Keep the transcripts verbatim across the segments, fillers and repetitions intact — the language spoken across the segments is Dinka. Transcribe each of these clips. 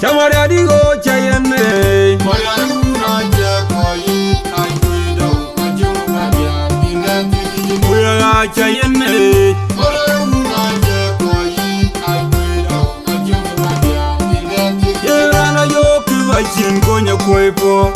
Cä Mariaadigo cä yen ë. Ku ya cä yen ë. Ye raan a yök kë ba cïn kony ë kuɔi puɔ̈u.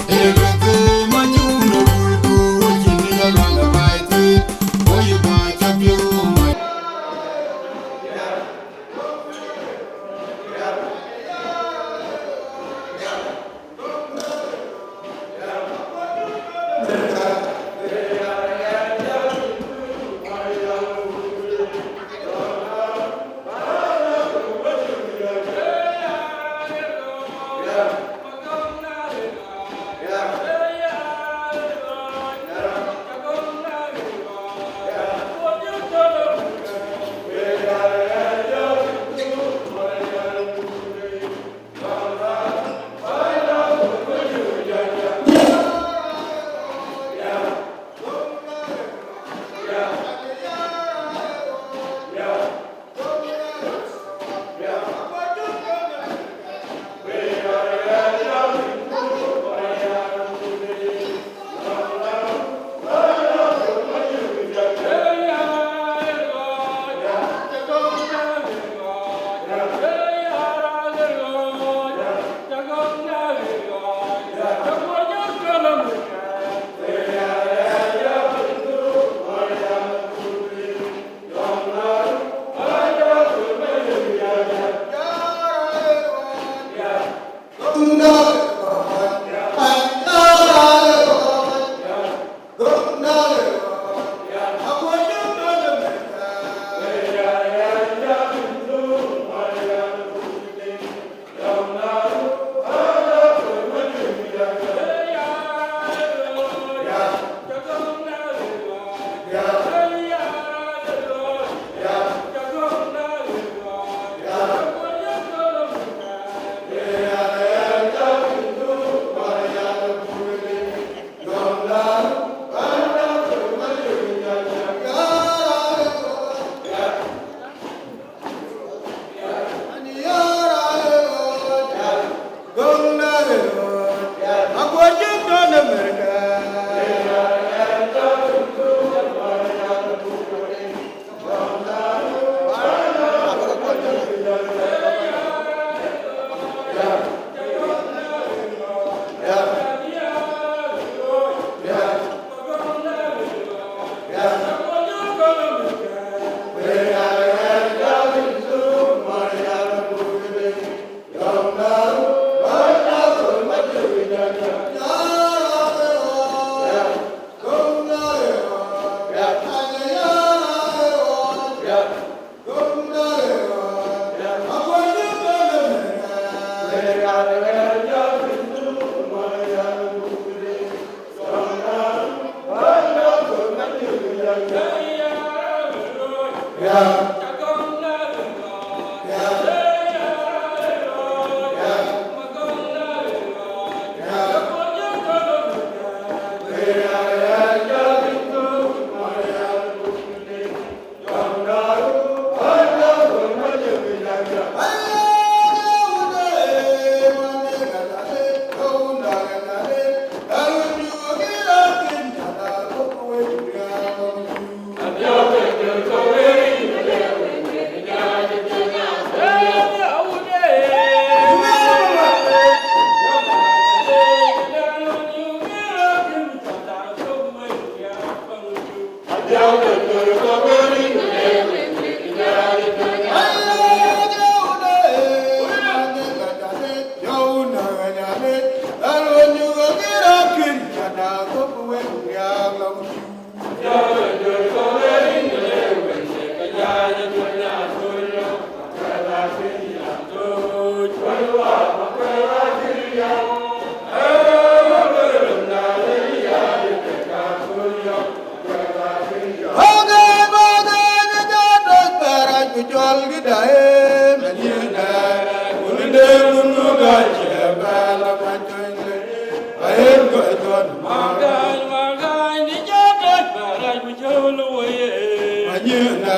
Anyina,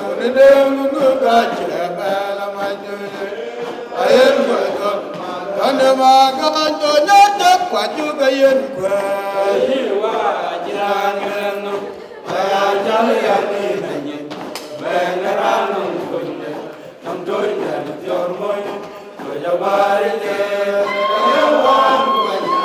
wuni deng nu ga che bela ma ju. Ayen ko to. Ande ma ga to nya ta kwa ju ga yen kwa. Yi wa jang no. Aya jang ya ni na ni. Ben ran no kunde. Nam toy ya dior moy. Ko ya bari de. Ayen wa wa nya.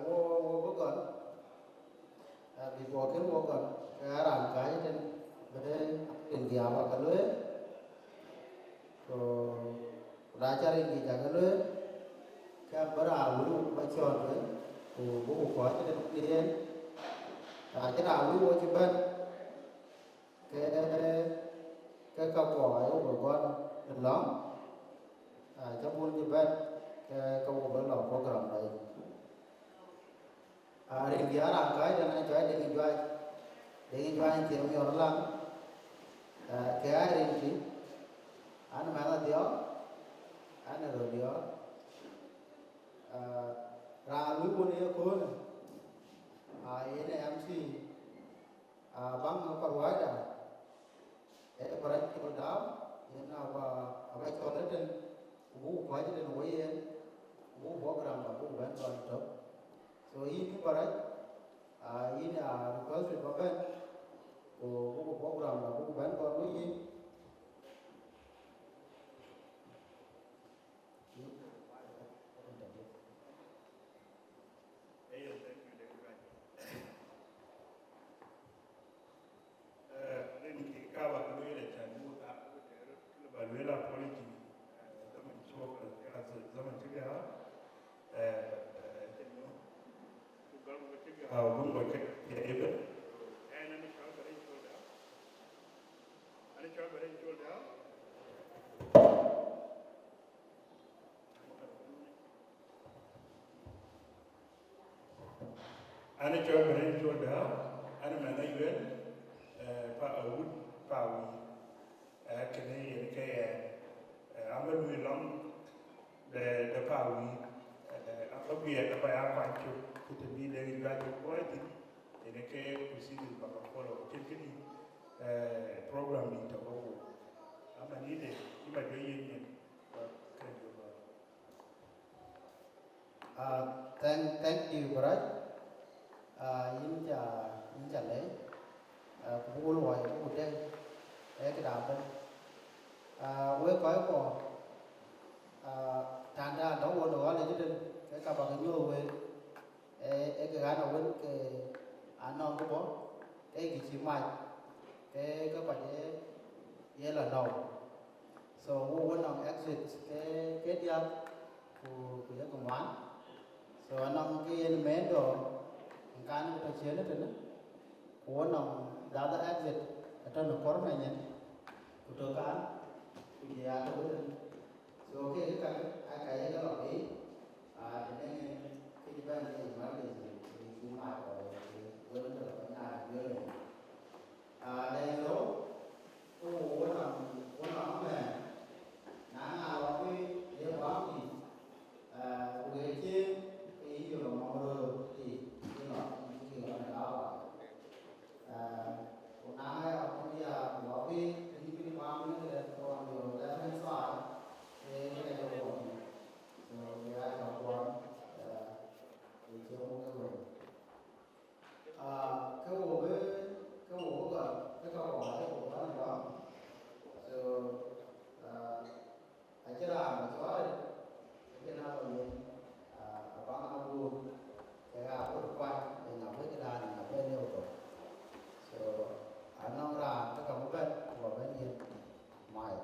Wo, wo bï gɔl, before kën wo gɔl, ke aa raan kääc ëtën, bï rin dhiau aba ke lueel, ku, ku na cä rin yic ake lueel, ke bï raan wën ba cɔɔl tueŋ, ku bï ku kɔc ëtën yen, na cï raan wën wo cï bɛ̈n, ke, ke ka kuɔ aye wo bï gɔl ë lɔ̈ŋ, na cä bun cï bɛ̈n, ke, ke wo bï lɔ program dɔ yic. Aa, rin diäär raan kääc tënë cɔl Deŋ Juac. Deŋ Juac cie miɔɔr laŋ, aa, ke aa rin tï, an mɛnh Adhiɔ̈k, an ë röt diɔ̈ɔ̈r. Aa, raan lui wun ë köölë, aa, yen ë M C, aa, baŋ ë kɔc ruääida, Barac Col Dau, yen aba, aba cɔl ëtën, ku buk kuɔc ëtën wei yen, ku buk program abuk bɛ̈n gɔl tök. So yïn Barac, ah, yïn a requested ba bɛ̈n, ku buk program abuk bɛ̈n gɔl wei yen. Ayen, thank you, David Wright. Eh, rin kï ka ba lueel acan bu ka, ba lueel apology, eh, zaman cï wok, eh, zaman cï gäu, eh, eh, cï no, ku gam ku cï gäu, bu ŋot ke, ke ebe. Eh, na ni cɔl ba rin cɔl da. Ani cɔl ba rin cɔl da. Ani cɔl Bɛ̈ny Col Dau, ani mɛnh Ayuel, eh, pa awut, pa awut. Eh, kënë yen ke yɛn, eh, abä luui lɔŋ de, de pa awut. Eh, abä guiɛɛk abä ya kuany cök, ku të bï lek juac cök kuɔɔc thïn, yen ke procedure bä ke follow. Cïn këdï, eh, program dït tɔ̈ ke wok. Ama nïdë, cï ba jɔ yen nyin, ba kën jɔ ba. Ah, thank, thank you, Barac. Ah, yïn ca, yïn ca lɛc. Ah, ku buk luɔi, ku dɛ̈, ee këda bɛ̈n. Ah, wek kɔc kuɔ, ah, tanda dɔ̈ won ë ɣɔl ë jëden, ke ka bak nyuɔ̈th wek. Ee, ee kë ɣän awën ke anɔŋ kë bɔ̈, ee kë cï mac, ke, ke kɔc ye, ye lɔ nɔu. So, wo, wo nɔŋ exit ke, ke diäk, ku, ku ye ke ŋuan. So, anɔŋ ke yen main door, në kan ku tɔ̈ ciëën ëtënë, ku wo nɔŋ the other exit, atɔ̈ në kɔr menyen, ku tɔ̈ kan, ku jɔ ya tɔ̈ wëtënë. So, ke, ke ka, ka, ka ye ke lɔ piny, ah, të dɛ̈ŋ ke cï bɛ̈n ke emergency, ke cï mac kɔc, ke wën tɔ̈ lɔ piny na juëc. Ah, dɛ̈ŋ rou, ku wo nɔŋ, wo nɔŋ mɛn, na ŋa lɔ piny, ye bäm piny, ah, ku ke cï, ke yï jɔ lɔ mɔ̈u röör, ti, ti lɔ, ti ke lɔ në dawa. Ah, ku na ŋa ya ku ya ku lɔ piny, ke yï bï bäm piny ke dɛ̈t kɔn jɔ left hand side, ke, ke dɛ̈t kɔn. So, we are the one, ah, we came over. Ah, ke wo bï, ke wo bï gɔl, ke ka wo bä, ke wo bä në gɔl. So, ah, acïn raan bï cuɔl, acïn raan bï yen, ah, abaŋ aguur, ke ka aguur kuany, ë ŋa bï këdan, ë ŋa bï liu thok. So, anɔŋ raan ke ka bï bɛ̈n, ku bä bɛ̈n yen, mai.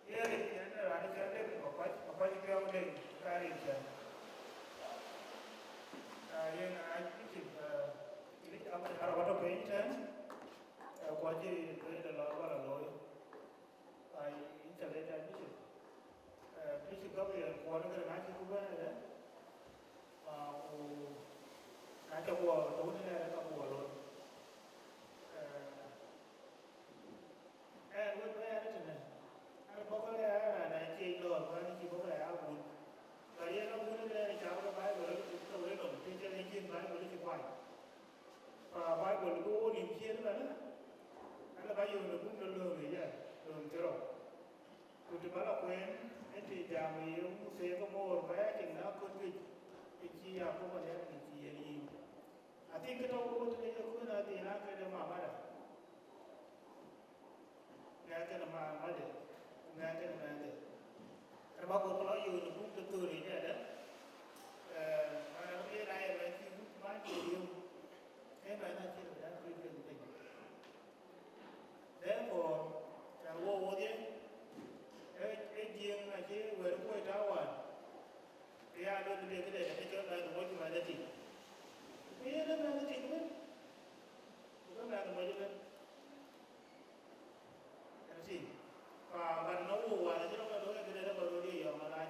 Yen, yen raan cɔl David Makuac, Makuac Piɔ̈u Deng, ka rin cän. Ah, yen Archbishop, ah, Philip Amat Arɔk atɔ̈ piny tɛ̈n, eh, ku acï lueel ë lɔ bä lɔ looi. Ai, yïn ca lɛc Archbishop. Eh, Bishop Gabriel Kuɔn kërë na cï ku bɛ̈n ëdë, ah, ku na ca guɔ tɔ̈u tënë ëdë ka guɔ looi. Eh, Ɛn wën bɛ̈ɛ̈r tënë, an, bɔ̈ kɔc aa raan aa ciëc lɔɔr, ku an, cï bɔ̈ kɔc aa bun. Ka yen abun ëbɛ̈n ë cam ke Baibol, ke wek nɔm, të cïn ë cïn Baibol cï kuany. Pa Baibol bï wo nïm ciëën ëbɛ̈n, an, ba yök në buk de lööŋ yic, ë, lööŋ cï rɔt. Ku të bä lɔ kueen, ë të jam ë ye Mothe ke moor, ba ya tïŋ në aköl juëc, ë cï Yakobo lɛ̈k në cï yen yïn. Athiŋ kë tɔ̈u ke wot tëde ye kuën adhil aa këde mamada. Ŋɛk kënë mamade, ku ŋɛk kënë mɛnhde. Ënë bä kɔɔr lɔ yöök në buk de thööric ëdë. Eh, man abï yen aye mɛnh cï wut man cï yöök. Ee mɛnh acï röt dan kuc piɛth piny. Therefore, can wo wodhie, ee, ee Jiëëŋ acï wɛ̈ɛ̈r kuöc tääu wään. Ke ya luel bï këde ke cɔl mɛnh moc ku mɛnh ë tïŋ. Ku yen ë mɛnh ë tïŋ ëbën. Ku ke mɛnh moc ëbën. Ënë tïŋ. Ka man nɔm wo wään acï rɔt ke looi këde ke ba röt ye yɔm ala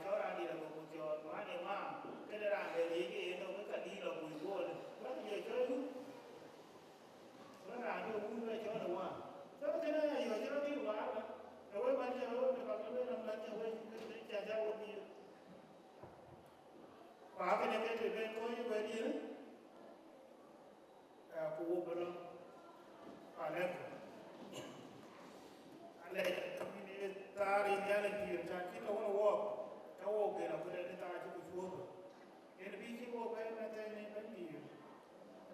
Të ben kɔc ë bɛ̈n yen, eh, ku wo bï lɔ. Alɛ̈k. Alɛ̈k, kë bï ne thaar ë Nhialic pïïr, cän cï tɔ̈ wën wɔɔk, ka wo gen aköl ë thaar cï ku cuɔ̈ɔ̈r. Yen bï cï wo bɛ̈n ëmɛn thɛɛr në bɛ̈n pïïr.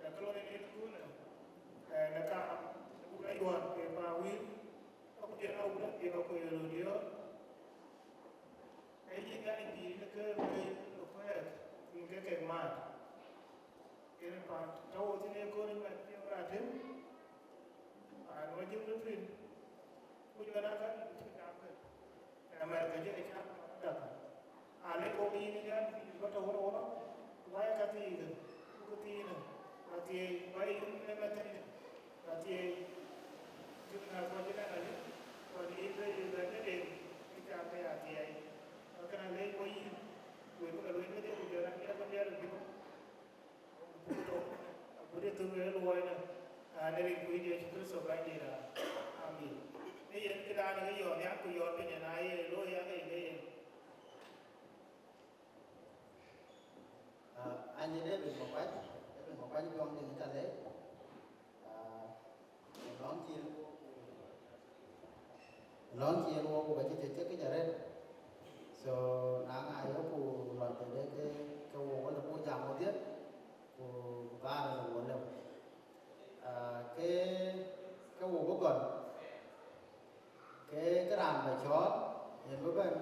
Ë kë lɔ yen ë kun, eh, në kaam, ku la yuɔ̈ɔ̈r ke pa wïïr, ku jɔl a wun a thiëëk akuc ë röt diɔ̈ɔ̈r. Ee yïn Nhialic pïïr në kë lueel ë kuɛɛth, yïn ke kek maat. Yen ë paat tɔ̈ wo thïn ë kööl ë mɛt piɔ̈u raan tëm, raan wä jëm në tuïn, ku jɔl a ka cï gam kë. Ë mɛt ke jël ë cak dak. Aa lëk wo yïn Nhialic pïïr bä tɔ̈ wun ë wun, ku wä ye ka thiikë, ku kë thiinë, ka thiëëc, wä ye yïn ë mɛt thëëc. Ka thiëëc, cïn ŋa kɔc cï lɛ̈k alë, kɔc yïn bï bɛ̈n në den, bï cam ke ya thiëëc. Ka kënë alëc wo yïn, wek bï ke lueel kedhie, ku jɔl a miɛt ke miɛt ë bï ku tok, agut ë thök ë luɔɔi në, aa, në rin ku yïn Yecu Kërtho Bɛ̈nydït. Amin. Në yen këdan ë yɔ̈ɔ̈k nhial ku yɔ̈ɔ̈k piny ë na ye looi yak ë yen. Ah, anyï David Makuac, David Makuac Juɔŋ Diŋ ca leec. Ah, lɔ̈ŋ cï, lɔ̈ŋ cï yen wo ku ka cï cï cï këc arëët. So, na ŋa ye ku lɔc tëde ke, ke wo wala ku jam wodhie, ku baar wo lëu. Ah, ke, ke wo bï gɔl. Ke, ke raan bä cɔɔl, yen bï bɛ̈n,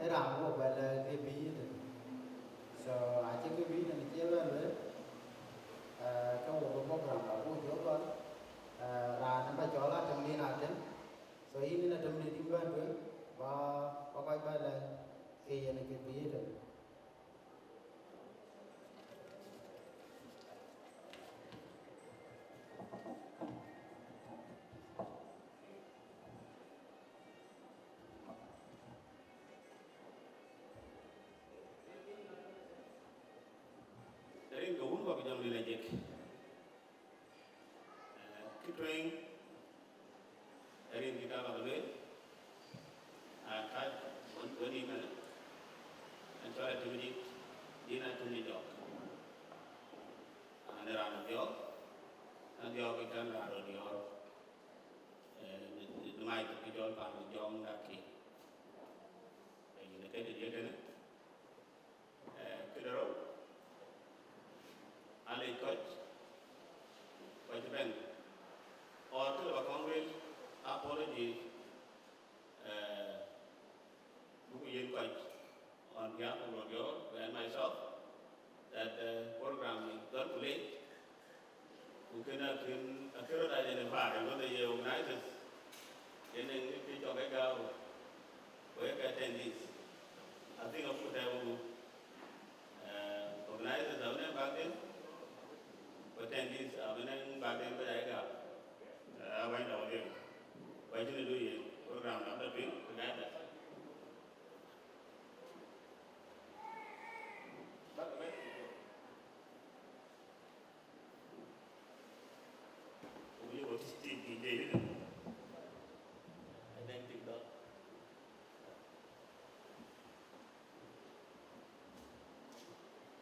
ee raan bï bɛ lɛ ke bï yïn tënë. So, acï ke bï yïn tënë cie bɛ̈n lueel, eh, ke wo bï program bä ku jɔ gɔl, eh, raan bä cɔɔl atëm din atëm. So, yïn yïn atëm din yïn bɛ̈n tueŋ, bä, bä kɔc bɛ lɛ ke yen ke bï yïn tënë. Rin ke wun kɔ̈k jam lil ajek. Eh, kë tueŋ, rin kï ka bä lueel, a ka wën, wën yï mɛn, ɛn cɔl Atem Dït, yïn Atem Jɔk. An raan Dhiɔ̈k, an Dhiɔ̈k kë cän raan röt diɔ̈ɔ̈r. Eh, në, në mac kë cɔl pan Jɔŋ Dak Kiir. Eh, yïn ë kë të diëk kënë. Eh, këde rou, alec kɔc, kɔc bɛ̈n, or këde bä kɔn lueel, apology, eh, buku yen kɔc on behalf of Rodior and myself, that, eh, program is done ku lec. Ku kënë akën, akën röt identify, whether ye organizers, yen ë kë cɔk ë gääu, ku ye ke attendees. I think akut tɛ̈ɛ̈u, eh, organizers abï nɛn bäk den, ku attendees abï nɛn bäk den ku ya ë gääu. Eh, awany dɔu liu. Ku acïn ë du yen, program dap dap piŋ, ku gäi dap. Bäk bɛ̈n. Ku ye wo tik tik dït de yïn. Ë dɛ̈ŋ tik dɔ̈k.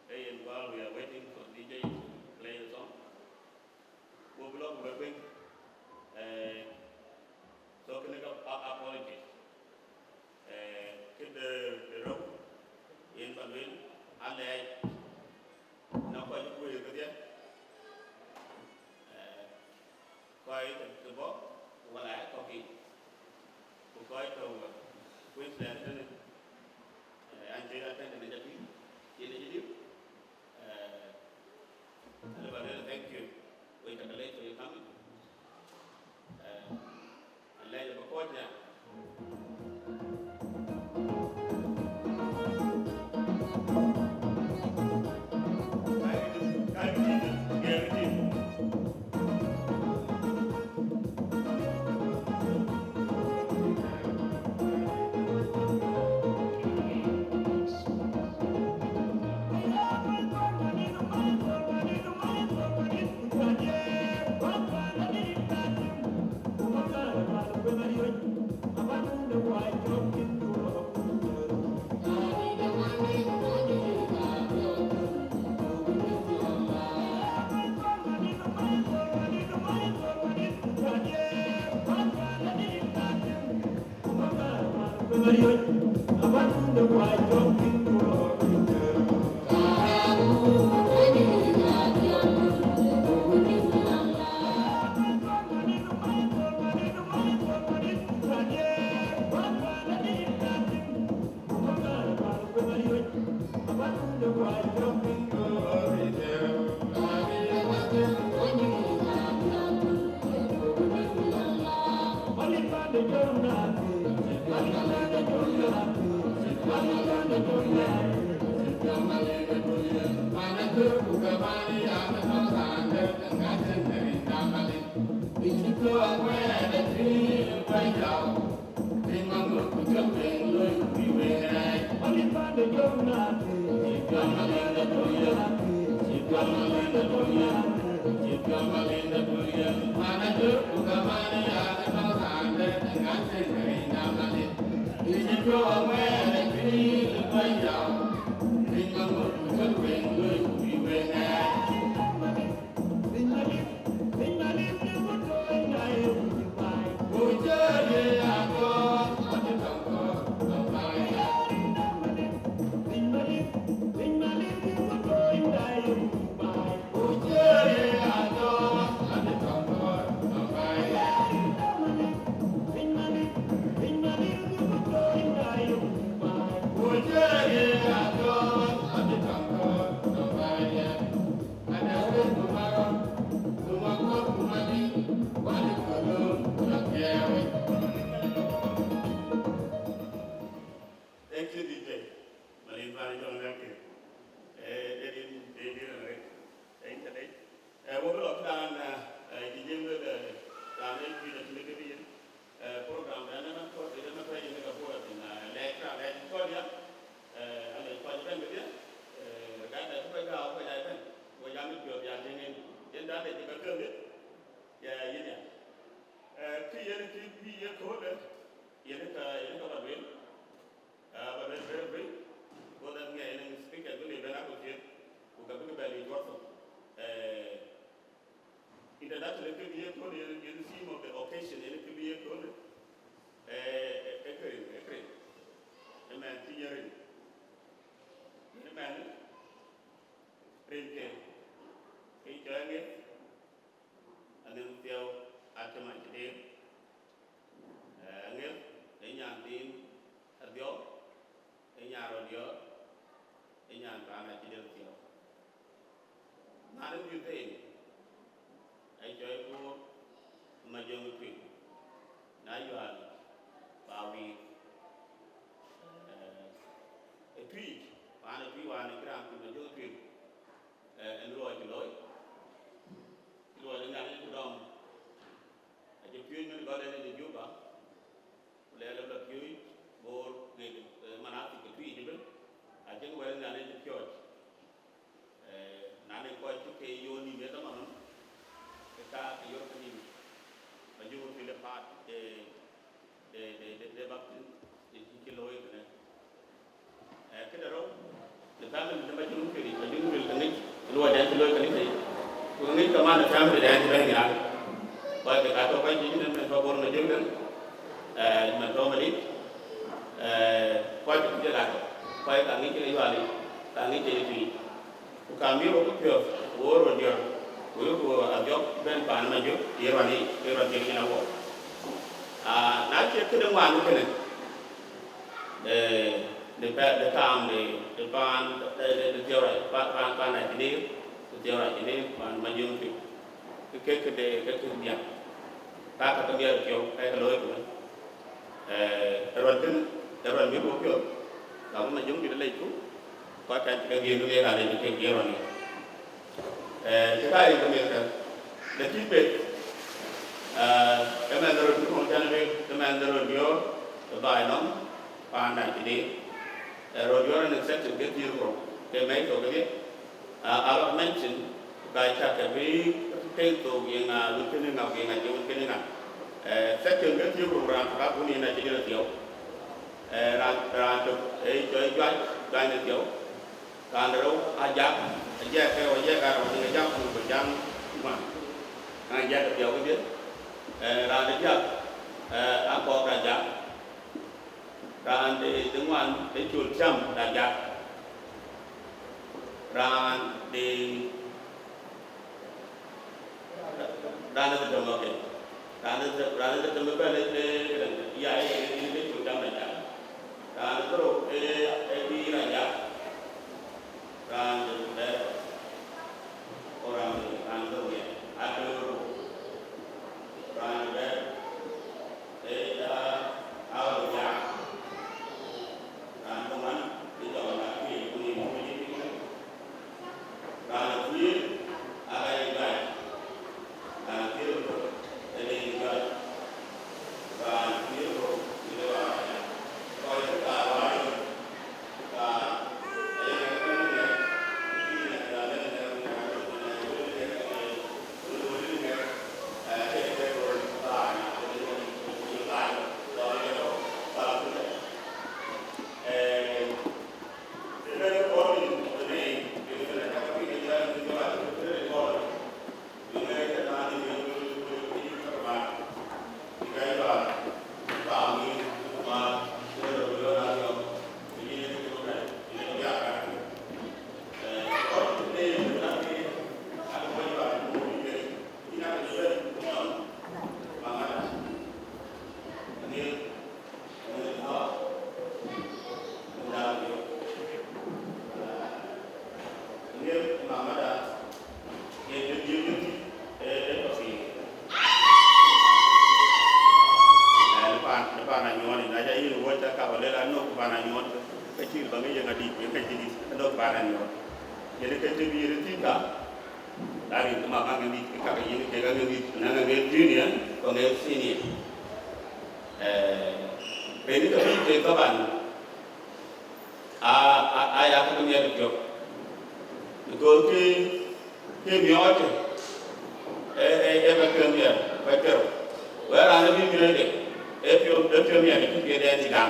Ee yen, while we are waiting for D J to play the song, wo bï lɔ ku bɛ tueŋ. Eh, so kënë ka a-, apology. Eh, këde, de rou, yen bä lueel, alɛɛc në kɔc ë kueer kedhie, eh, kɔc ke, ke bɔ̈, wala ë kɔ̈k yiic, ku kɔc tɔ̈u Queensland tënë, eh, an cï atɛ̈n tënë jɔ tïŋ, yen acï liu, eh, alë bä lueel thank you, we cakë leec for your coming. Thank you, D J. Malin bana jɔŋ lɛ̈k kë. Eh, de din, de din rek. Thank you, thank you. Eh, wo bï lɔ këdan, eh, eh, D J Mel, eh, dan ë juëc acïn kë bï yen. Eh, program dan ë man kɔc, ë man kɔc yen ka bɔ̈ thïn, eh, lɛc ka lɛc kɔc ya. Eh, alɛc kɔc bɛ̈n kedhie. Eh, regardless kɔc gääu kɔc ya bɛ̈n. Wo jam ë piɔ̈ɔ̈th ya tëŋ en. Yen dan de cï ka kë dhiëth. Ya, yen ya. Eh, kë yen kë bï ye köölë, yen ka, yen ka ba lueel. Ah, ba lueel very brief, because that ŋiɛc yen speaker bï lëu bɛ̈n akököl, ku ka bï ke bɛ lec wär thok. Eh, introduction ë kë bï ye köölë, yen, yen theme of the occasion, yen kë bï ye köölë. Eh, eh, eh, kë rin, eh, kë rin. Ëmɛn cï ye rin. Ëmɛn rin ke, ke cɔl Aŋeth, Aŋeth Thiɔ̈u Atem Acïdïr. Eh, Aŋeth, ee nyan thiin Adhiɔ̈k, ee nyan rɔt Diɔ̈ɔ̈r, ee nyan paan Acïdïr Thiɔ̈u. Man ë Tuïc thëën, ee cɔl Kuur Majöŋ Tuïc, na yual ba wiik. Eh, ë Tuïc, paan ë Tuïc wään ë cï raan Kuur Majöŋ Tuïc, eh, en luɔi cï looi, cï luɔi de Nhialic ku dɔm. Acï piööc min gɔl en ë Juba, ku lɛɛr lɔ piööc Bor, ɣet, eh, manathik ke Tuïc ëbën, acïn wɛ̈t Nhialic cï piɔ̈ɔ̈c. Eh, na de kɔc cï ke yöör nïïm ë dhaman nɔm, ke ka ke yöör ke nïïm, ba jɔ wun pil ë paat, eh, de, de, de, de baptism, de cï looi kënë. Eh, këde rou, në family de Majöŋ Tuïc, Majöŋ Tuïc ka ŋic luɔi den cï looi kanitha yic. Ku ka ŋic kaman në family den cï bɛ̈n nhial. Kɔc ke ka tɔ̈ kɔc juëc, mɛn tɔ̈ Bor Majöŋ den, eh, mɛn tɔ̈ Malith, eh, kɔc ke ka tɔ̈, kɔc ka ŋic ke Yualic, ka ŋic ke Tuïc. Ku ka miɔ̈ɔ̈r ku piɔ̈ɔ̈th, ku wo rɔt Diɔ̈ɔ̈r, ku yok Adhiɔ̈k bɛ̈n paan Majöŋ, ye ruan yic, ye ruan Diɔ̈ɔ̈r yen awɔk. Ah, na cie këde ŋuan kënë, eh, de pɛ-, de kaam de, de paan, de, de, de Thiɔ̈u, pa-, paan, paan Acïdïr, de Thiɔ̈u Acïdïr, paan Majöŋ Tuïc. Ke, ke, ke de, ke, ke diäk. Ka, ka ke miɛt piɔ̈u, ka ke looi ku. Eh, ruan kënë, ruan bï wo piɔ̈u. Ka bï Majöŋ dït lec ku, kɔc kan cï ke giëër ke ka lec ke giëër ruan yic. Eh, cï ka yic ke miɛt kë. De tït bet, eh, ke mɛnh de rɔt cï kɔn cän bï, ke mɛnh de rɔt Diɔ̈ɔ̈r, ke baai nɔm, paan Acïdïr. Eh, rɔt Diɔ̈ɔ̈r en section ke thiëër ku rou, ke mɛc thok kedhie. Ah, a lot mention, ku ka cä ke bï tëŋ thok ye ŋa, wën kënë ŋa, ku ye ŋa, ye wën kënë ŋa. Eh, section ke thiëër ku rou raan tök abun yen Acïdïr Thiɔ̈u. Eh, raan, raan tök, eh, cɔl Juac, Juac në Thiɔ̈u. Raan de rou Ajak, Ajak ke rou, Ajak aa rou, Ajak ku, ku Ajak ŋuan. Ajak Thiɔ̈u kedhie. Eh, raan de diäk, eh, Akɔk Ajak. Raan de, de ŋuan de col cam da jak. Raan de, raan de dom, okay. Raan de, raan de dom bɛ̈n de, de, ya, e, e, de col cam da jak. Raan de rou, e, e, bi ra jak. Raan de bɛ̈t, o raan de, raan de rou ya. Ake rou. Raan de bɛ̈t, e, ya, a rou ya. Raan de ŋuan, de jɔŋ na ke, ku ni mu ni. Raan de thiëër, aka ye juac. Raan de thiëër ë tök, ë de ye juac. Raan de thiëër ë tök, ë de raan aya. Kɔc ë kaar wääc, kaar, aye ŋɛk ë ŋɛk, ë ŋɛk raan de ŋɛk, ŋɛk raan de ŋɛk, ŋɛk raan de ŋɛk, ŋɛk raan de ŋɛk, ë, ë, ë, ë, raan, ë, ë, ë, raan, ë, ë, ë, raan, ë, Paan, paan anyuɔɔn, na ca yïn wuɔ̈c, ka ka ba lël anök paan anyuɔɔn, ka cïï ba ŋic yen adï, yen ka cï dït, anök paan anyuɔɔn. Yen ke të bï yen thïn ka, Lakin cï mama ŋic, ke ka ke yïn kek aŋic, na ŋic junior, ku ŋic senior. Eh, rin ke bï kek kaban, a, a, a ya ke miɛt piɔ̈u. Because kë, kë miɔɔc, e, e, e ba piɔ̈u miɛt, ba piɔ̈u. Wɛ̈ɛ̈r raan ë bï miɔɔc de, e piɔ̈u, e piɔ̈u miɛt, cï piɔ̈u dɛn cï gam.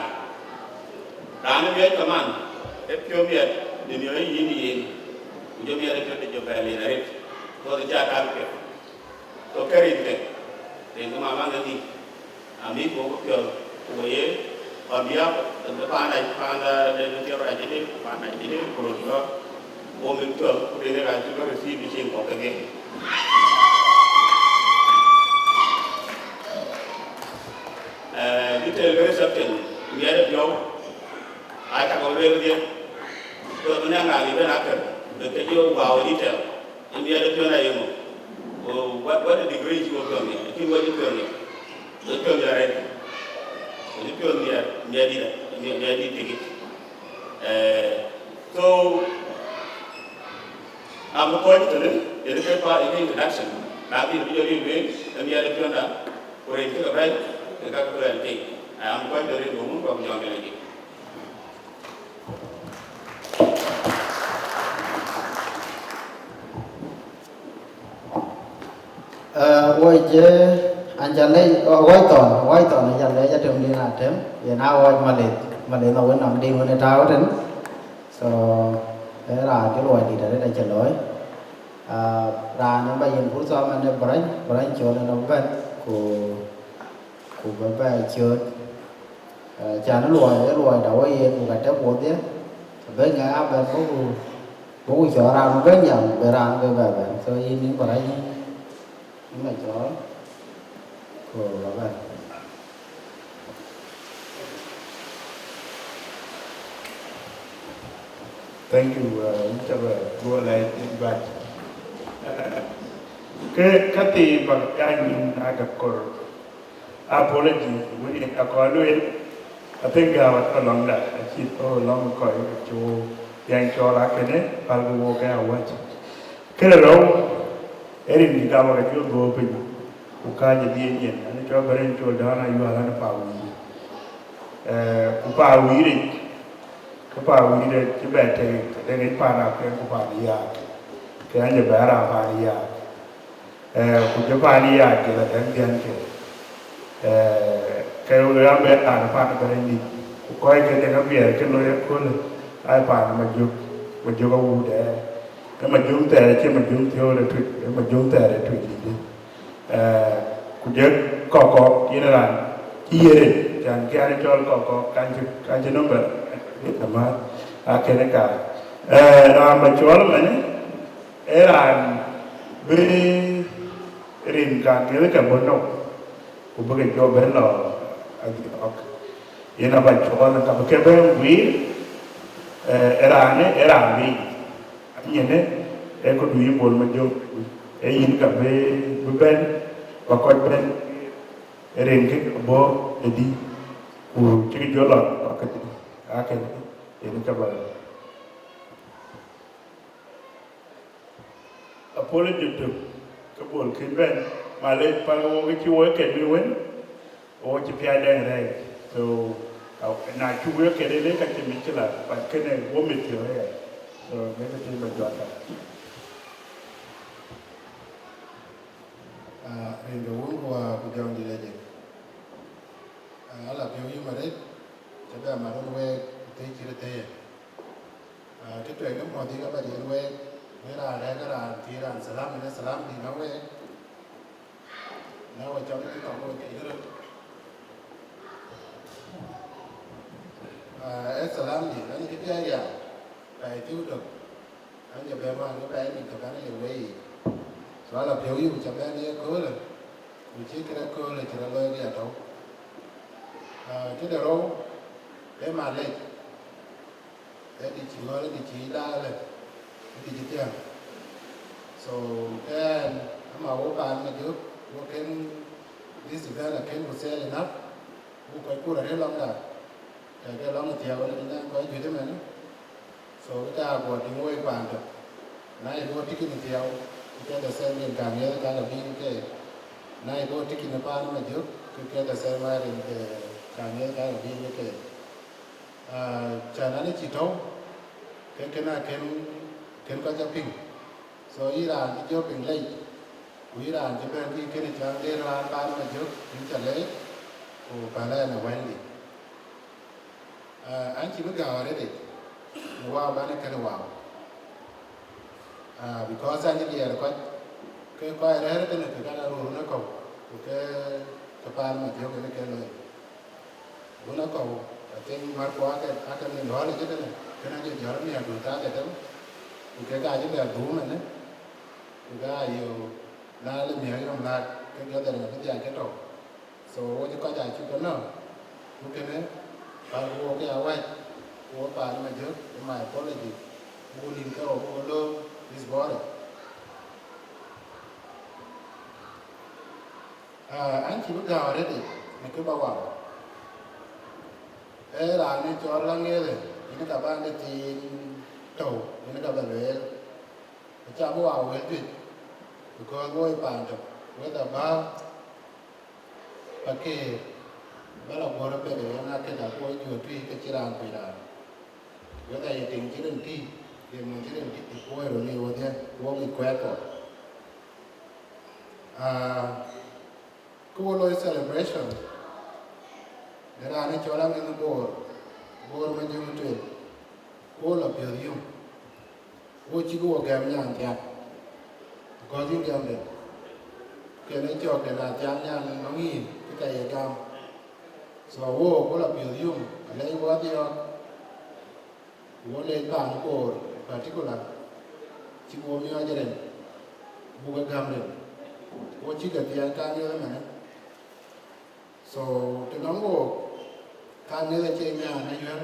Raan ë miɔɔc kaman, e piɔ̈u miɛt, de miɔɔc yïn yen, ku jɔ miɛt e piɔ̈u de jɔ bɛ̈ɛ̈l yen arëët, because cï a tak piɔ̈u. So, ke rin ke, rin ke mama ŋic, amit wo ke piɔ̈u, ku wo ye, on behalf of the panda, panda de, de, de, de, panda de, de, ku röt yɔ̈ɔ̈k, wo mit piɔ̈u, ku rin ke raan cï bï receive cin kɔ̈k kedhie. Eh, detail ke reception, miɛt piɔ̈u, aa cak lueel dhie, ku bï naŋ raan ëbɛ̈n akër, bï ke jɔ wow detail, ë miɛt piɔ̈u na ye ŋö? Ku what, what the degree cï wo piɔ̈u nhial, cï wo cï piɔ̈u nhial, wo piɔ̈u nhial arëët, wo cï piɔ̈u nhial, miɛt dït, miɛt, miɛt dït tikic. Eh, so, am kɔc tënë, yen ke pa, yen ke introduction, na bï bï jɔ lueel, ë miɛt piɔ̈u da, ku rin cï ke bɛ̈ɛ̈i, ke ka ke luɛɛl piny. Am kɔc tënë, wo mun kɔ̈k jɔ lueel. Eh, woi je, an ca lɛc, oh, woi thɔn, woi thɔn, an ca lɛc atem din atem, yen a woi malith, malith na wën nɔm din wën ë tääu tën. So, eh, raan cï luɔi dït arëët acï looi. Ah, raan ë ba yen fursa man ë Bɛ̈ny, Bɛ̈ny Col ënɔm bɛ̈n, ku, ku bɛ bɛ cööt. Eh, can luɔi, ë luɔi da woi yen, ku ka tɛ̈k wodhie, bɛ ŋɛk abɛ̈n bä ku, bä ku cɔɔl raan bä bɛ̈n jam, bɛ raan bɛ bɛ bɛ̈n. So, yïn, yïn Bɛ̈ny, yïn, yïn ma cɔɔl, ku bä bɛ̈n. Thank you, uh, yïn ca bɛ guɔ lɛc invite. Ke, ka thii bak jany nyin na ka kor. Apology, wëni akɔɔr lueel, I think gääu atɔ̈ lɔŋda, acït ë lɔŋ kɔc cï wo piɛny cɔɔl akënë, pälkï wo ke awäc. Këde rou, ee rin dï gam ake cï wo dhuöör piny, ku kääc ë dhiëëny yen, an cɔl Bɛ̈ny Col dɔ̈ɔ̈r ayual an, Pawïïr. Eh, ku Pawïïr yic, ke Pawïïr cï bɛ tek, tek yic paan akuën ku paan yääk, ke an, cï bɛ raan paan yääk. Eh, ku jɔ paan yääk jël adɛ̈ŋ dhiɛ̈n ke. Eh, ke wek an bɛ raan paan Bɛ̈nydït, ku kɔc ke dek abiɛɛr ke loi ëköölë, aa paan Majök, Majök awuut ë. Ee Majök thɛɛr, acie Majök thiɔ̈ɔ̈r ë Tuic, ee Majök thɛɛr ë Tuic dït. Eh, ku jɔ kɔ̈k kɔ̈k yen raan cï yiëër en, Can kian cɔl kɔk kɔk kan cï, kan cï number. Tamam. Akënë ka. Eh, raan ba cɔl mɛnë, ee raan bï rin kan ŋiɛth ke bɔ̈ nɔm, ku bï ke jɔ bɛ̈n lɔ adhiɔ̈k. Yen aba cɔl ka bï ke bɛ̈n guiir, eh, ee raan, ee raan bï. Anyiɛnë, ee këdu yï Bol Majök, ee yïn ka bï, bï bɛ̈n, ba kɔc bɛ̈n. Rin kë bɔ̈ ëdï, ku cïkï jɔ lɔ, akëdï, akëdï, rin kë bɔ̈. Apology tök, ke Bol kën bɛ̈n, malec, pal wok cï wok ket mi wën, wok cï piac dɛŋ rɛɛc. So, uh, na cuk wek ket ëlë ka cï mïc cï la, but kënë wo mit thiɔ̈k rɛɛc. So, maybe tïŋ ba jɔt ka. Ah, rin ke wun ku, ah, ku jɔŋdït ajëk. Ah, ala piɔ̈u yï maret, cä bɛ mat wun week, të cï röt thëëye. Ah, kë tueŋ ë muɔ̈th yï ka ba diɛɛr week, në raan rɛ̈ɛ̈r ke raan thïï raan salam, ënë salam dït na week. Na we cɔk kë kɔk we kë röt. Ah, ë salam dït, ënë cï piac ya, pɛɛi thiu dök. An, jɔ bɛ̈n wään ke pɛɛi nïn tök an, le wei yic. So, ala piɔ̈u yï ku cä bɛ̈n ye köölë, ku cï kërɛ köölë cï rɔt looi ke ya tɔ̈u. Ah, këde rou, ee malec, ee dï cï ɣɔ̈l, ee dï cï daalë, ee dï cï thiäŋ. So, kɛn, ama wo paan Majök, wo kën this event akën ku sɛɛl enough, ku kɔc kur arëët lɔŋda, kɛkë lɔŋ ë thiäu, ënë dï nɛn kɔc juëc ëmënë. So, kë ca guɔ tïŋ woi paan tök. Na ye duɔ tikin thiau, ke the same rin ka ŋiɛth ka ke bï ke. Na ye duɔ tikin paan Majök, ke ke the same rin ke ka ŋiɛth ka ke bï ke. Ah, cän an cï tɔ̈u, ke kën a kën, kën kɔc a piŋ. So, yï raan cï jɔ piŋ lec, ku yï raan cï bɛ̈n kï kën cäŋ de raan paan Majök, yïn ca lec, ku päl ɛn ë wɛ̈nydï. Ah, an cï bï gääu arëët, në wau bän ë kën wau. Ah, because an cï diɛɛr kɔc, ke kɔc rɛ̈ɛ̈r kënë ke ka röör në kɔ̈u, ku ke, ke paan Majök ënë ke loi. Wun akɔ̈u, I think märku ake, ake min hɔl ëcï kënë, kënë jɔ jɔ̈ɔ̈r miäk du thaa ke tem, ku kek aa cï bɛ dhuum ënë, ku ke aa yöök, na le miäk yɔm laat, ke jɔ dhɛn abï dhiac ke tɔ̈u. So, wo cï kɔc aa cuk ke nɔ̈k, ku kënë, pälku wok ke ya wɛ̈c, ku wo paan Majök, my apology, ku nïn ke rou, ku lööm, this body. Ah, an cï bï gääu arëët në kë ba wau. Ee raan ë cɔl Aŋiɛth, yen ka bän de thiin tɔ̈u, yen ka bɛ lueel. Acä bï wau wël juëc, because woi paan tök, whether bä Pakëër, bä la guɔ̈r ëbɛ̈n ë yen akëda ku woi juöör tui ke cï raan kuc raan. Whether ye tiŋ cï rin tï, ye mony cï rin tï, ku woi röt liu wodhie, wok yic kuɛɛth kɔ̈k. Ah, ku wo loi celebration de raan ë cɔl Aŋiɛth Bor, Bor Majöŋ Tuel, ku wo lɔ piɔ̈ɔ̈th yum, wo cïk wo gɛm nyan thiak, because yïn gɛmde, kën ë cɔk de na thiak nyan nɔŋ yïn, cï ka ye gam. So wo, wo lɔ piɔ̈ɔ̈th yum, alɛc wo adhiɔ̈ɔ̈k, Ku wo leec paan koor particular, cï wo miɔɔc rin, buk e gäm rin, wo cï ke thiɛɛn kaŋ ëmënë. So, të nɔŋ wo kaŋ ë acie nyan ayuɛ̈r,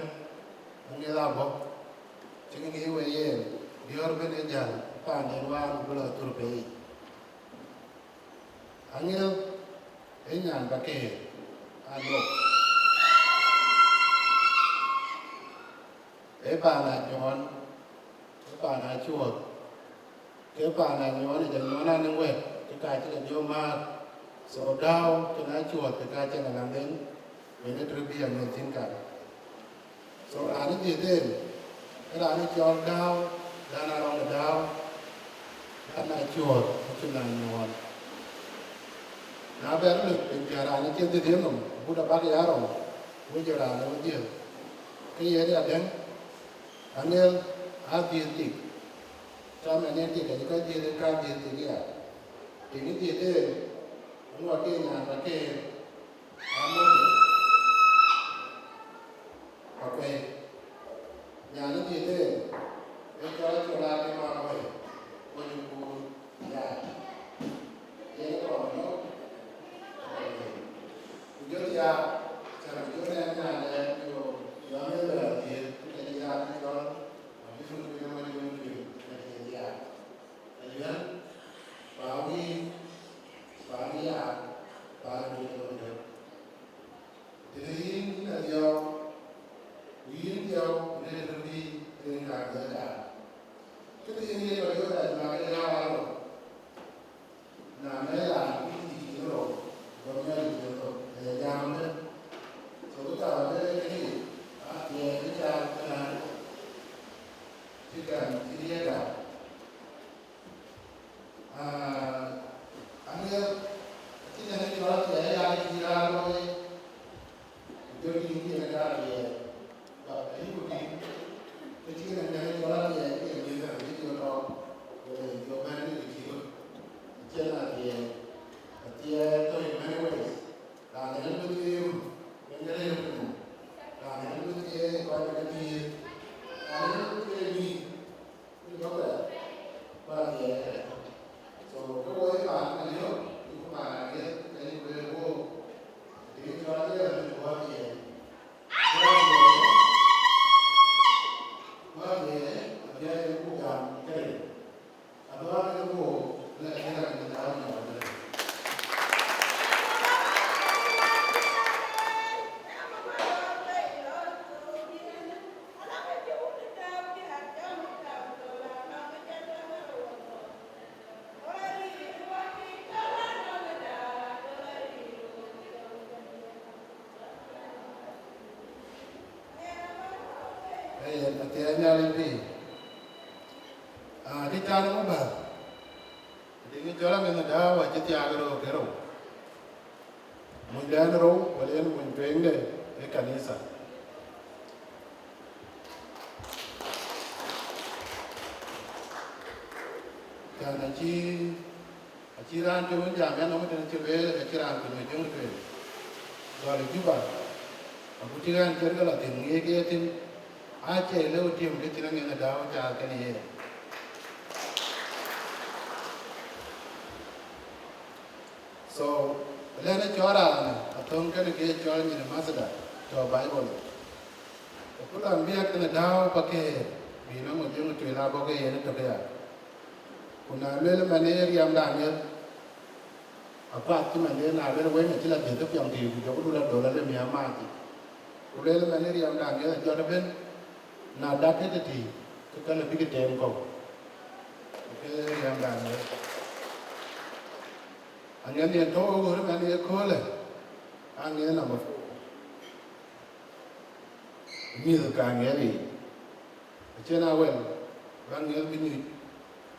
aŋiɛth abɔ̈, cï ke ŋic we yen, diɔ̈ɔ̈r bën ë jäl paanden wään ku bï lɔ thur pei. Aŋiɛth ë nyan Pakëër, anok. Ee paan Anyuɔɔn, ee paan Acuɔɔth, ke paan Anyuɔɔn ë jɔ nyuɔɔn anëŋ wɛ̈t, ke ka cï ke jɔ määr. So, Dääu kën Acuɔɔth ke ka cï ke lam en, yen ë tök bï Anyuɔɔn thïn kan. So, raan ë dhiëëth en, ë raan ë cɔl Dääu, dan Arɔŋ ë Dääu, dan Acuɔɔth, acïn Anyuɔɔn. Na bɛr lëk piny cä raan ë cï dhiëëth yenhom, abut abak ya rou, wec ë raan ë we dhiëëth. Ke ye riadɛ̈ŋ, Aŋiɛth aa dhiëëth tik. Cam ɛn en tik, acï kɔc dhiëëth en ka dhiëëth tik ya. Tik ë dhiëëth en, aŋuɔt ke nyan Pakëër, aŋuɔt ke. Athiɛɛi Nhialic pïïr. Aa, kë can ë bäär, tiŋ cɔl Aŋɛn Dääu acï thiaak röör ke rou. Mony dɛn rou, wala yen mony tueŋde ë kanitha. Kan acï Acï raan tïŋ wën jam ënɔm tënë cï lueel, acï raan kuny Majöŋ tueŋ. Gɔl ë Juba, agut cï ɣɛn cï ke lɔ thïn, ŋiɛc ke ye thïn, acie lëu tiëm ke cïn Aŋɛn Dääu caar kenë yen. So, lɛ̈në cɔɔl raan athöŋ kenë ke cɔl nyin ambassador tɔ̈ Bible. Ku lɔn bï Aŋɛn Dääu pa keer, bï nɔm Majöŋ tueŋ abɔ̈ ke yen ë tök aya. Ku na lueel man ë riɛmdan ŋiɛth, akuath cï man ë na lueel wëny acï la dhiëth ë piɔŋ tiiu, ku jɔku du la dol alë miäk mac yic. Ku lueel man ë riɛmdan ŋiɛth ajɔt ëbën, na dak ke tëtïï, ke ka lë bïk teem kɔ̈u. Ke riɛmdan ŋiɛth. Aŋɛn yen tɔ̈u ë ɣöt man ë köölë, aŋɛn number four. Mïth ka ŋiɛth yiic. Acïn awɛl, bä ŋiɛth bï nyuc,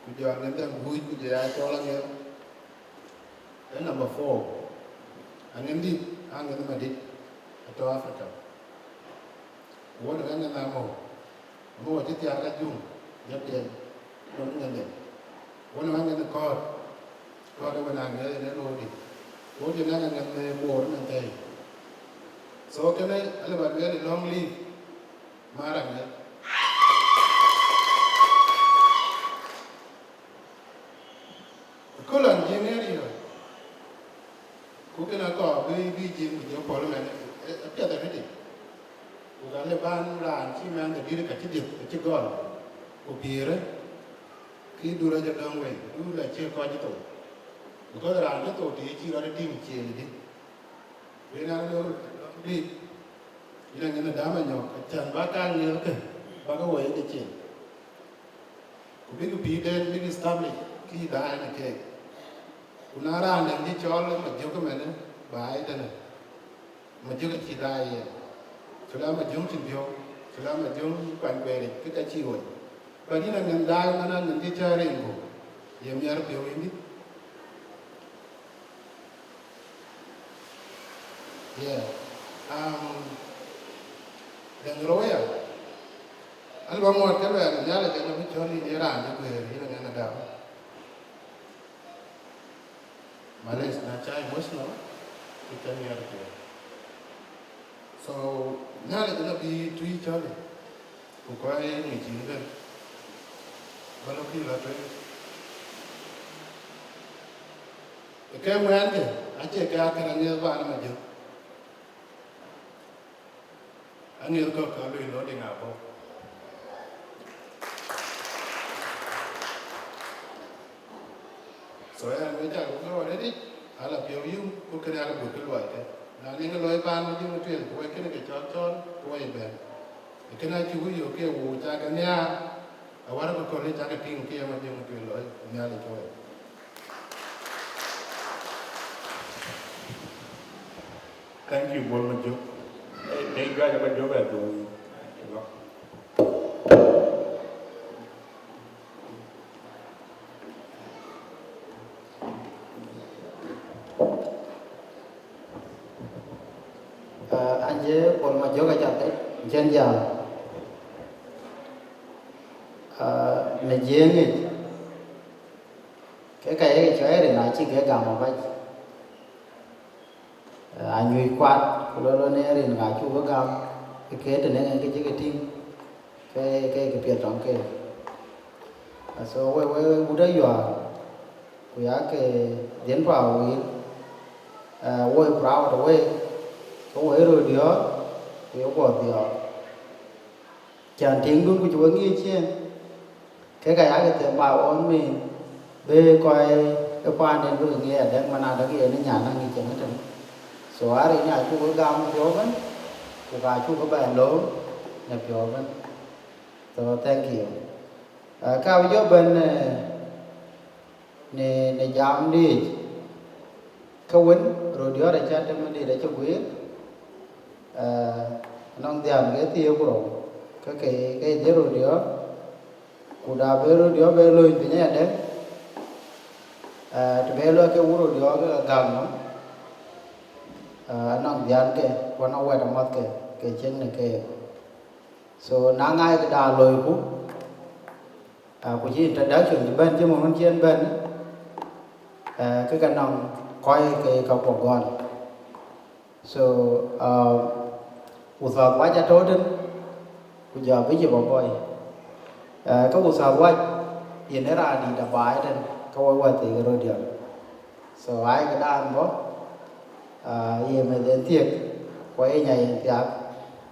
ku jɔ aŋɛn dhɛn guuc, ku jɔ ya cɔl aŋɛth. Ë number four, aŋɛn dït, aŋɛn madït, atɔ̈ Africa. Won ë aŋɛn amɔ̈u, amɔ̈u acï thiaak ajuŋ, jɔ tiɛɛl, nɔm ŋɛn dɛn. Won ë aŋɛn kɔɔt, kɔɔt ë wën aŋɛn ë röördït. Won ë aŋɛn ë boor ëmën thɛɛi. So kënë, alë bä lueel ë long live. Mara ŋiɛth. Köl an jiëŋ ë riɔ̈ɔ̈c. Ku kën akɔɔr bï, bï jiëŋ bï jɔ pɔ̈l mɛn, ë, ë, apiɛth arëtic. Ku ka lë ban raan cï mɛn de dït ka cï dhiëth, ka cï gɔl. Ku pïïrë, kï du rɔt jɔ dɔ̈ŋ wei, du la cie kɔc thou. Because raan cï thou të ye cï rɔt dïm ciëëŋ dï. Ku yen an, lɔ dït, yïn aŋɛn dam anyɔk, acän ba kaŋ ŋiɛth kë, ba ke woi ke cin. Ku bïk pïïrden bïk establish kï daai në keek. Ku na raan dɛ̈ŋ cï cɔl Majök ëmënë, ba aa tënë. Majök acï daai yen. Cï la Majök cïn biɔ̈u, cï la Majök kuany kueeric, kë ka cï woi. But yïn aŋɛn daai man aŋɛn cï cä rin ku, ye miɛr biɔ̈u yïndï. Yeah. Um, dɛ̈ŋ rou aya, an bä ŋuɔt ke luɛɛl Nhialic, an abï cɔl yïn ye raan cï guëër, yïn aŋɛn adau. Malec, na ca emotional, cï kën nhiar piɔ̈u. So, Nhialic an abï tui cɔl yïn. Ku kɔc ŋic yïn ëbën, bä lɔ kï lɔ tueŋ. Ë ke ŋuɛ̈ɛ̈nkë, acie ke akën aŋiɛth baan ë Majök. Aŋiɛth kɔ̈k ka lueel lɔ diŋ abɔ̈. So, ɣɛn we cak röt already, ala piɔ̈u yum, ku kënë ala gut kë luɔi kë. Na liŋ ë lɔi baan Majök tueŋ, ku wek kënë ke cɔl cɔl, ku wek bɛ̈n. Kënë acï wïc yök ke wuu cak ke nhiaar, awär ku kööl cak ke tïŋ ke ye Majök tueŋ lɔi, Nhialic wei. Thank you, Bol Majök. Ë, ë juac aba jɔ bɛ dhuk. Ah, an je Bol Majök acath, cɛn jam. Ah, në Jiëëŋ yic, ke ka ye cɔɔl rin acï ke gam abac. Ah, anyuc kuat, ku lɔ lɔ në rin ka cuk ke gam, ke ke tënë ŋɛn ke cï ke tïŋ, ke, ke, ke piɛth tɔŋ ke. Ah, so we, we, wut ayuaar, ku ya ke dhiën tuaar wïïr, eh, wo ye proud of we, ke wo ye röt diɔ̈ɔ̈r, ku ye guɔ dhiɔ̈ɔ̈r. Cän tiŋdun ku cï we ŋiëc ciëën, kek aya ke them ba ɣɔn min, bï kɔc ë kuanden bï ke ŋiɛc adɛ̈k man adäk yen ë nyan aŋic cïn ëtën. So arin acuk ke gam piɔ̈u ëbën, ku ka cuk ke bɛn lööm në piɔ̈u ëbën. So thank you. Ah, ka bï jɔ bɛ̈n, eh, në, në jam dïït, ke wën röt diɔ̈ɔ̈r acä tëm dïït acï guiir, eh, nɔŋ dhian ke thiëër ku rou, Ke ke ke dhil röt yɔ̈ɔ̈k, ku da bï röt yɔ̈ɔ̈k bï lööny piny ayadɛ̈, eh, të bï luɔi ke wur röt yɔ̈ɔ̈k ke gäk nɔm, eh, anɔŋ dhianke, ku anɔŋ wɛ̈t amɔ̈thke, ke cieŋ në keek. So, na ŋaai këda loiku, ah, ku cï introduction cï bɛ̈n cï mën cï en bɛ̈n, eh, ke ke nɔŋ kɔc ke ka kuɔ gɔl. So, uh, Ustadh Wac atɔ̈ tën, ku jɔ Bishop Aboi. Uh, ke Ustadh Wac yen ë raan dït abaai tën, ke wek wɛ̈t thii ke röt diäk. So, ai këdan bɔ̈, uh, ye meth en thiëk, ku ye nya yen thiak,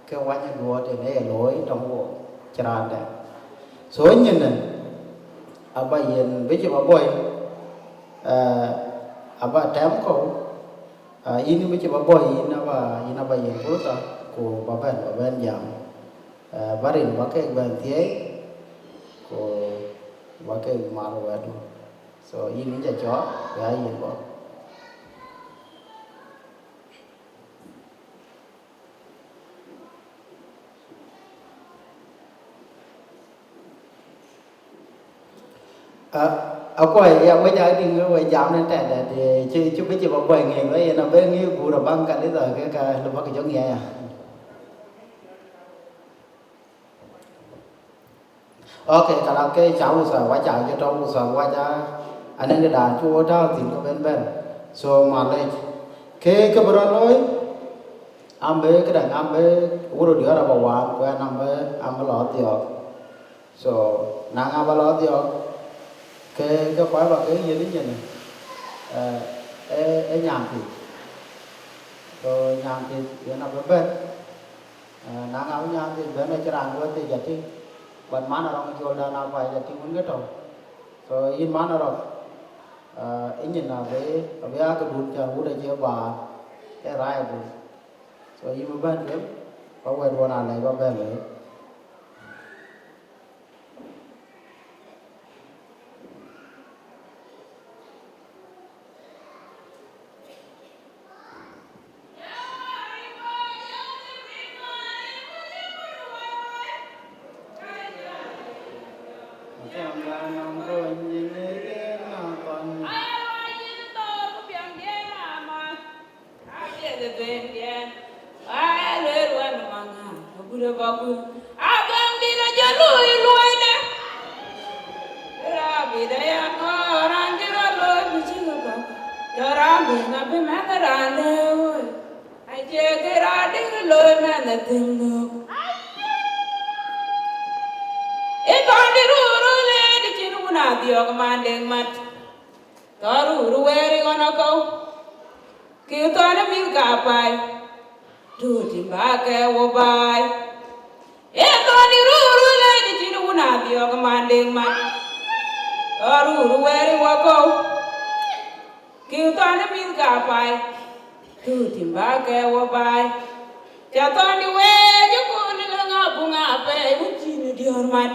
ke wany ë duɔɔt yen ë ye looi tɔŋ wo cï raan dɛ̈. So, nyin aba yen Bishop Aboi, uh, aba tɛm kɔ̈u, Ah, yïn Bishop Aboi, yïn aba, yïn aba yiën fursa, ku ba bɛ̈n, ba bɛ̈n jam. Eh, ba rin ba kek bɛ̈n thiëëc, ku ba kek mar wɛ̈tdu. So, yïn, yïn ca cɔɔl, ya yïn bɔ̈. Ah, akuɔi, ya, wek ca tïŋ, wek jam në tɛ̈dɛ̈t, eh, cï, cï Bishop Aboi ŋiɛc, wek yen abï ŋiɛc guur abaŋ kanitha, ke ka lëu bäk jɔ ŋiɛc ya. Okay, kalas, ke ca Ustadh Wac, ca jɔ tɔ̈ Ustadh Wac, anɛn këdan cï wo tääu thïn ke bɛ̈n bɛ̈n. So, malec. Ke, ke bï rɔt looi, am bï këdäŋ, am bï wur röt diäk aba waan, ku ɛn am bï, am bï lɔ dhiɔɔk. So, na ŋa ba lɔ dhiɔɔk, ke, ke kɔc ba ke yiën nyin, eh, eh, eh, nyan thith. So, nyan thith yen abï bɛ̈n, eh, na ŋa bï nyan thith bɛ̈n, acïn raan bï thiëc atïŋ, but man Arɔŋ Col dan apac atïŋ wën ke tɔ̈. So, yïn man Arɔŋ, eh, nyin abï, abï aa këdun cän wut acie baar, ee rac adun. So, yïn bï bɛ̈n tueŋ, ba wɛ̈t wën alɛc ba bɛ̈n lɛc. Apiɛth ë tueŋdiɛn, aa lueel wën maŋa, agut ë bä guöp. Abäŋdït ajɔ luöi luɔide. Rabi da ya ŋɔɔr raan cï rɔt looi ku cï ke bɔ̈. Jɔ raan bï ŋa bï mɛnh raan lëu woi. Acie kë raan dï looi mɛnh ë thïn lök. Ë thɔn dï ruu ruu le dï cïn wun adhiɔ̈k man dek mat. Thɔn ruu ruu wɛɛr ë ɣɔn akɔ̈u. Kï thɔn ë mïth ka pai, tuut tim bä kɛ wo baai. Ee thɔn ë ruu ruu lɛ̈i të cïn wun adhiɔ̈k man dek man. Thɔn ruu ruu wɛɛr ë wakɔ̈u. Kï thɔn ë mïth ka pai, tuut tim bä kɛ wo baai. Ca thɔn dï weec ë kun ë lëŋ abuŋ apɛi wun cïn ë diɔ̈ɔ̈r man.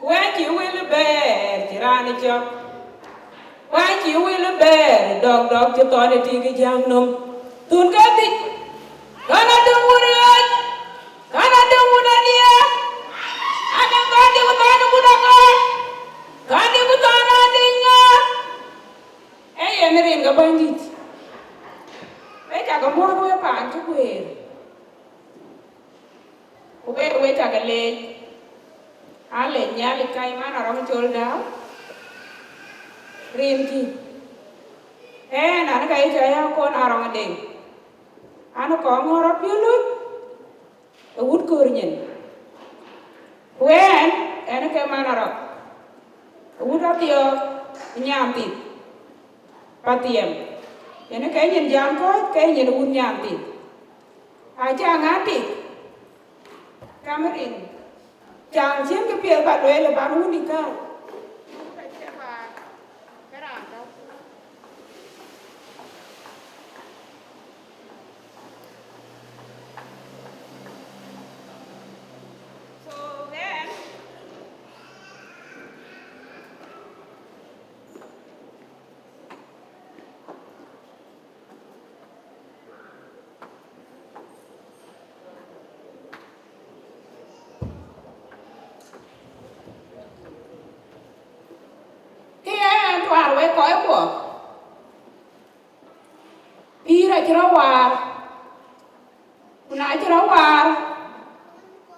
Wɛ̈t cï wil bɛ̈ɛ̈r cï raan cɔk. Wɛ̈t cï wil bɛ̈ɛ̈r dɔk dɔk cï thɔn ë tik ë jäŋ nɔm. Thun ke thic, kän adöŋ wun ɣööc, kän adöŋ wun adiɛɛr. Adäŋ kän dï ku thɔn ë wun agɔ̈ɔ̈r, kän dï ku thɔn ë adïŋ ŋäär. Ee yen rin ke Bɛ̈nydït. Wek cak muɔ̈th wek paan cï guëër. Ku wek, wek cak leec. Aa leec Nhialic ka yï man Arɔŋ Col Dau. Rin kï. Ëën, an, ka yï cɔɔi akon Arɔŋ Deŋ. An, kɔŋ ŋɔ̈ɔ̈r apiöl luth. Ë wut köör nyin. Ku ëën, ëën ke man Arɔk. Ë wut Athiɔɔk nyan thith. Pathiɛm. Yen ke nyin jam kɔ̈ɔ̈c, ke nyin wut nyan thith. Aca ŋa tik. Kam rin. Cam cïn kë piɛth ba lueel ë ban wun ë kääc. So then, Wek kɔckuɔ, pïïr acï rɔt waar, ku na cï rɔt waar,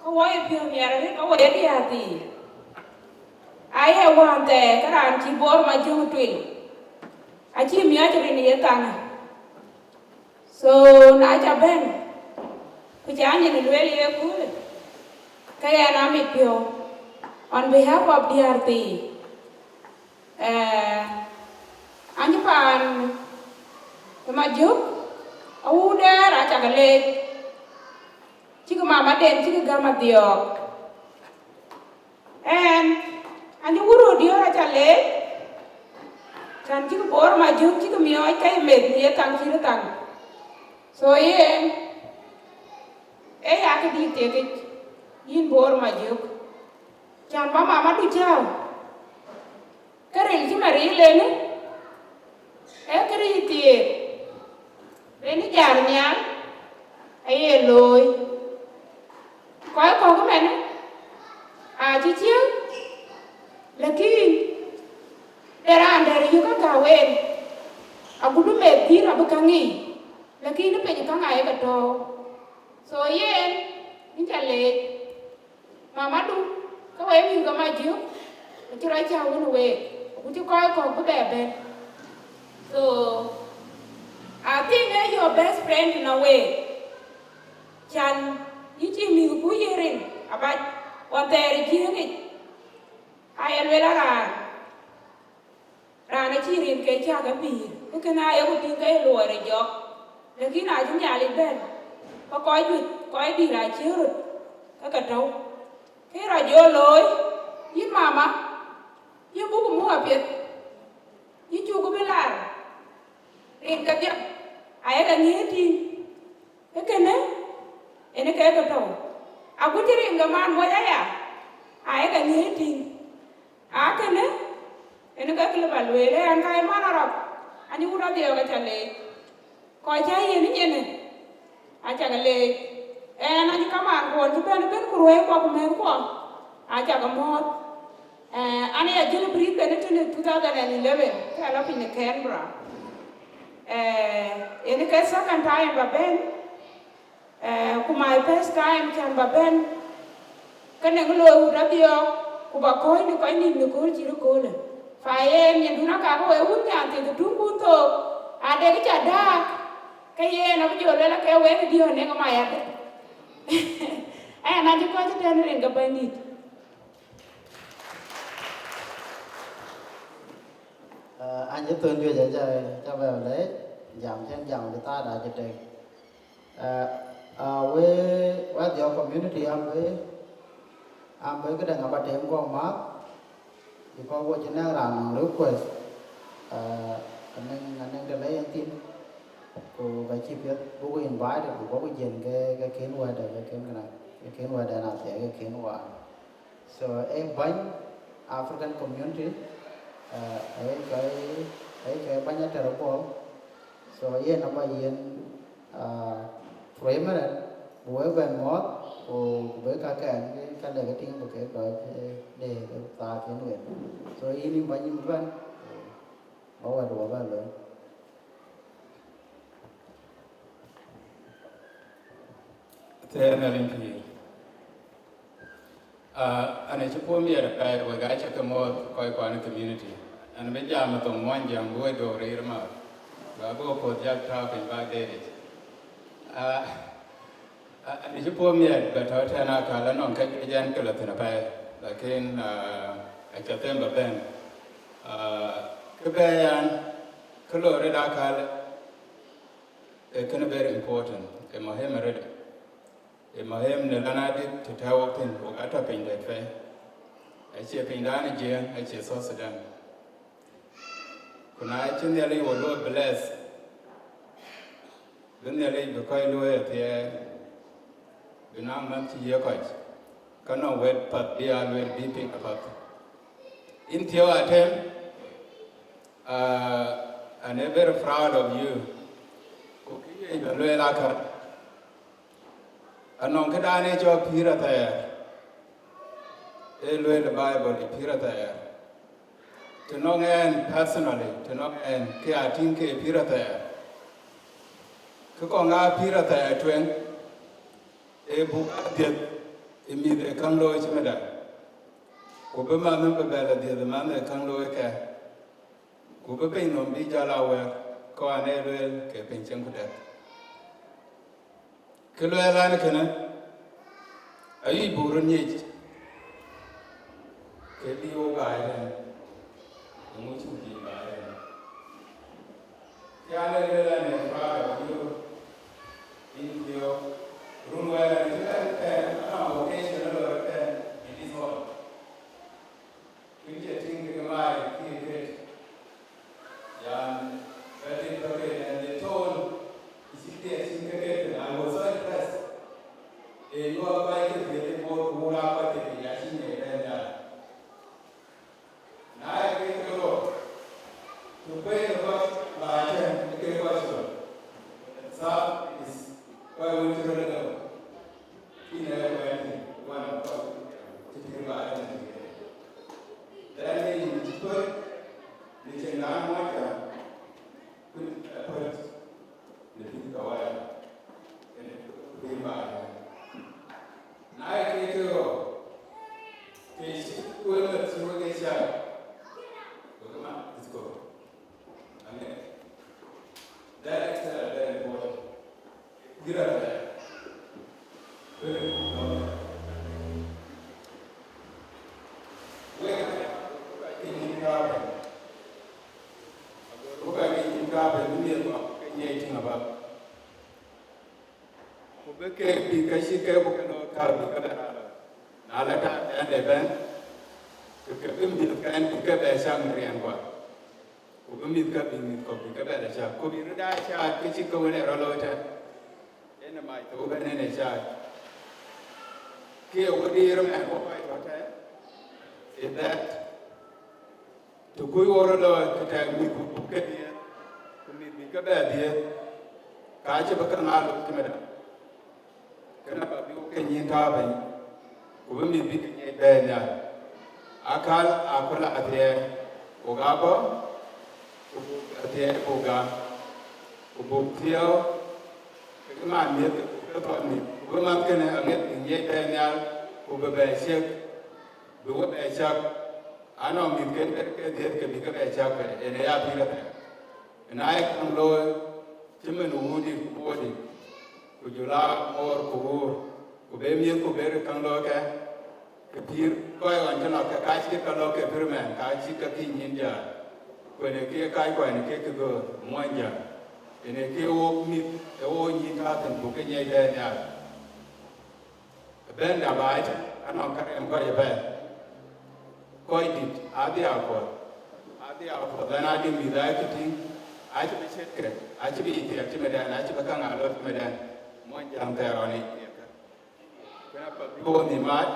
ke wɔ ye piɔ̈u nhiɛɛr arëët, ke wɔ ye diäär thii. Aye wään thɛɛr ke raan cï Bor Majöŋ tueŋ, acï miɔɔc rin ye thaŋë. So na ca bɛ̈n, ku ca nyin lueel ye köölë, ke ɣɛn amit piɔ̈u on behalf of diäär thii. Eh, anyï paan ë Majök, awuur dɛ̈ɛ̈r acak leec, cïkï mamaden cïkï gäm adhiɔ̈ɔ̈k. Ɣɛn, anyï wur röt diöör aca leec, cän cïkï Bor Majök cïkï miɔɔc ke ye meth në ye thaŋ cït thaŋ. So yen, ee ya këdït thiekic, yïn Bor Majök, cän bä mamadu cääu. Ke ril cï Mari lenë, ee kë ril thieek, rin jal nhial aye looi. Kɔc kɔ̈k ëmɛnë acï ciëŋ, lakin de raan dɛ̈t yök ke gäu en, agut bï meth dhil abï käŋ ŋic, lakin piny käŋ aye ke tɔ̈ɔ̈u. So yen, yïn ca leec. Mamadu, ke wek mïth ke Majök, acï rɔt cä wën week, ku cï kɔc kɔ̈k bï bɛ bɛ̈n. So, I think ee your best friend in a way. Cän yïn cï mïthku ye rin abac, ɣɔn thɛɛr ë Jiëëŋ yic, aye lueel a raan. Raan acï rin ke cäk ë pïïr, ke kënë ayeku tïŋ ke ye luɔi rɔt jɔk, lakin acï Nhialic bɛ̈n, ke kɔc juëc, kɔc dït acï röt ke ke tɔ̈u. Ke rɔt jɔ looi, yïn mama, yïn buk muk apiɛth, yïn cuk bï lar, rin kedhie ayek aŋiɛ̈ɛ̈c tïŋ. Ke kënë, en ke ke tɔ̈u. Agut cï rin ke man moc aya, ayek aŋiɛ̈ɛ̈c tïŋ. Aa kënë, en ke kë lë bä lueel, ë ɣɛn ka ye man Arab, anyï wut adhiɔ̈ɔ̈k aca leec. Kɔc cä yen nyinë, acak leec. Ɣɛn anyï kamaan kuɔn cï bɛ̈n ëbën ku ruɛɛi kuɔ ku mɛ̈th kuɔ, acak mɔ̈ɔ̈th. Eh, an, ya jël Brisbane tënë two thousand and eleven, ke lɔ piny në Canberra. Eh, en ke second time bä bɛ̈n. Eh, ku my first time cän bä bɛ̈n, ke nɛŋ looi wut adhiɔ̈ɔ̈k, ku bä kɔ̈ɔ̈c në kɔc nïïm në kööl cït ëköölë. Fa yen nyindun aka ke wek wun nyan thiëth ë tuŋkun thook, ade kë ca dääk, ke yen abï jɔ luel ake wek diɔ̈ɔ̈k nɛŋ ë mayadë. Aya na cï kɔc ëtɛ̈n rin ke Bɛ̈nydït. Ah, an cï thön juëc aca, ca bɛ leec, jam cïn jam cï thaada cï tek. Ah, ah, we, we dhiɔ̈k community am we, am we këdäŋ aba tem kɔ̈k math, because wo cï nɛŋ raan nɔŋ request, ah, anɛŋ, anɛŋ të le yen thïn, ku ka cï piɛth buku invite, ku buku jiën ke, ke kën wɛ̈ɛ̈tde, ke kën këdäŋ, ke kën wɛ̈ɛ̈tde na thiɛɛk, ke kën waar. So, ee bäny African community, uh, ee cɔi, ee cɔi bäny Atɛ̈r Bol. So, yen abä yen, uh, three minute, bï wek bɛn mɔ̈ɔ̈th, ku, ku bï kakɛn, bï ka lek tïŋ bï kek dɔc, eh, de, de thaar kën wen. So, yïn yïn bäny yïn bɛ̈n, ku bä wɛ̈t wä bɛ̈n looi. Thɛɛr Nhialic pïïr. Ah, an, acï puɔ̈u miɛt apɛi, wek aa cä ke mɔ̈ɔ̈th kɔc kuan ë community. An, bï jam ë thoŋ Muɔnyjäŋ, bï we duɔ̈k rëër math. Bä bï we puɔ̈th jak tääu piny bä deet yic. Ah, ah, an, acï puɔ̈u miɛt, bä tɔ̈ tɛ̈n akäl anɔŋ kë juëc ɛn ke lɔ thïn apɛi. Lakin, ah, acä them bä bɛ̈n. Ah, kë bɛ̈ɛ̈i an, kë loi rɔt akäl, ee kënë very important, ee muhim arëët. Ee muhim në lɔn adït të tɔ̈u wok thïn, wok atɔ̈ piny dɛ̈t pɛi. Acie pinydan ë Jiëëŋ, acie South Sudan. Ku na cï Nhialic wo luɔi bless, bï Nhialic bï kɔc luɔi athiɛɛr, bï naŋ manh cï yiëk kɔc, ka nɔŋ wɛ̈t path bï aa lueel bï piŋ apath. Yïn thiɔ̈k atem, uh, and I'm very proud of you. Ku kë ye bä lueel akä, anɔŋ këdan ë cɔl pïïr athɛɛr, ee lueel ë Bible ë pïïr athɛɛr. Të nɔŋ ɛn personally, të nɔŋ ɛn, kë ya tïŋ ke pïïr athɛɛr. Kë kɔŋ aa pïïr athɛɛr tueŋ, ee buk aa dhiëth ë mïth ë käŋ looi cï mëda. Ku bï manh bï bɛ lɔ dhiëth ë manh ë käŋ looi kë. Ku bï piny nɔm bï jɔl aa wɛ̈ɛ̈r, kɔn ee lueel ke piny cieŋ ku tɛ̈k. Kë luɛɛl an, kënë, ayï buk röt nyic, ke bï wok baai tɛ̈n, eeŋö cuk bï baai tɛ̈n? Kë an, ee lueel an, ee Father, you, in your room where you can, can, an, occasion, or can, in this hall. Kën cï tïŋ ke maai kï ket, yan, bɛ̈t in bäkël, and they told, cï thiëëk cïn ke ket, I was so impressed. Ee, you are quite a very good, who are quite a very, I think, a very, uh, na ye ke ke rot, to pay the cost by ten, ke cost. That is why we to the level. Ina ya kwa ni wana kwa titiri ba ya ni. Dani ni chukwe ni chenga mwaka. Kun apart ni titiri kawaya. Ni ba ya. Na ya ke ke ro. Ke shi kwa ni titiri ke sha. Kwa kama isko. Amen. That is very important. Gira. Very important. Wek in problem. Wek in problem ni ko ke nyai ting aba. Ku bï kek bï ke cï kek ku ke lɔ kar bï ke bɛ raan lɔ. Na lɔ taŋ ɛn de bɛ̈n, ke ke bï mïth kɛn bï ke bɛ cäŋ riɛn guɔ. Ku bï mïth ke bï mïth kɔ̈k bï ke bɛ lɔ cäk. Ku bï röt aa cäk ke cï ke wën ë rɔt looi tɛ̈n. En ë mac thok ëbɛ̈n en ë cäk. Ke wëdï röt mɛn wok kɔc tɔ̈ tɛ̈n, ë that. Të kuc wok röt looi, ke tɛ̈k mïth ku buk ke dhiëëth, ku mïth bï ke bɛ dhiëëth, ka cï bï käŋ aa looi cï mëda. Kënë abä bï wok ke nyïn tääu piny, ku bï mïth bï ke nyiɛc bɛ̈ɛ̈i nhial. Akäl aa ku la athiɛɛi, wok aa bɔ̈, ku buk athiɛɛi buk gam, ku buk thiɔ̈ɔ̈k, ke man miëth ke buk ke thɔn mïth, ku bï man kënë aŋiɛth bï nyiɛc bɛ̈ɛ̈i nhial, ku bï bɛ ciëk, bï we bɛ cäk, anɔŋ mïthken ke ke dhiëth ke bï ke bɛ cäk, en ë ya pïïr athɛɛr. Na ye käŋ looi, cï mën wudït ku boodït, ku jɔl aa moor ku wuur, ku be miëth ku be röt käŋ looi kë, ke pïïr kɔc ɣɔn cï lɔ ke ka cï ke lɔ ke pïïr mɛn, ka cï ke kï nyïn jäl. Ku en ë ke kac kuany ke ke dhöör muɔny jäl. En ë ke wok mïth, ë wok nyïn tääu thïn, ku ke nyiɛc bɛ̈ɛ̈i nhial. Ëbɛ̈n da baai tɛ̈n, anɔŋ kärɛɛm kɔc ëbɛ̈n. Kɔc dït adhil a kuɔth, adhil a kuɔth, ɛn adï mïth aa kë tïŋ, acï bï cetkë, acï bï thiɛk cï mëdɛn, acï bï käŋ aa looi cï mëdɛn. Muɔny jäŋ thɛɛr ɣɔn yic thiɛkkë. Kënë apath bï wok nhïïm maat,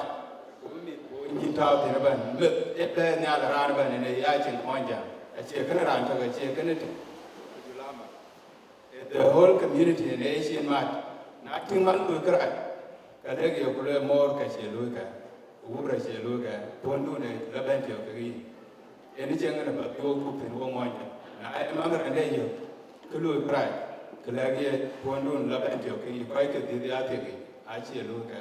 ku bï mïth ku nyïn tääu thïn ëbɛ̈n. Meth ë bɛ̈ɛ̈i nhial raan ëbɛ̈n, en ë ya cin muɔny jäŋ. Acie kënë raan tök, acie kënë tïŋ. Ku jɔl a math. Ee, the whole community en ee cin mat. Na tïŋ man luui kërac, ka lëk ye ku lueel moor ka cie luui kë, ku wur acie luui kë, puɔ̈ndun ë lɔ bɛ̈n tiɔ̈k kekë yïn. En ë cieŋ en apath bï wok dhuk thïn wok muɔny tök. Na ee man rɛ̈nde yök, kë luui kërac, kë lɛ̈k ye puɔ̈ndun lɔ bɛ̈n tiɔ̈k kekë yïn, kɔc ke dhiëth ya thiëk yic, acie luui kë.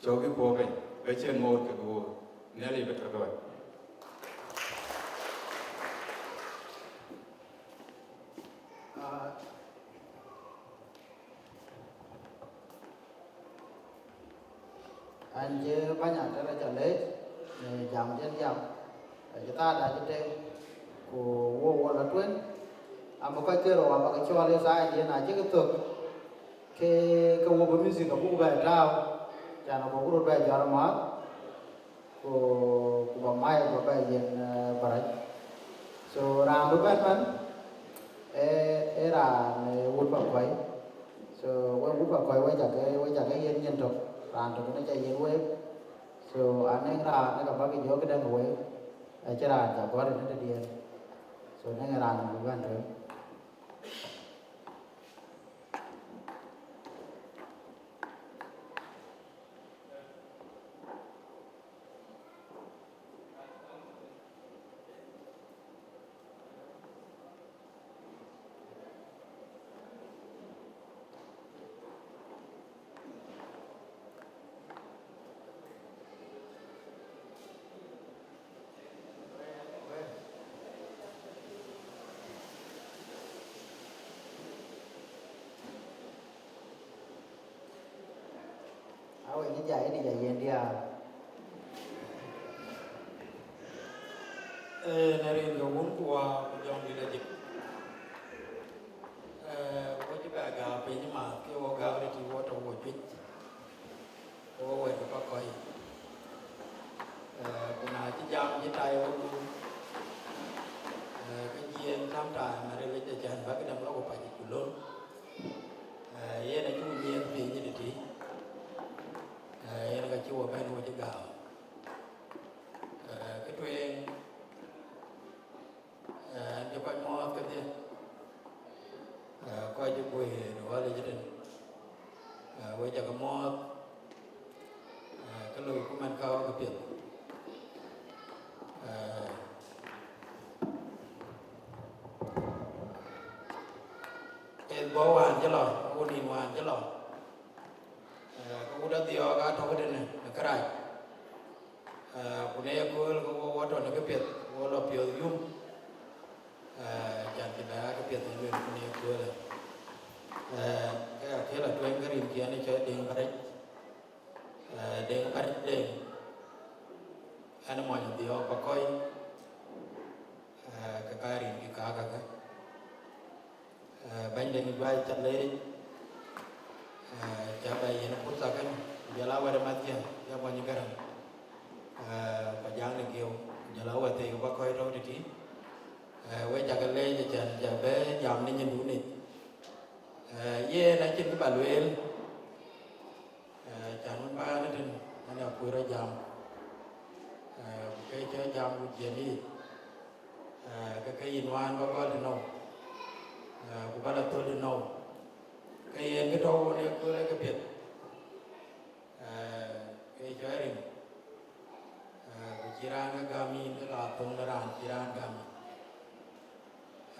Cɔkï puɔ̈u piny, bä cïn moor kekë woor. Nhialic bï tɔ̈ ke wek. Ah, an cï bäny Atɛr aca leec, në jam cïn jam, acï thaada acï tem, ku wo wo lɔ tueŋ, ama kɔc ke rou abä ke cɔɔl ë thaai diën acï ke thök, ke, ke wo bï music abuk bɛ tääu, can abuk röt bɛ jɔt amääth. Ku, ku ba mic ba bɛ yiɛ̈n, eh, barac. So, raan bï bɛ̈n man, eh, eh, raan, eh, wut Pakuɔi. So, we wut Pakuɔi, we cä ke, we cä ke yiɛ̈n nyin tök. Raan tök në cä yiɛ̈n wek. So, anëŋ raan në ka bäk jɔ këdäŋ wek. Acïn raan cä gɔ̈t në tëdiɛ̈n. So, nɛŋ raan bï bɛ̈n tueŋ. Kɔc cï jai ëdï ja yen diäär. Ee, në rin ke Wun ku Wä ku Jɔŋdït Lajik. Ee, wɔ cï bɛ gääu piny ëmääth, ke wɔ gääu röt, wɔ tɔ̈ wɔ juëc, wɔ wɛ̈t ë Pakɔc. Ee, ku na cï jam cï tai wɔ guur, ee, ke jiëën sometime aril yic, acän bä këdäŋ lɔ ku pac ku lor. Ee, yen acuk nyiëëth piny ë tëtï. Ee, yen ka cï wɔ bɛ̈n wɔ cï gääu. Ee, kë tueŋ, ee, ɣɛn cï kɔc mɔ̈ɔ̈th kedhie, ee, kɔc cï guëër ë Ɣɔ̈lic ëtën, ee, wek cä ke mɔ̈ɔ̈th, ee, ke loiku man ka wä ke piɛth. Ee, ë bɔ̈ wään cï lɔ, ku nïn wään cï lɔ, ee, ke wut Adhiɔ̈ɔ̈k aa tɔ̈ këtënë në kërac. Ee, ku në ye kööl ke wo wɔ tɔ̈ në këpiɛth, wo lɔ piɔ̈ɔ̈th yum. Ee, can cï bɛ aa këpiɛth ë lueel ku në ye kööl. Ee, ke akël atueŋ ke rinkiɛn ë cɔl Deŋ Bärɛc. Ee, Deŋ Bärɛc Deŋ, ɣɛn ë mony Adhiɔ̈ɔ̈k Pakɔc. Ee, ke ka rinkiɛn ka kakë. Ee, bɛ̈ny de juäc ca leec, ee, ca bɛ yiɛ̈n purtha kënë, ku jɔl a wɛ̈t ë Mathiaŋ, ya bɔny Gäräŋ, ee, ku Jaŋ de Gieu, ku jɔl a wɛ̈t thii ke Pakɔc tɔ̈ tëtï. Ee, wek ca ke leec, acän ca bɛ jam në nyindun yic. Ee, yen acïn kë bä lueel, ee, can wën bä ɣɛn ëtën, ɣɛn akuc rɔt jam, ee, ku ke cä jam ku jiël yic. Ee, ke ke yïn wään bä gɔl tënou, ee, ku bä lɔ thöl tënou, ke yen kë tɔ̈u wun ë kuëër ë ke piɛth, ee, ke cɔl rin, ee, ku cï raan ke gäm yïn, ke la thöŋ de raan cï raan gäm yïn,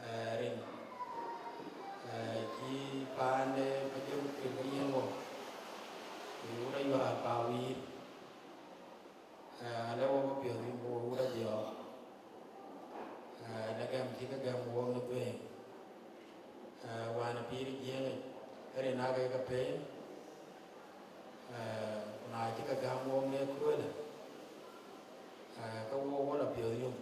ee, rin, ee, cï paande bä jɔl kuël ke yen wɔ, ku wut Ayuaar pa wïïr. Ee, ale wok piɔ̈ɔ̈th yïn ku wok wut Adhiɔ̈ɔ̈k, ee, në gɛm cï ke gɛm wok në dhuëëŋ, ee, wään ë pïïr ë Jiëëŋ yic, rin aa ke ke pëën, ee, ku na cï ke gäm wok në köölë, ee, ke wok wo lɔ piɔ̈ɔ̈th yum.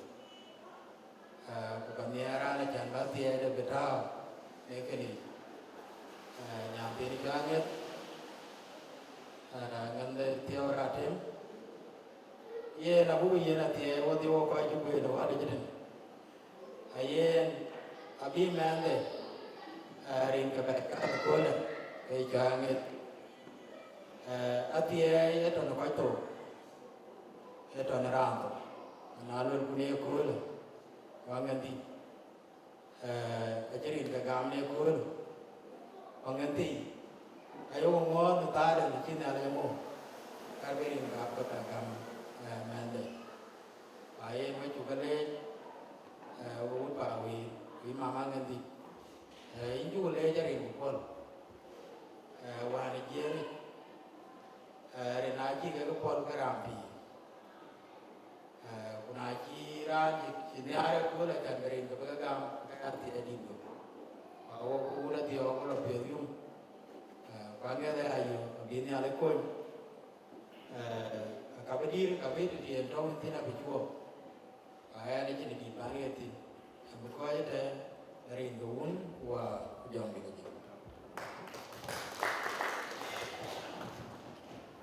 Ee, ku ka nhiaar raan acän bä thiɛɛde bï tääu në kënë yic. Ee, nyan thiin cä ŋeth, ee, ŋɛ̈n de thiɔ̈u ratem, yen abuk yen athiɛɛi wodhie wok kɔc cï guëër në Ɣɔ̈lic ëtën. Ayen abï mɛnhde, ee, rin ke bɛ kath ëköölë, ke cä ŋeth. Ee, athiɛɛi ë tɔ̈ në kɔc thou, ë tɔ̈ në raan thou. Na luelku në ye köölë, ku aŋɛ̈n dhïc, ee, acï rin ke gam në ye köölë, ku aŋɛ̈n thii, ayok ŋuɔ̈ɔ̈th në thaarde në cï Nhialic ëmou, ka bï rin gam ke bɛ gam, ee, mɛnhde. Ayen wek cuk ke leec, ee, wek wut pa wïïr, wïïr mama ŋɛ̈n dhïc. Ee, yïn cuk leec arin ku puɔl, ee, wään ë Jiëëŋ yic, ee, rin aa cï kek puɔl ke raan pïïr. Ee, ku na cï raan cï, cï nhiaar ëkööl acän ke rin ke bï ke gam, ke ya thiëëc dït wek. Ku awok ku wut Adhiɔ̈ɔ̈k ku lɔ piɔ̈ɔ̈th yum. Ee, ku aŋɛth ë ayök abï Nhialic kony. Ee, ka bï dïïr, ka bï tëthiin tɔ̈u thïn abï cuɔp. Ka ɣɛn acïn dït bä ŋiɛc thïn. Abï kɔc ëtɛ̈ɛ̈n, rin ke Wun, ku Wä, ku Jɔŋdït Lajik.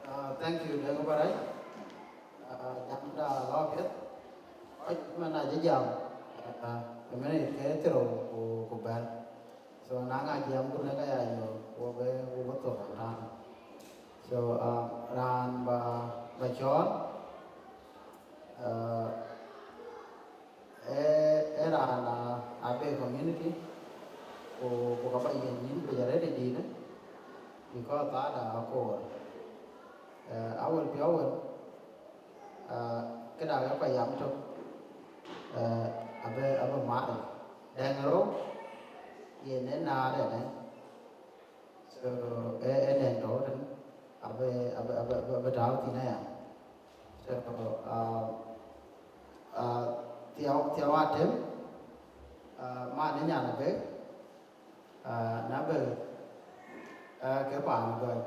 Ah, thank you, Deŋ Bärɛc. Ah, jamda lɔ piɛth. Kɔc man acï jam, ah, ë minit ke thiërrou ku, ku bɛ̈t. So na ŋa jiɛɛm ku në ka ya yök, wo bï, wo bï thou raan. So, uh, raan ba, ba cɔɔl, uh, ee, ee raan, uh, Abei community, ku, ku ka ba yiɛ̈n nyïn ku jɔl arëët dïït, because thaada akoor. Uh, awel piɔ̈u wën, Ah, këda ke kɔc yam tök, eh, abï, abï mat. Dɛŋ rou, yen ë naath ënë. So, ë, ë dɛŋ tɔ̈u tën, abï, abï, abï, abï, abï tääu thïn aya. So, ah, ah, thiau, thiau atem, ah, man ë nyan abëk, ah, na bɛ̈k, ah, ke paan ë gɔl.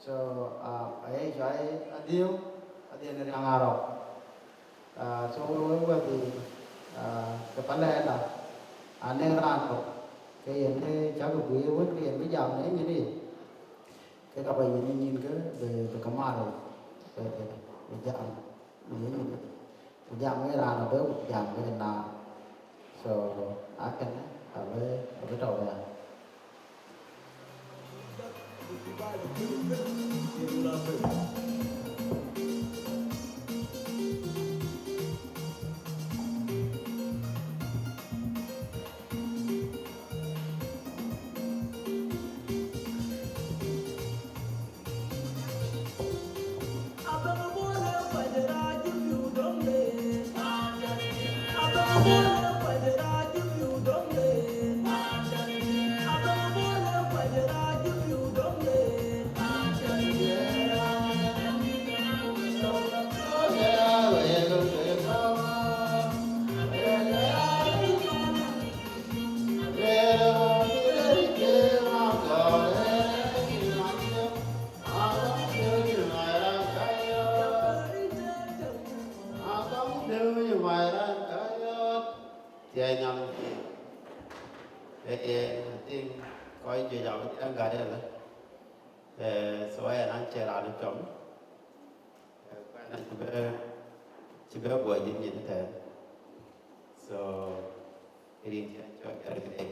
So, uh, aye cuai Adhiëu, Adhiëu në Riaŋ Arɔ̈k. Uh, so we we we the, uh, the Palɛɛla, anëŋ raan tök, ke yen ë cäk guiir wën, ke yen bï jam në nyin ë, ke ka ba yen nyin ke bï, bï ke mat, bï, bï, bï jam në nyin ë. Ku jam wën raan abï jam wën na. So, akënë abï, abï tɔ̈u ya. Thiëi Nhialic pïïr. Ee, ee, I think kɔc juëc abï dhiɛl gät ëlë. Ee, so ɣɛn an cï raan ë piɔ̈m. Ee, ku ɣɛn acï bɛ, cï bɛ guɔ yïn nyin ëtɛ̈ɛ̈n. So, rin cï an cɔl Jerry Gray.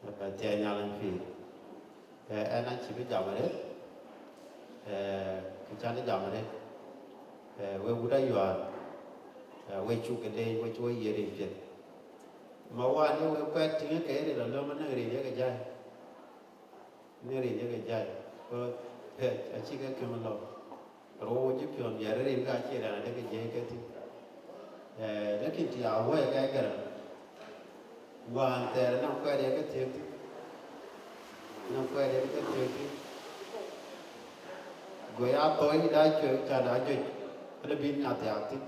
Ee, Thiëi Nhialic pïïr. Ee, ɣɛn acï bï jam arëët, ee, ku cän jam arëët, ee, wek wut Ayuäär, ee, wek cuk ke leec, wek cuk ye rin piɛth. Ma wään ye wek kuɛɛt tïŋ ke rin alöm anëŋ rin ye ke jai. Në rin ye ke jai, ke, ee, acï ke këm lɔ. Rou cï piɔ̈n miɛt rin ka cie raan adek ke jiëëc ke thïn. Ee, lakin të ya wëë ke gɛrɛ, wään thɛɛr nɔŋ kuɛɛt ye ke thiëëk thïn, nɔŋ kuɛɛt ye ke thiëëk thïn. Go ya thɔɔc da cuë ca da juëc, ala bï nya thiaak thïn.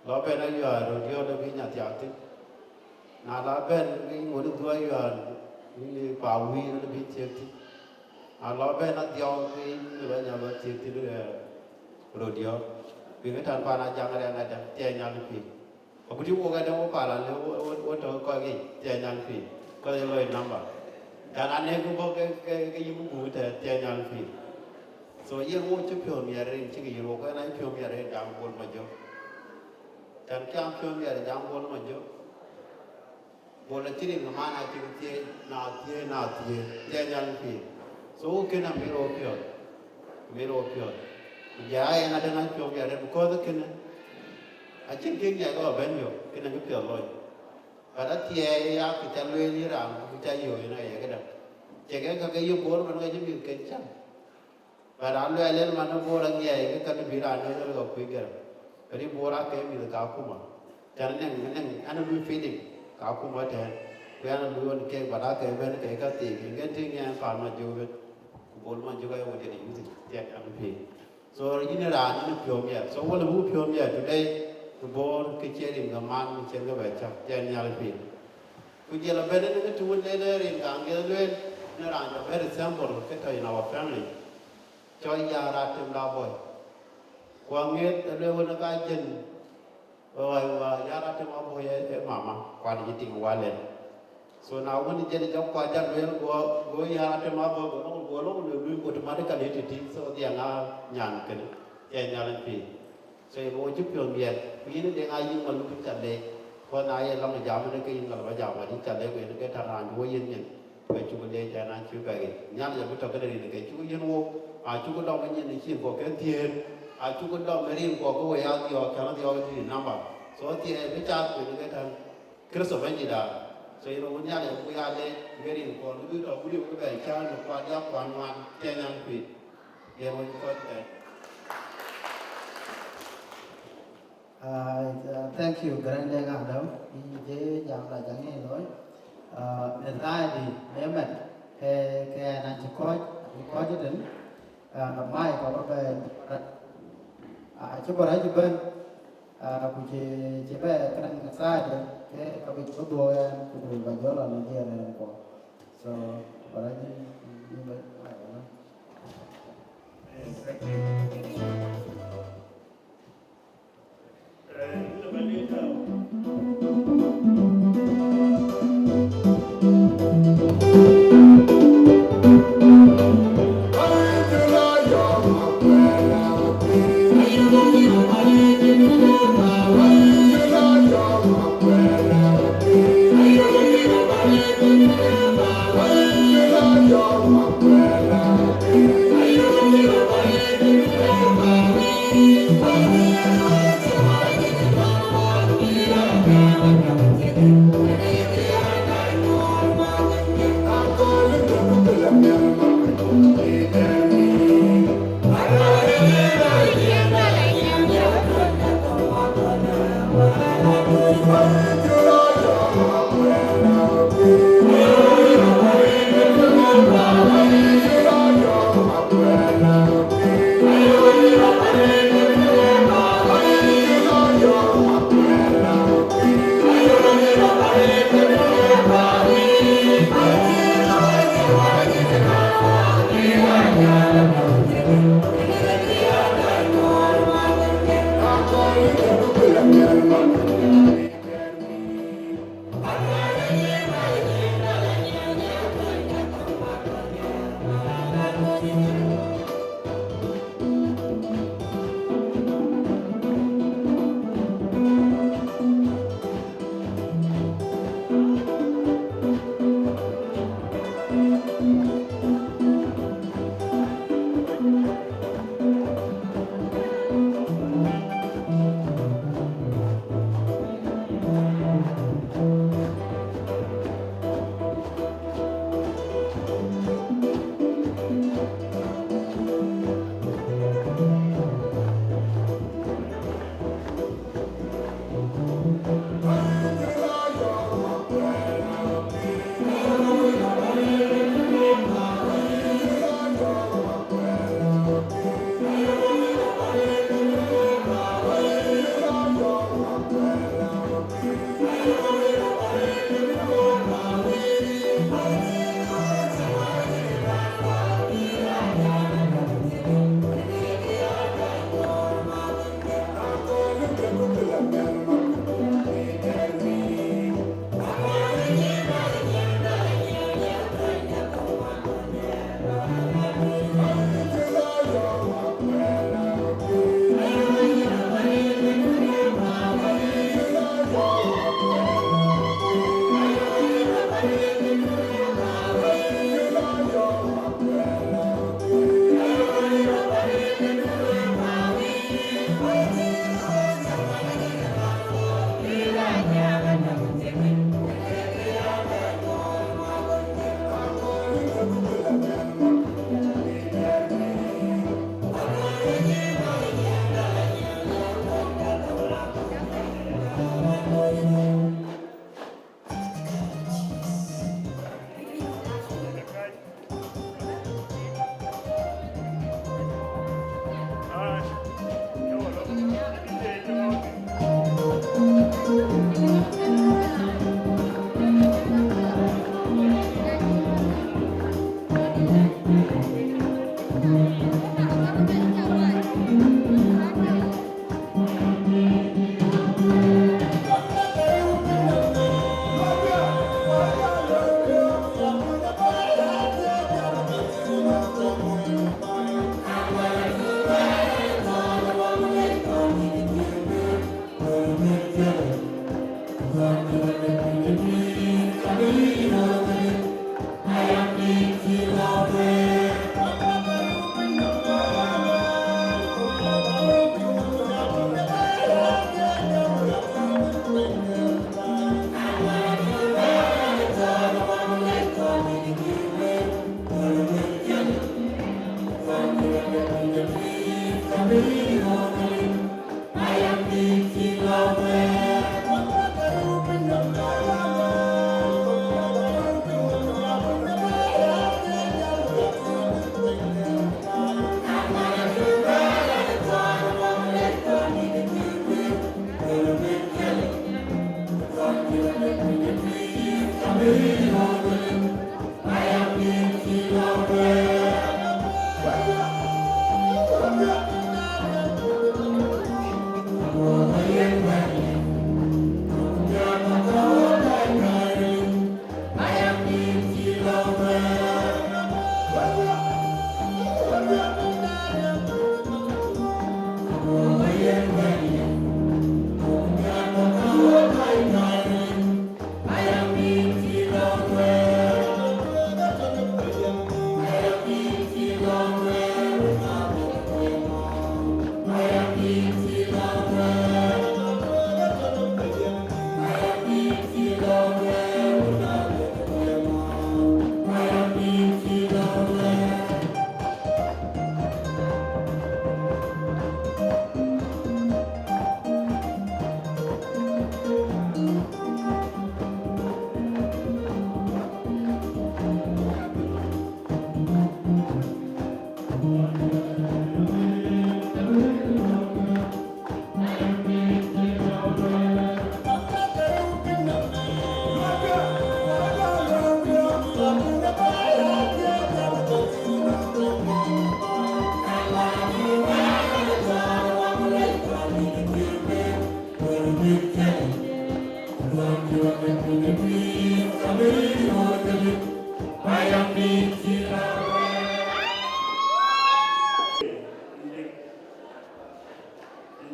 Lɔ bɛ̈n Ayuäär röt diɔ̈ɔ̈r, ala bï nya thiaak thïn. Na la bɛ̈n ke ŋot dhuɔ̈k Ayuäär, ni pa wïïr, ala bï thiëëk thïn. Na lɔ bɛ̈n Adhiɔ̈k ke yïn bï lɔ nya bä thiëëk thïn, ee, röt diɔ̈ɔ̈r. Bï ke tän pan Ajaŋ rɛŋ adäŋ, Thiëi Nhialic pïïr. Agut yï wok adäŋ wo pal alë wo, wo, wo tɔ̈ kɔc yic, Thiëi Nhialic pïïr. Kɔc ye lɔ ye namba. Tän anëk bɔ̈ ke, ke, ke yï bï gup tɛ̈, Thiëi Nhialic pïïr. So yen wo cï piɔ̈u miɛt rin cï ke yïn wok, ɣɛn acï piɔ̈u miɛt rin jam Bol Majök. Tän cï an piɔ̈u miɛt jam Bol Majök. Bol acï rin ke man acï ke thiëëc, na thiëëc, na thiëëc, Thiëi Nhialic pïïr. So wo kënë amï rou piɔ̈ɔ̈th, amï rou piɔ̈ɔ̈th. Ku jɔ aa yen adäŋ an piɔ̈u miɛt rin, because kënë acïn kë nyiɛc ke bä bɛ̈n yök, kënë kë piɔ̈ɔ̈th looi. But athiɛɛi ya kë ca lueel yï raan, ku ca yök yen aye këdäŋ. Cï ke ka ke yï Bol man ke cï mïth ke cam. But aluɛɛl ëlë man ë Bol aŋiɛc ke ka të bï raan ë ɣöl ke kuc gɛ̈r. But yï Bol ake mïth Kakuma. Tɛ̈n anɛŋ, anɛŋ, an ë lui feeding Kakuma tɛ̈ɛ̈n. Ku an ë lui ɣön kek, but ake bɛ̈n ke ka thiik, yen ke tïŋ yen pan Majök ëbën. Ku Bol Majök aye wo diɛt youth, tiɛt an pïïr. So yïn ë raan yïn ë piɔ̈u miɛt. So wël buk piɔ̈u miɛt today, ku Bol kë cie rin ke man, kë cïn ke bɛ cäk, Thiëi Nhialic pïïr. Ku jël abɛ̈n ënë ke të wën en ë rin ka ŋiɛth lueel, në raan cä bɛ̈n resemble ke tɔ̈ in our family. Cɔl Yar Atem da Bɔ̈i. Ku aŋiɛth ë lueel wën ë ka jël, ɣɔi wa Yar Atem Abɔ̈i ë, ë mama, kuat cï tiŋ walɛn. So na wën jël jɔk kuat jal lueel, go, go Yar Atem Abɔ̈i, go lok, go lok lueel lui automatically tëtï, so dhiɛŋ aa nyan kënë, Thiëi Nhialic pïïr. So ye wo cï piɔ̈u miɛt, ku yïn ë Deŋ Ayï Maluk ca leec, ku na ye lɔŋ jam ënë ke yïn ŋäl bä jam, wadï ca leec, ku yen ke tɛ̈n raan cï wo yiën nyin. Ku acuk leec ɛn an cï bɛ̈k yic. Nhialic abï tɔ̈ këde rin ke cuk yiën wok, acuk dɔm ë nyin ë cin kɔ̈k ke thiëër, acuk dɔm ë rin kɔ̈k ke we ya dhiɔɔk, cän dhiɔɔk ë tït namba. So thiëër bï cath ku yen ke tɛ̈n Kërtho Bɛ̈nydït aa. So yen wo Nhialic abuk ya leec, ke rin kɔ̈k bï tɔ̈ ku rin ke bɛ cän në kuat ya kuan ŋuan, Thiëi Nhialic pïïr. Yen wo cï kɔc tɛ̈n. Uh, uh, thank you, Garang Deng Adam. Yïn jë jam la jang yïn looi. Uh, në thaai di, në mɛn, ke, ke ɛn an cï kɔc, cï kɔc ëtën, uh, mai ka bä bɛ, uh, cï bä rɛc bɛ̈n, uh, ku cï, cï bɛ këdäŋ në thaai di, ke ka bï cï bä dhuɔɔk ɛn, ku du bä jɔl an në diɛɛr ɛn kɔ̈u. So, bä rɛc yïn, yïn bä, mai bä.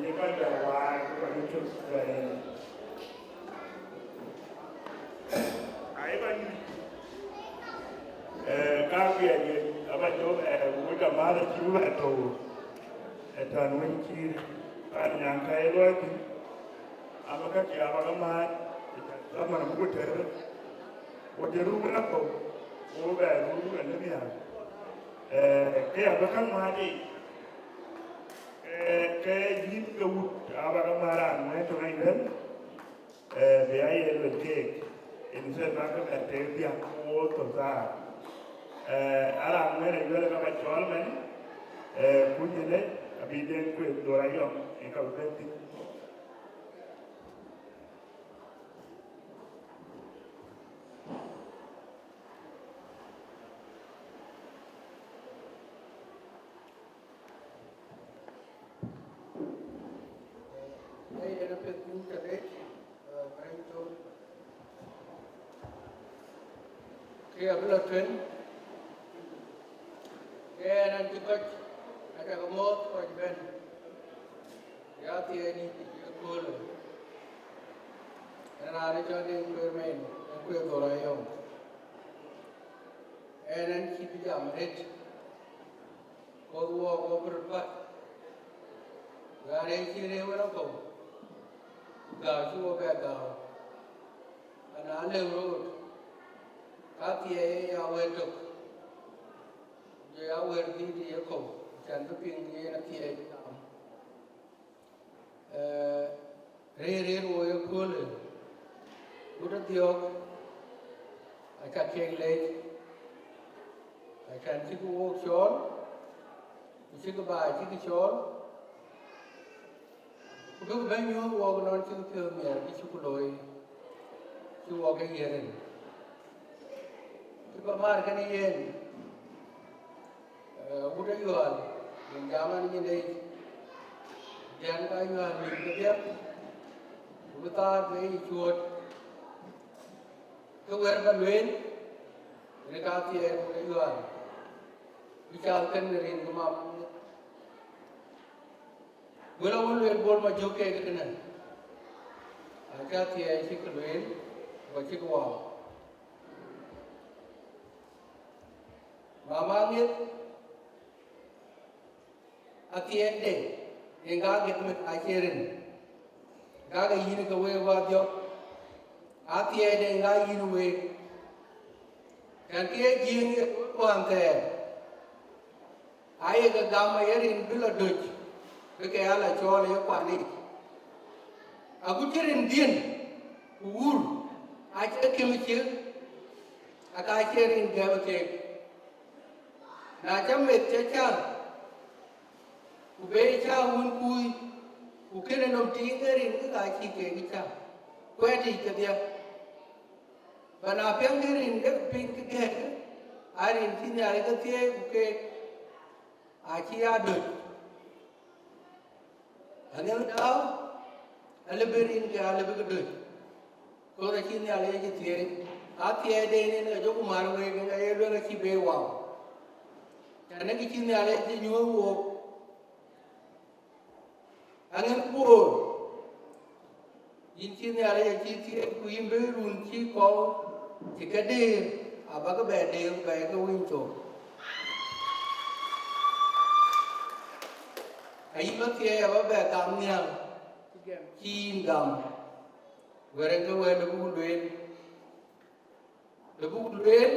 Ye kɔc bɛ waar, ku kɔc cök bɛ rëër. Ayï kɔc nyuc, eh, ka piɛth ye aba jɔ, eh, wec amääth acï bï bɛ tɔ̈u, eh, tɛ̈n wën cï pan nyan ka ye luɔi thïn, aba ka cï aba ke määth, eh, dhaman abuk tɛ̈r, ku të ruu wën akɔ̈u, ku bɛ ruu wën ë nhial. Eh, ke aba käŋ määth yic, ke, ke yïn ke wut, aba ke määth raan wën tɔ̈ ëbɛ̈n. Eh, bï ya ye luel keek, instead bä ke bɛ teek diäk ku wo thok thaar. Eh, araŋ ŋuɛ̈n ë luel ka bä cɔɔl mɛn, eh, kuc ënë abï den kueth dhor ayɔm ë ka bï bɛ̈n thïn. Ee yen apiɛth, yïn ca leec, eh, bɛ̈ny Tony. Ke abï lɔ tueŋ, ke ɣɛn an cï kɔc, aca ke mɔ̈ɔ̈th kɔc bɛ̈n, ya thiɛɛi dït ë köölë. Ɣɛn raan ë cɔl Deŋ Kueer Mɛn, ë kueer dhor ayɔm. Ɣɛn an cï bï jam arëët. Koth wɔɔk wɔ bï röt päl, raan ë cï rëër wën akɔ̈u, ku gääu cï wɔ bɛ gääu, ana lëu röt, ka thiɛɛi ya wël tök, ku jɔ ya wël dhït ë yekɔ̈u, can bï piŋ yen athiɛɛi cï gam. Eh, rëër, rëër wo ye köölë, wut adhiɔ̈k, aca kek leec, acan cïkï wook cɔɔl, ku cïkï baai cïkï cɔɔl, ku bïkï bɛ̈n nyuɔ̈th wɔɔk ënɔn cïkï piɔ̈ɔ̈th miɛt kë cïkï looi, cï wɔɔk ke yiëër rin. Cï bä määr kënë yen, eh, wut Ayual, yen jam an nyin dei, diɛn ka Ayual nyin kedhie, ku bï thaar bï yic cuööt. Ke wɛ̈t bä lueel, rin ka thiɛɛi wut Ayual, bï cath kën rin ke mam. Wël awën lueel Bol Majök kek kënë, aca thiɛɛi cïkï lueel, ku acïkï wau. Mama Aŋiɛth, athiɛɛide, yen ka Aŋiɛth meth acie rin, ka ke yïn ke week wädhiɔ̈k, athiɛɛide, yen ka yïn week. Kɛn ke ye Jiëëŋ ye wään thɛɛr, aye ke gam aye rin bï lɔ döc, bï ke ya lɔ cɔɔl ë ye kuan yic. Agut cï rin dhiën, ku wur, acie këm ciëk, aka cie rin gɛm keek. Na ca meth ca cäŋ, ku be cäŋ wun kuui, ku kënë nɔm tiiŋ ke rin ke ka cï keek cäŋ, kuɛɛt yic kedhie. Ba na piɛŋ ke rin ke piny ke gɛ̈ɛ̈k, a rin cï Nhialic ke thieei ku keek acï ya döc. Aŋiɛth dau, alë bï rin ke alë bï ke döc, kɔn acï Nhialic acï thieei, athiɛɛiden en ka jɔku mär week en ka ye lueel acï be wau. Can ë kë cï Nhialic acï nyuöth wook. Aŋiɛth Bol, yïn cï Nhialic acï thieei, ku yïn bï run cï kɔ̈u cï ke dëër, abäkï bɛ dëër bɛ̈ɛ̈i ke winy thok. Ayï bä thieei abä bɛ gam nhial, cï yïn gam, wɛ̈t en ke wɛ̈t de buk lueel. Lë buk lueel,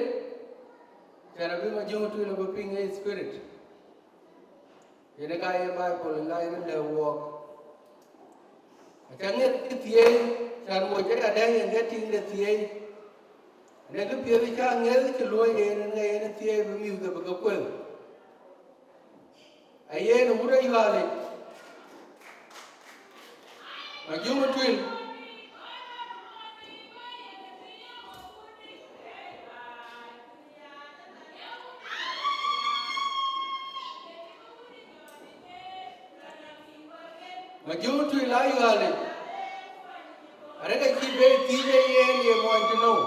can abï Majöŋ Tuil abï piŋ ë spirit. Yen ë ka ye Bible ë ŋa yen lëu wɔɔk. Aca ŋiɛth cï thieei, can moc ë adɛ̈ŋ yen ke tiŋ de thieei. Në kë piɛth cä ŋiɛth cï luɔi yen ë ŋa yen ë thieei bï mïth ke bï ke kuël. Ayen wut Ayualic, Majöŋ Tuil. Majöŋ Tuil Ayualic, arëk acï bei thiëc ë yen ye mony tënou,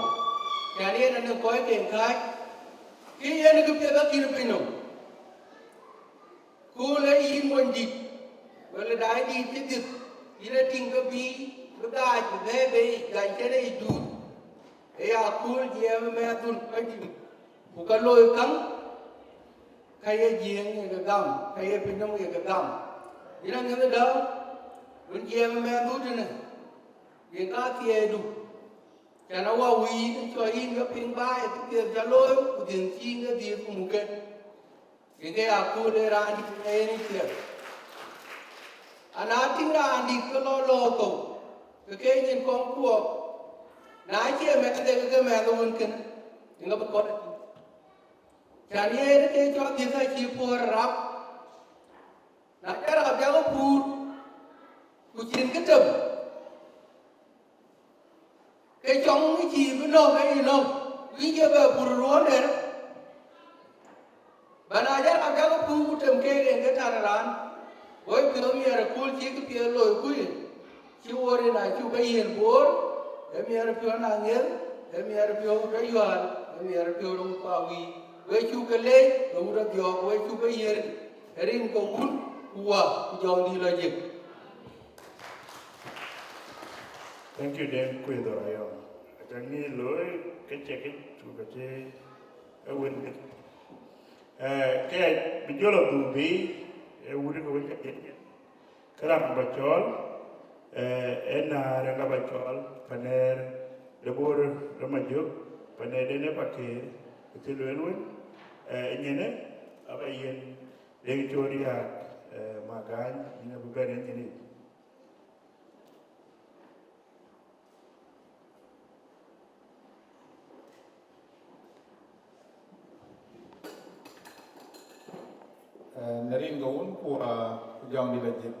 can yen anëŋ kɔc ken kääc, kë yen kë piɛth akïn piny nɔm. Ku le yïn mony dït, Wala dai dït cï dhiëth, yïn e tïŋ ke bï, bï gaac bï bɛ̈ɛ̈i bei, gany cïn e yic duut. Ee ya kööl jiɛɛm ë mɛɛthun kɔc tïŋ, ku ka looi käŋ, ka ye Jiëëŋ ye ke gam, ka ye pinynɔm ye ke gam. Yïn aŋiɛth ë däu, wën jiɛɛm ë mɛɛthun tënë, yen ka thiɛɛidu. Can a wä wïïr cɔl yïn ke piŋ baai, kë piɛth ca looi, ku dhiënh cï yïn ke dhiëëth ku muk ke. Yen ke ya kööl ë raan dït ë yen ë ciɛth. Ana tïŋ raan dït ke lɔ lɔ̈ɔ̈k thou, ke ke nyin kɔŋ kuɔɔk. Na cie mɛnhde ke ke mɛnh ë wën kënë, yen ke bï kɔn ë tïŋ. Can yen ke cɔl dhiëth acï puɔ̈r rap. Na ca rap jakë puur, ku cïn kë tem, ke cɔŋ cïï bï nɔ̈k ke yï nɔ̈k, ku yïn cie bɛ pur ruɔ̈ɔ̈n ënë. Bä na jɔl rap jakë puur ku tem keek en ke tän raan, woi piɔ̈u miɛt ëkööl cï kë piɛth looi ku yïn, cï wor en acuk ke yiën boor, ee miɛt piɔ̈u na ŋiɛth, ee miɛt piɔ̈u tɔ yual, ee miɛt piɔ̈u röŋ pa wïï, wek cuk ke leec, ke wut adhiɔ̈ɔ̈k, wek cuk ke yiën rin ke wun, ku wä, ku jɔŋdït lɔ jik. Thank you, Deng Kuidhor Ayɔm. Aca ŋic looi ke cï ke cuk ke cï e wën dït. Eh, ke bï jɔl a dhuk bï, e wut ke wën ke piɛth. Ke raan bä cɔɔl, eh, e näär en ka bä cɔɔl, Panɛɛr de Bor de Majök, Panɛɛr den e Pakëër, e cï lueel wën, eh, e nyin e aba yiën Deŋ Col Riääk, eh, Magany, yïn abï bɛ̈n ë nyin yic. Eh, në rin ke wun ku, ah, ku jɔŋdït ajik.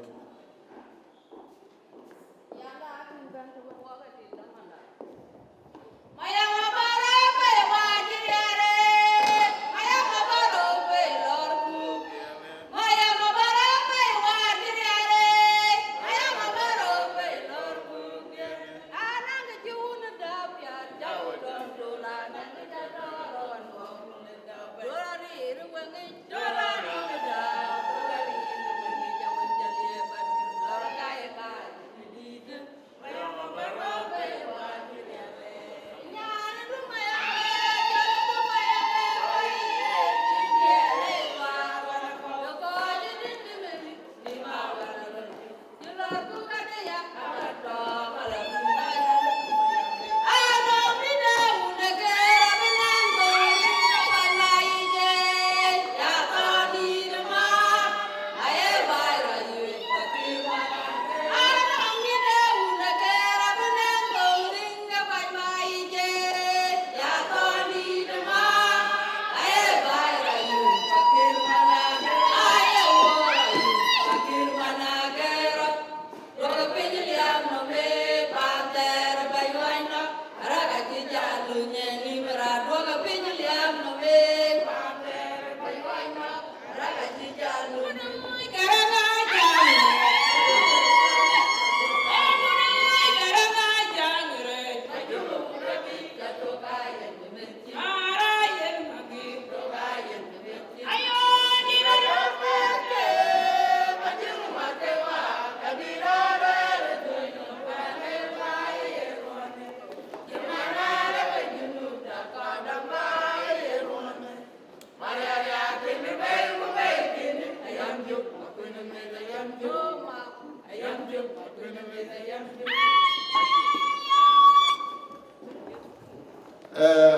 Eh,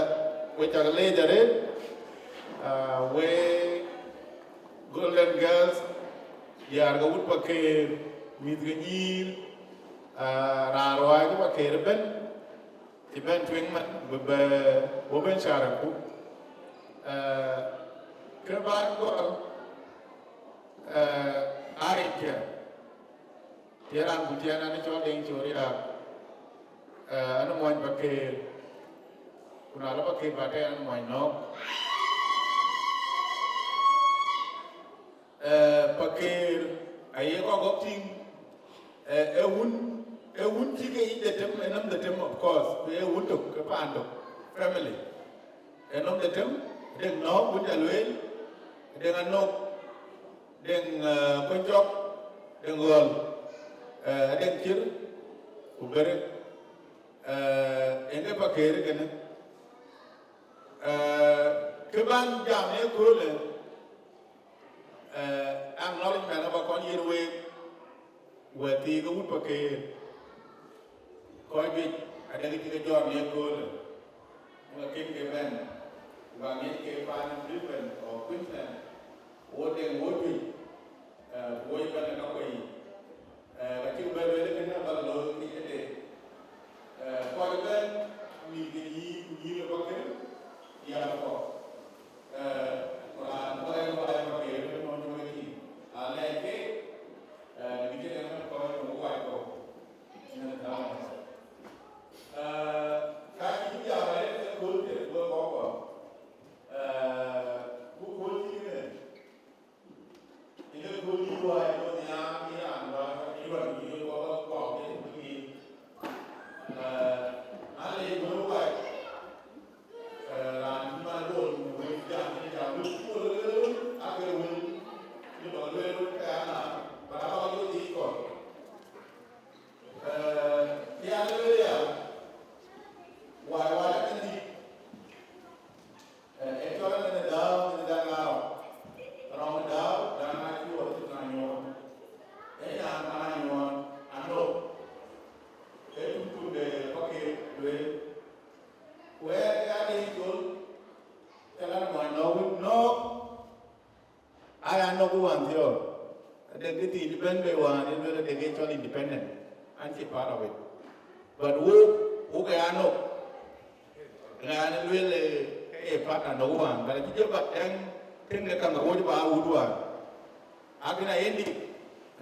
we cak leec arëët, ah, we Golden Girls, diäär ke wut Pakëër, mïth ke nyïïr, ah, raan ruääi ke Pakëër ëbɛ̈n, cï bɛ̈n tueŋ man, bï bɛ, wo bɛ̈n caraku. Eh, ke bä gɔl, eh, aa rickiɛ̈. Tiɛ̈n raan ku tiɛ̈n an, cɔl Deŋ Col Riääk, eh, an, muɔny Pakëër, ku na lɔ Pakëër ba tɛ̈n an, muɔny nɔ̈k. Eh, Pakëër aye kɔc gɔ̈k tïŋ, eh, ee wun, ee wun cï ke yic dhetem, ee nɔm dhetem, of course, ku ee wun tök, ke paan tök, family. Ee nɔm dhetem, Deŋ Nɔ̈k, wun ca lueel, Deŋ Anɔ̈k, Deŋ, eh, Kony Cɔk, Deŋ Ɣɔl, eh, Deŋ Cir, ku Bere, eh, en ke Pakëër kënë. Eh, kë ban jam ë köölë, eh, acknowledgement aba kɔn yiën week, wɛ̈t thii ke wut Pakëër. Kɔc juëc adek cï ke jɔt në köölë, ku ke kën ke bɛ̈n, ku ka ŋiɛc ke paan Brisbane or Queensland, wo Deŋ wo juëc, eh, ku wo ëbɛ̈n ë kakuei yic. Eh, ka cïk bɛ̈n lueel kënë ba looi kë cï de. Eh, kɔc ëbɛ̈n, mïth ke yï, ku yï ke bɔ̈ kënë, ya kɔ̈k. Eh, ku raan bɔ̈ ë bɔ̈ ë bɔ̈ ke ë nɔn cï wek tïŋ. Alɛɛc ke, eh, në kë cï de mɛn kɔc në wac kɔ̈k. Yen ë thaar. Eh, ka cï jam arëët ë kööl piɛth bï kɔc kɔ̈k. Eh, ku kööl cï kënë, yen ë kööl cï luɔi bï nhiaar, cï raan luɔi, cï rɔt cï kɔc kɔ̈k ke cï kuc. Eh, alec wën wac, eh, raan cï man rol në wël jam, cï jam wël cï wël, ake wël cï bä lueel wën ke ana, bä raan bä lueel yic kɔ̈k. Eh, ya lueel ya, wai, wai, ënë dït. Eh, ë cɔl ënë dääu, ënë dääu ŋaau. Rɔŋ dääu, dääu ŋaau cï wɔ cï na nyuɔɔn. Ë nyan na nyuɔɔn, anok. Ë tum tum de bä ke lueel. Ku ë ya de col, cä lan mɔny nɔ̈k wën nɔ̈k. Aya nɔ̈k wään thiɔ̈k. Adek kë thiin bɛ̈n bei wään, yen lueel adek ë cɔl independent. An cï part of it. But wok, wok aya nɔ̈k. Raan lueel, eh, ke ye part anɔ̈k wään, but acï jɔ bä tɛŋ, tëŋ de kaŋ awöc bä awut wään. Akën ayendi,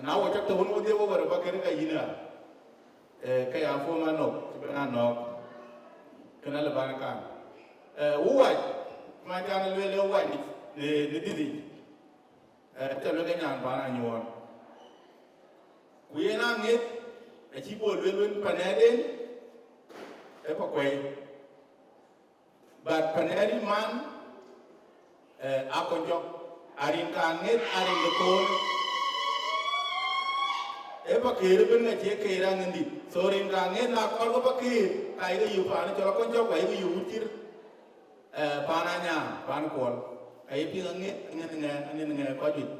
na wɔ cak tɔ̈ wun wodhie wok wär bä kën ka yïn a. Eh, ke ya former nɔ̈k, cï bɛ̈n a nɔ̈k. Kën alë bän kaŋ. Eh, wu wac, ma can lueel ë wac në, në, në dït yic. Eh, cä lueel ke nyan bän a nyuɔɔn. Ku yen aŋeth, acï bol lueel wën panɛɛden, ë pa kuɛi. But panɛɛri man, eh, a kɔc jɔk, arin ka aŋeth, arin de koor. Ë pa keer ëbën ŋa cie keer aŋëndït. So rin ka aŋeth na kɔr ke pa keer, ka yeke yök paan cɔl akɔc jɔk, ka yeke yök wut cïr, eh, paan anya, paan kuɔl. Ka ye piŋ aŋeth, aŋeth ŋɛ, aŋeth ŋɛ kɔc juëc.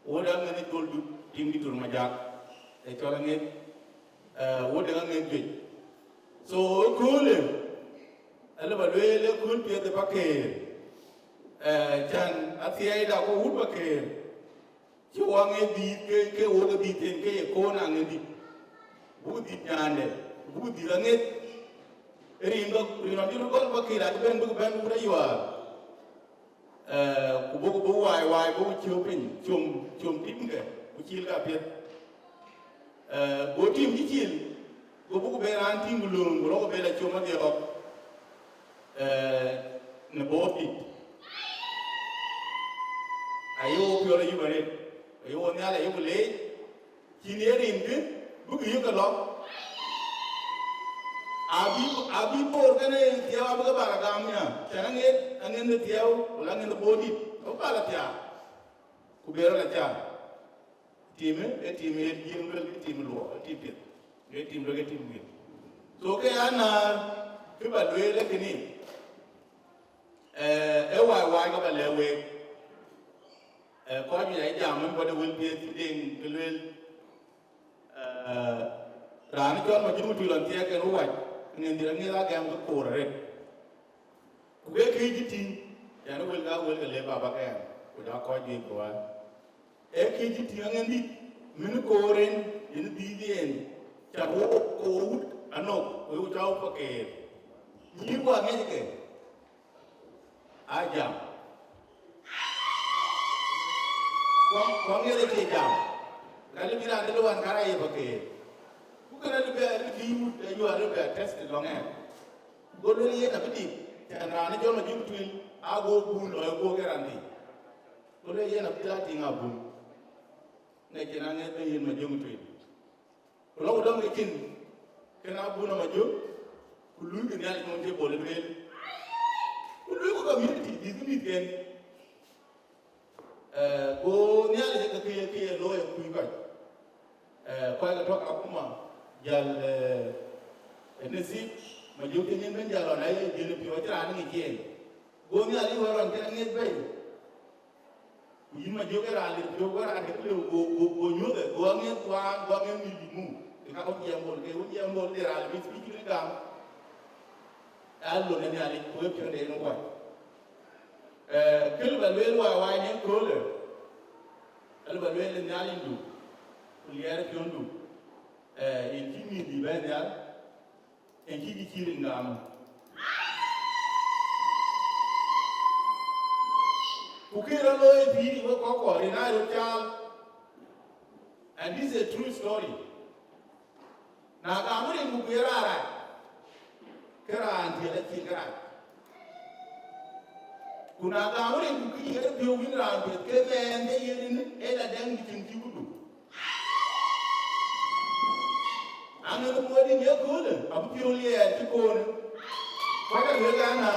Wot aŋeth Dol Dut, tiŋ dït Tol Majak. Ë cɔl aŋeth, eh, wot aŋeth juëc. So, ëköölë, alë ba lueel ëkööl piɛth ë pa keer. Eh, can athiɛɛi da ku wut pa keer. Cï waŋ ë dhiith ke, ke wok ë dhiith en ke ye koon aŋëndït. Buk dhiith nyaande, buk dhiith aŋeth. Rin dɔk, rin ɔn cï röt gɔl pa keer acï bɛ̈n bïk bɛ̈n wut ayuaar. Eh, ku buk, buk wai, wai, buk ciöök piny, com, com timke, ku cil ka piɛth. Eh, go tim cï cil, go buk be raan tim ku lööŋ, ku lɔk be la com adhiɔɔk. Eh, në boor dït. Aye wo piɔl ayup arëët, aye wo nhial aye ku leec, cïn ye rin kë, bïk yök ke lɔ. Abï, abï boor kënë thiëëu abï ke bä la gam nya, cän aŋeth, aŋeth në thiëëu, wala aŋeth në boor dït, abï bä la thiaak, ku be rɔt la thiaak. Tim, ë tim ye jiëŋ luel, ë tim luɔk, ë tim piɛth, ë tim luel, ë tim wiël. So ke ya na, kë bä lueel ë kënë, eh, ë wai wai ka bä lɛ̈k week. Eh, kɔc juëc ayï jam wën bɔ̈ de wël piɛth cï Deŋ ke lueel. Eh, raan cɔl Majöŋ Tuic lɔn thiɛɛk en wac, ŋen dhil aŋiɛth agɛm ke koor arëët. Ku ke këc cï tïŋ, yɛn wël ka wël ke le baba kɛɛm, ku ja kɔc juëc ku wal. Ee këc cï tïŋ aŋen dït, min koor en, yen dhiith yen, ca wok ke wo wut anɔk, ku ye ku ca wok pakeer. Nyïïr ku aŋiɛc ke. A jam. Kuɔŋ, kuɔŋ ŋiɛth acie jam. Ka lë bï raan de luan kara ye pakeer. Ku kënë lë bï, lë bï wut ayuaar lë bï a test lɔŋ ɛn. Go lueel yen abï dït. Cän raan ë jɔl Majöŋ Tuic, a go bun lɔ ë guɔ ke raan dït. Go lueel yen abï la tïŋ abun. Ŋɛc cïn aŋiɛth bï yen Majöŋ Tuic. Ku lɔ ku dɔm ke cin, kën abun ama jök, ku luui ke Nhialic nɔn cï bol ë lueel. Ku luui ku community, bï ke mïthken. Eh, go Nhialic ke ke ye, ke ye looi ë kuc kɔc. Eh, kɔc ke tɔ̈ akuma, jäl, eh, ë Nasib, Majök cï nyin bɛ̈n jäl ɣɔn, aye dhiën ë piɔ̈u, acïn raan ŋic yen. Go Nhialic wɛ̈t ɣɔn cïn aŋiɛc bei. Ku yïn Majök ë raan lir piɔ̈u, go raan ke lëu, go, go, go nyuɔ̈th ë, go aŋiɛc thuaan, go aŋiɛc mïth bï muk. Ke ka wun jiɛɛm Bol, ke wun jiɛɛm Bol de raan bï speech kënë gam. Aa lon ë Nhialic, ku wek piɔ̈nde yen kuany. Eh, kë lë ba lueel wai wai në köölë, alë ba lueel ë Nhialicdu, ku liɛɛr piɔ̈ndu, eh, yen cï mïth bï bɛ̈n nhial, yen cï kë cï rin gam. Ku kë rɔt looi pïïr wek kɔc kɔɔr rin aa röt caal. And this is a true story. Na gam rin ku ye raan rac, ke raan tiɛt acïn kërac. Ku na gam rin ku kë ye piɔ̈u wïn raan piɛth, ke mɛɛn de yen rin ë la dɛŋ dï cïn cï ku du. Aŋë ku muɔɔr rin ye köölë, abï piɔ̈u liɛɛr cï koon. Kɔc alueel an, na,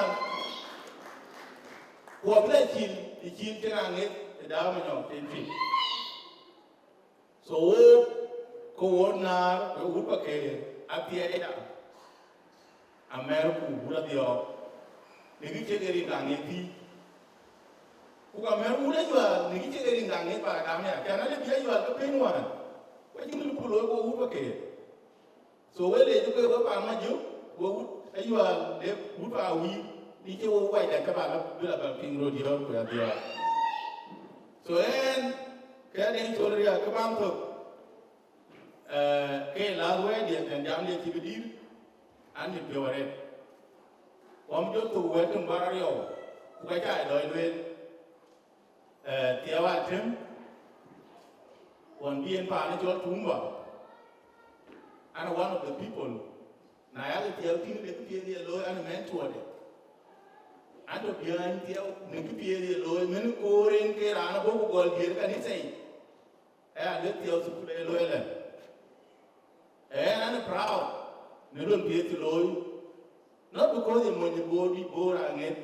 ku abï la cil, ë cil cïn aŋëth ë daam ë nyɔk cïn cïn. So wo, ke wo naar, ke wut Pakeer, athiɛɛi ya, amɛr ku wut Adhiɔɔk, në kë cï ke rin kaŋ ë thii. Ku ka mɛr wut Ayual, në kë cï ke rin kaŋ ë Paragam ya, cän alë bï Ayual ke piny wään, ku acïn kë lëu ku looi ku wut Pakeer. So we leec ke we paan Majök, we wut Ayual de wut pa wïïr, ni cï wo wac dɛ̈t ke ba lɔ bï la bɛ̈n piŋ röt yɔ̈ɔ̈k ku Adhiɔɔk. So ɣɛn, ke Deŋ Col Riääk ke bäm thök, eh, ke last word diɛ̈ tɛ̈n jamdiɛ̈ cï bï dïïr, an, mit piɔ̈u arëët. Ku am jɔ thök wɛ̈t töŋ bä rɔt riɔu, ku ka ca dɔc lueel. Eh, Thiɛɛu Atem, ɣɔn bï en paan cɔl Tumba, an one of the people, na yak Thiɛɛu tïŋ de kë piɛth ye looi, an mentor de. An tɔ̈ biäny Thiɛɛu në kë piɛth ye looi, mën koor en ke raan abɔ̈ ku gɔl diëër kanitha yic. Aya, le Thiɛɛu thukul ee looi lɛ. Ɣɛn an proud në lon piɛth cï looi. Not because ye mony Bor, bï Bor aŋet.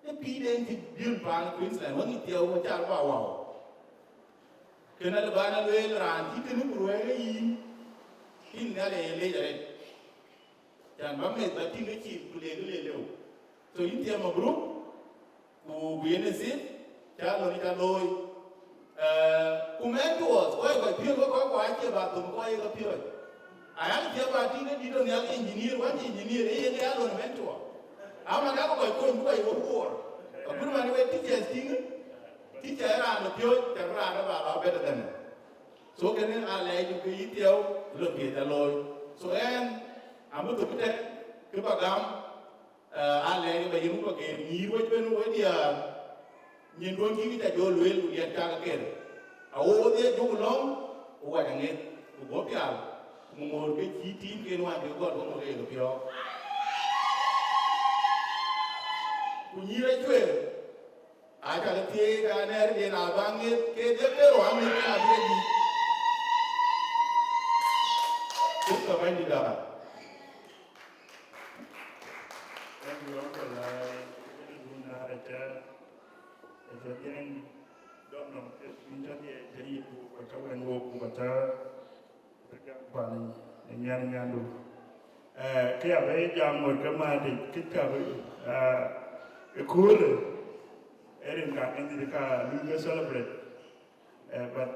Ë pïïr en cï dhiël paan Queensland, wën ë Thiɛɛu acar ba wau. Kën alë bän a lueel raan cï kënë ku ruɛɛk ë yïn, yïn Nhialic ye leec arëët. Cän ba meth ba tïŋ ë cil ku leek ë le lëu. So yïn Thiɛɛu mabruk, ku bï en nasib, ca lon ca looi. Eh, ku mɛn tuɔɔth, kɔc kɔc piööc, kɔc kɔc acie ba thum, kɔc ye ke piööc. Ayan Thiɛɛu ba tïŋ ke dït ë nhial ke engineer, wän cï engineer, ee yen ke ya lon mɛn tuɔɔth. Ama ka kɔc kony, ku kɔc ye wok kuɔɔr. Agut man we teachers tïŋ, teacher ë raan ë piööc, cän raan ë ba, ba better than. So kënë aa lɛɛc du ke yï Thiɛɛu, lon piɛth ca looi. So ɣɛn, amï thök tɛ̈n, kë ba gam, Eh, alɛɛc ba yïn wä ke nyïïr wec ben wec diäär, nyin duɔ̈n cï kë ca jɔ lueel ku diɛt cak ker. Awo dhiɛ jök lɔ̈ŋ, ku wac aŋeth, ku bɔ̈ pial, ku ŋoot ke cï tiim ken wan ke gɔl wä ke ke piɔ̈ɔ̈k. Ku nyïïr acueer, aca ke thiëëc ke anɛɛr den a ba ŋeth ke dhiëk ke rou aŋeth ke abï dït. Kut ka bɛ̈nydït daai. Thank you, Uncle. I didn't do that. I just, I just didn't, don't know. Just, you just, yeah, just you do what I went walk, what I, what I got, but, and yan, yan do. Eh, ke abë jam ŋot ke matic, kë ka bï, eh, ë köölë, ë rin ka ŋic ka luel ke celebrate. Eh, but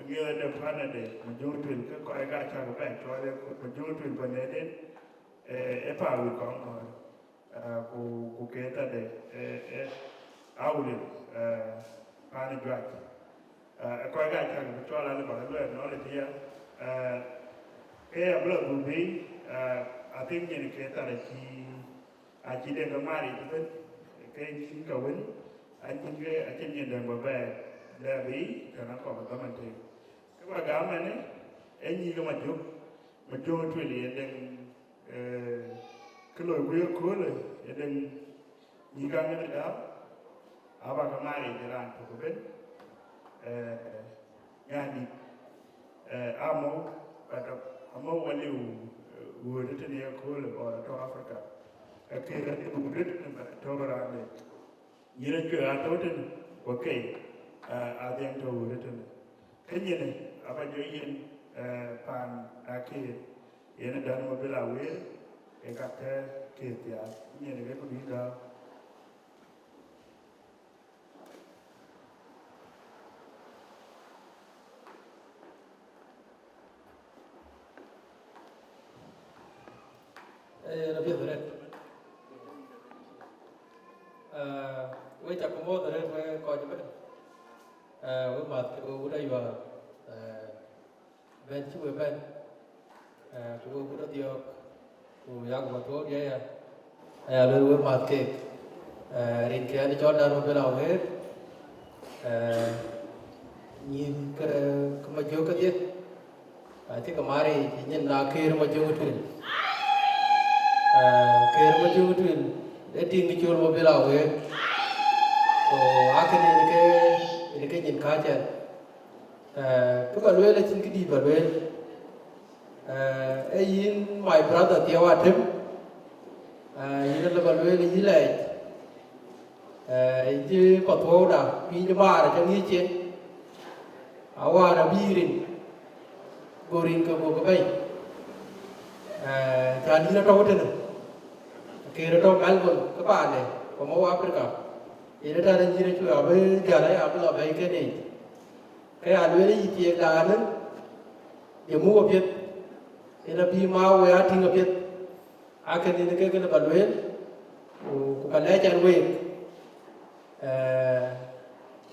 ŋiɛth de pänëde, Majöŋ Tuïl, ke kɔc ka cak bɛ cɔl ë Majöŋ Tuïl panëden, eh, ë pa wïc kɔŋ ŋɔ̈ɔ̈r. Eh, ku, ku ke thade, eh, eh, Awuliu, eh, pan Juac. Eh, kɔc ka cak bï cɔl alë ba luɛɛr nɔn ë thiëëc, eh, ke abï lɔ dhuk bei, eh, I think nyin ke thar acï, acï Deŋ ke maric ëbën, ke cïn ka wën, acïn ke, acïn nyin Deŋ ba bɛɛr lɛɛr bei, tën akɔk ë dhaman tei. Kë ba gam ënë, ee nyïïk ë Majök, Majöŋ Tuïl yen Deŋ, eh, kë loi ku ye köölë, ye Deŋ nyïïk aŋiɛth däär, aba ke maric ë raan tök ëbën, eh, nyandït, eh, amou, but amou aliu, eh, ɣööt ë tënë ye köölë or atɔ̈ Africa. Ee këc aliu ɣööt ë tënë, but atɔ̈ raan de. Nyïïr acueer atɔ̈ tënë, ku kei, eh, adhiɛŋ tɔ̈ ɣööt ë tënë. Ke nyinë, aba jɔ yen, Eh, pan Akeer, yen ë Dan Mabil Awer, ke ka tɛ̈ ke thiaak, nyin ke ku bï gääu. Ee, apiɛth arëët. Ee, we cä ke muɔ̈th arëët we kɔc ëbɛ̈n. Ee, we mäth ke we wut Ayual. Ee, bɛ̈n cï we bɛ̈n. Ee, ku we wut Adhiɔ̈k, ku yak we tuɔɔk diɛ̈ ya. Aya lueel we mäth keek. Ee, rin ke ɣɛn cɔl Dan Mabil Awer. Ee, nyin ke, ke Majök kedhie. Acï ke mar yic nyin na Akeer Majök Tuil. Ee, Akeer Majök Tuil, ee tiŋ cɔl Mabil Awer. So, akënë yen ke, yen ke nyin kääc ɣɛn. Ee, kë ba lueel acïn këdït ba lueel. Ee, ee yïn my brother Thiëu Atem. Ee, yïn ë lë ba lueel yï lɛɛc. Ee, yïn cï pathwɔ̈ɔ̈uda piny de maar acä ŋic cin. Awään abï rin, go rin ke gokï bɛ̈i. Ee, cän yïn atɔ̈u tënë. Akeer atɔ̈u Melbourne, ke paande, ku mɔ̈u Africa. Yen ëtɛ̈n yïn acuk abï jäl aya abï lɔ bɛ̈i kënë yic. Ke ya lueel yï thiëëkdaanë, ye muk apiɛth, yen abï ma we aa tïŋ apiɛth. Akënë yen ke kënë ba lueel, ku, ku ba lɛc ɛn week. Ee,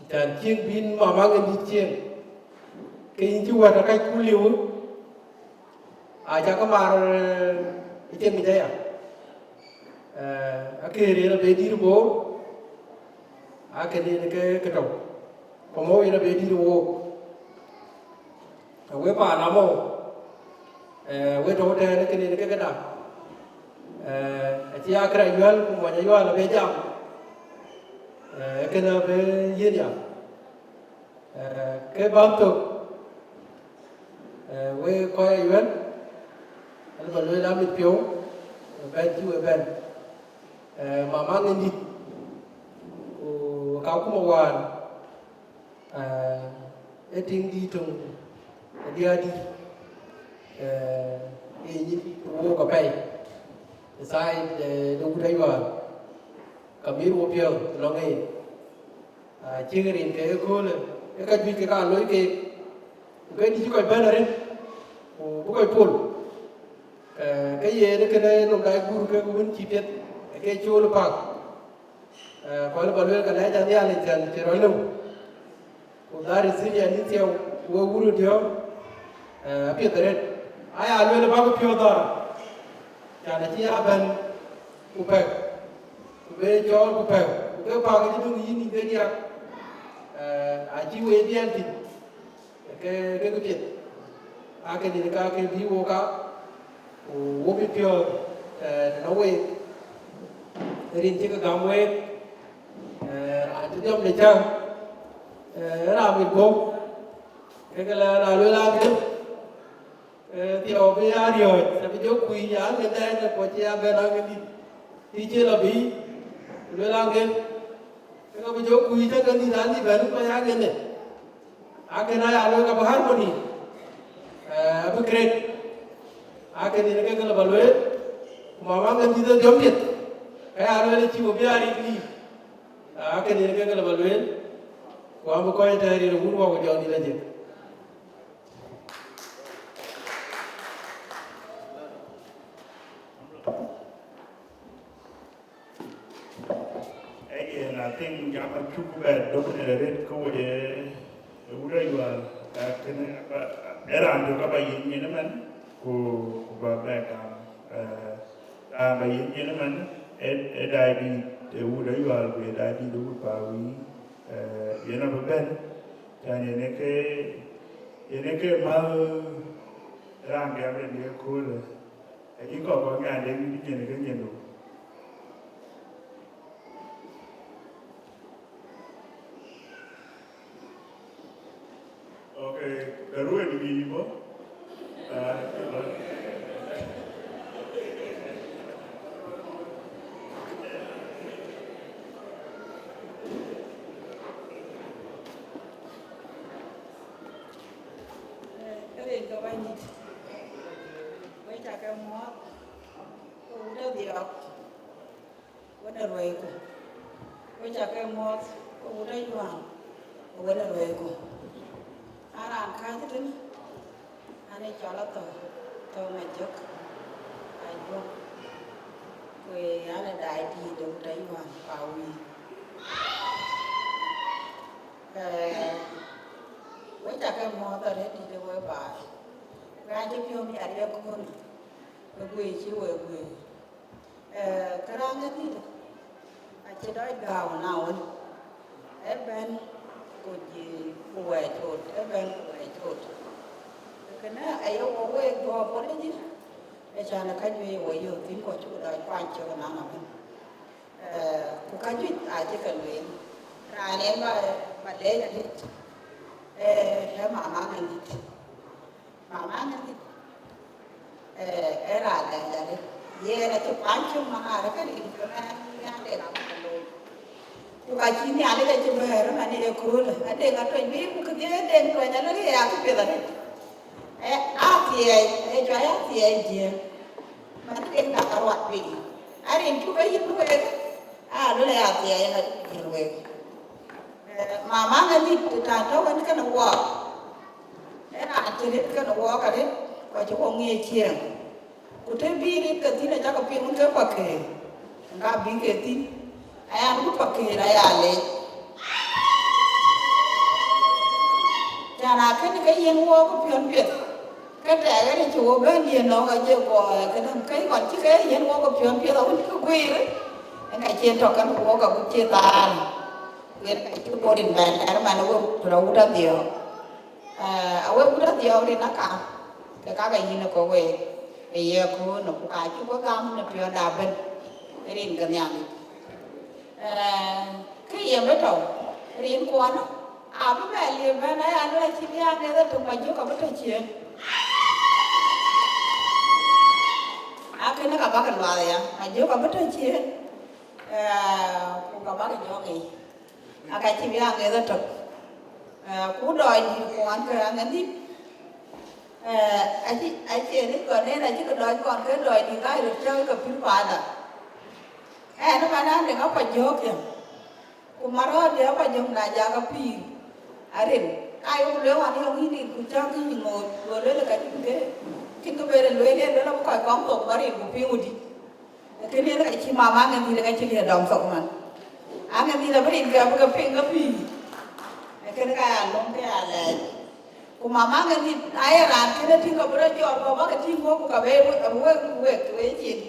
cän cieŋ bïn mama ŋen dït cieŋ, ke yïn cï wɛ̈t akacku liu, acä ke mar, ee, ë cieŋ yic aya. Ee, Akeer yen abï dït Bor, akënë yen ke, ke tɔ̈u, ku mɔ̈u yen abï dït wook. Ee, we paan amɔ̈u, ee, we tɔ̈u tɛ̈ɛ̈n, kënë yen ke këda. Ee, acï Akeer Ayual ku mony Ayual abï jam. Ee, kënë abï yiën ya. Ee, ke bäm thök, ee, we kɔc Ayual, an ba lueel amit piɔ̈u, ee, bɛ̈n cï we bɛ̈n. Ee, mama ŋen dït, ku ka kuma wään, ee, ee tiŋ dït töŋ, ee diäär dït, ee, ee nyin wook apɛi, ë thaai, ee, de wut Ayual, ka mïïr wo piɔ̈u lɔŋ en. Aa, cïk rin ke ëköölë, ë ka juëc ke ka looi keek, ku ke dï cï kɔc bɛ̈n arëët, ku bï kɔc pol. Ee, ke yen ë kënë nɔm dac guur ke wën cï piɛth, ke cool ë pak. Ee, kɔn ba lueel ka lɛc a Nhialic cän cï rɔt lëu. Ku dhar ë thiëëc ɛn yïn thiëu, ku we wur ë diɔ̈ɔ̈k, ee, apiɛth arëët. Aya lueel bäk piɔ̈u dhar, cän acï ya bɛ̈n ku pɛ̈k, ku be cɔɔl ku pɛ̈k, ku ke pak cï döŋ yïn yïn ke diäk, ee, acï wëi dhiɛl thïn, ke, ke, ke piɛth. Akënë yen ka ke bï wok ka, ku wo bï piɔ̈ɔ̈th, ee, tënɔ week, rin cï ke gäm week, ee, raan cï dhiɔm de cäŋ, ee, raan mit guɔ̈p, ke ke la, la lueel aŋiɛth, ee, Thiëu bï ya riɔ̈ɔ̈c, abï jɔ kuc aŋiɛth ɛn, ku cï ya bɛ̈n aŋiɛth dït, cï cï lɔ bï, lueel aŋiɛth, ke ke bï jɔ kuc aŋiɛth dït, an, bï bɛ̈n ku ya aŋiɛth. Akënë aya lueel ka bï harmony, ee, abï create. Akënë yen ke kënë ba lueel, ku mama ŋen dït ë jɔm piɛth, ka ya lueel cï wo bï a rit nïïm. Akënë yen ke kënë ba lueel, ku an bï kɔc tɛ̈ɛ̈r yen wun wä ku jɔŋdït ajëk. Ee, yen, I think jam acuk bɛ dök në rëët ke wec, ee, ë wut Ayual, ee, kënë, ba, ee raan tök aba yiëk nyin ëmën, ku, ku ba bɛ gam, ee, raan ba yiëk nyin ëmën, ee, ee daai dït ë wut Ayual, ku ee daai dït ë wut Pawii, ee, yen abï bɛ̈n, cän yen ee ke, yen ee ke mäl raan gɛm rin ye köölë. Acï kɔ̈k kɔ̈k nyan de bï nyin ke nyin du. Okay, the ruin bï bɔ̈. Ah, Ee, ke rin ke bäny Wën ë ruɛ̈iku, wek ca ke muɔ̈ɔ̈th, ke wut Ajuaŋ, wën ë ruɛ̈iku. An raan kääc tënë, an ë cɔl Athou, Athou Majök, Ajuɔ̈k, ku an ë daai dïït de wut Ajuaŋ, ku awïïr. Ee, wek ca ke muɔ̈ɔ̈th arëët dït ë wek baai, raan cï piɔ̈u miɛt ye köölë, ke guëër cï wek guëër. Ee, kë raan ë dhil, acï dɔc gääu na wën, ëbɛ̈n ku jï, ku wɛɛc ɣöt, ëbɛ̈n ku wɛɛc ɣöt. Kënë aye wɔ wek guɔ apology, ë can ë ka juëc wɔ yök thïn, ku acuk dɔc kuany cök ënɔɔnë ëbɛ̈n. Ee, ku ka juëc acï ke lueel, raan en ba, ba leec arëët, ee, ee mama Aŋɛ̈ndït. Mama Aŋɛ̈ndït, ee, ee raan lɛc arëët. Yen acï kuany cök man arëët, ke rin ke mɛɛn, mɛɛn Deŋ abï ke looi. Ku ka cï Nhialic acï bɛ̈ɛ̈r man ë köölë, Adeŋ atuɛny bï, ku këdhie Deŋ tuɛny alëkë ya këpiɛth arëët. Ee, athiɛɛi, ee, cuai athiɛɛi Jiëëŋ. Man Deŋ ka ka ruat piny. Arin cuk ke yïn wek, aa, luel aya athiɛɛi yen acuk yïn wek. Ee, mama Aŋɛ̈ndït, të tɔ̈ wën kënë wɔɔk, ee raan cï rit kënë wɔɔk arëët, ku acï wɔ ŋiɛc ciëëŋ. Ku të bï rit ke thïn, acä ke piŋ wën ke Pakëër, ka bï ke thïn, aya ku Pakëër aya leec. Can akënë ke yiɛ̈n wɔɔk piɔ̈n piɛth, ke tɛ̈ɛ̈k ënë cï wɔ bɛ̈n yiɛ̈n nɔ̈k acie kɔɔr këdäŋ, ke ɣɔn cï ke yiɛ̈n wɔɔk piɔ̈n piɛth awën cï ke guiir, ë ka cï tɔ̈ kënë wɔɔk agut cï thaar. Ku yen ka cï bɔ̈ rin bɛ̈n lɛ̈ɛ̈r man ë wek tɔ̈ wut Adhiɔ̈ɔ̈k. Ee, awek wut Adhiɔ̈ɔ̈k rin aka, ke ka ke yïn ë kɔ̈k week, ë ye köölë, ku ka cuk ke gam në piɔ̈nda ëbɛ̈n, rin ke Nhialic. Ee, kë ye bï tɔ̈u, rin kuɔn, abï bɛ liep bɛ̈n, aya luel acï bï aŋeth ë tök, Majök abï tɔ̈ ciëën. Akënë ka bäk luath aya, Majök abï tɔ̈ ciëën, ee, ku ka bäk jɔ̈ɔ̈k yic. Aka cï bï aŋeth ë tök. Ee, ku dɔɔc dït kuɔn ke Aŋɛ̈ndït. Ee, acï, acï ënë gɔn en acï ke dɔɔc kɔn ke dɔɔc dït ka röt cäk ke pïr paanda. Ɛn ëmɛn an, Deŋ apa jɔ̈ɔ̈k ya. Ku marɔ̈ɔ̈r de apa jɔ̈ɔ̈k na jak apïïr. Arin, ka yök lueel wan yök yïn dït ku cäk yï ŋoot, go lueel ka cïn ke, cïn ke ber lueel, yen lueel abï kɔc kɔŋ thok ba rin ku piŋ wudï. Kënë yen ka cï mama Aŋɛ̈ndït ka cï liɛ̈ dɔm thok man. Aŋɛ̈ndït abï rin ke abï ke piŋ ke pïïr. Kënë ka ya löŋ ke ya lɛɛc. Ku mama Aŋɛ̈ndït aye raan kënë tïŋ ka bï rɔt jɔt, ku abä ke tïŋ wok, ku ka bï wek, wek, wek, wek cin.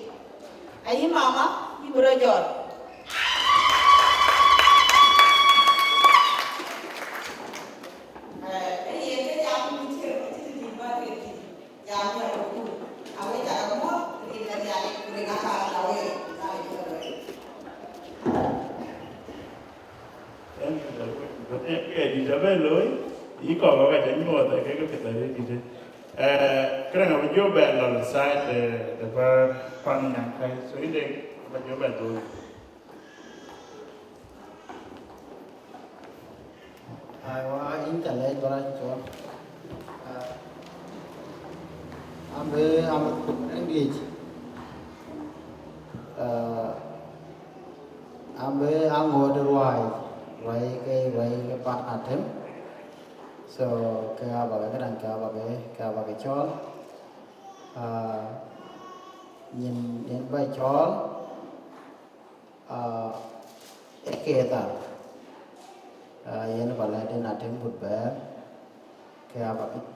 Ayï mama, yï bï rɔt jɔt. Ee, ee yen ke jam ku cï röt cï dït ba ke tïŋ. Jam ya ku, awe ja mo, rin na ya, rin na ka la we, na le ku we. Thank you, Jabe. But eh, ke di Jabe loy, i ko ba ka nyuɔɔth ke ke pita de di de. Eh, kren awe jo be lol side de, de ba pan nyang kai. So inde ba jo be loy. Aiwa, yïn ca lɛc bä rac cɔl. Ah, am bï, am bï English. Ah, am bï aŋoot ruai, ruai ke, ruai ke pan Atem. So, ke abä ke këdäŋ, ke abä ke, ke abä ke cɔl. Ah, nyin, nyin bä cɔl. Ah, ë ke thar, ah, yen bä lɛ̈t en Atem But Bɛ̈ɛ̈r, ke abä pic.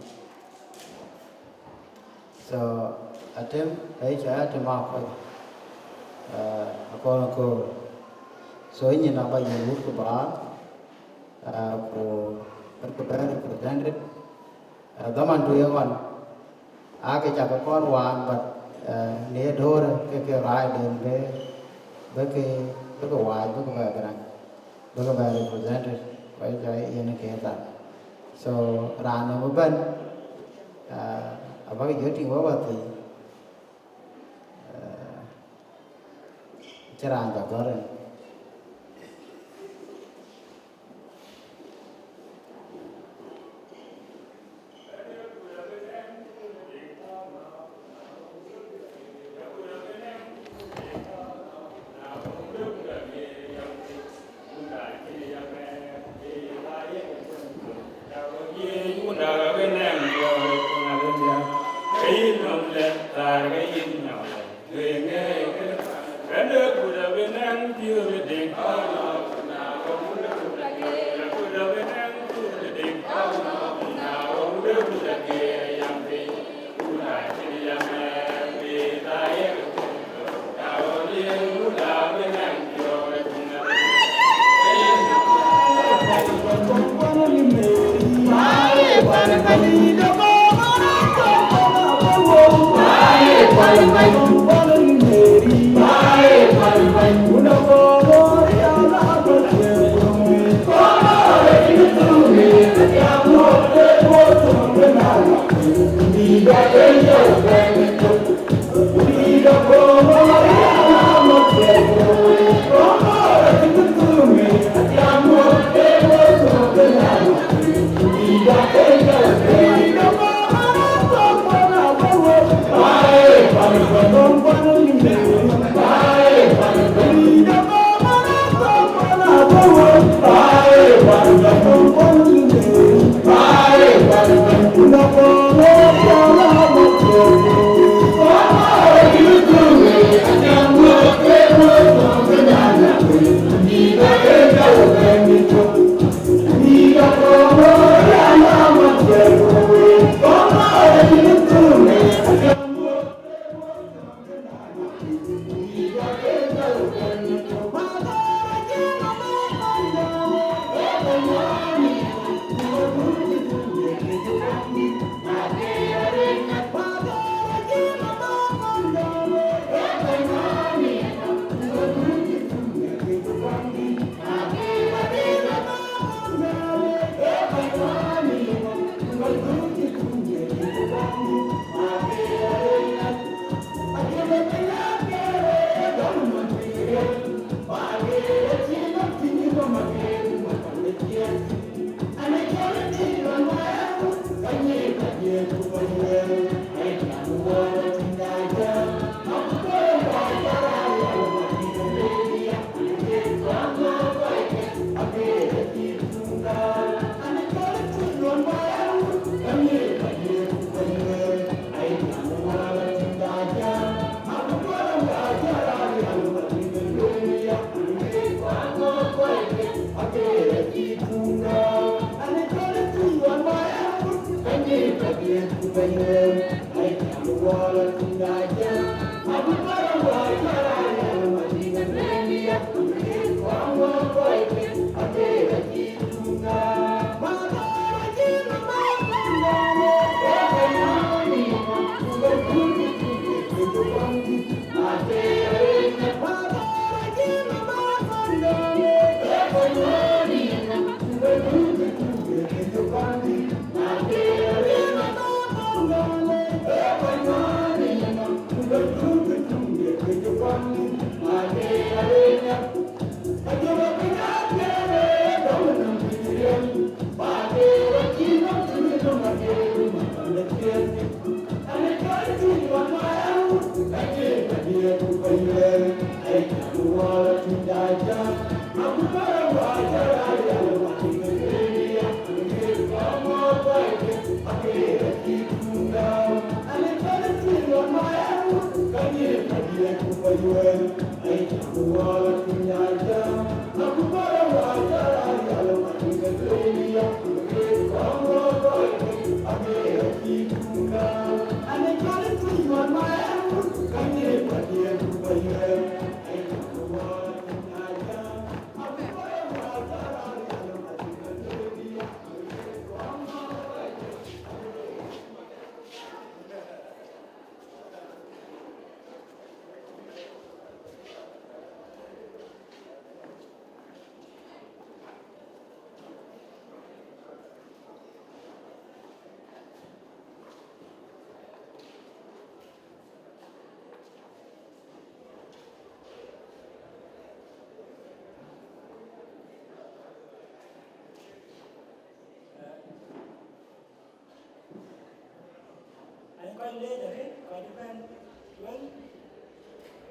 So, Atem, ë cä Atem Akɔc, ah, akɔn aköör. So, nyin abä yen wut ku baar, ah, ku, ku bɛ represented. Eh, dhaman tu ye ɣɔn, aake cak ke kɔn waan, but, eh, në ye döörë ke ke raai den bë, bë ke, bë ke waai, bë ke bɛ këdäŋ, bë ke bɛ represented, kɔc jɔ yen ke thar. So, raan nɔm ëbɛ̈n, eh, abäk jɔ tïŋ wä wäthii, eh, cï raan jɔ gɔ̈r en. Anyi kɔc leec arëët, kɔc cï bɛ̈n tueŋ,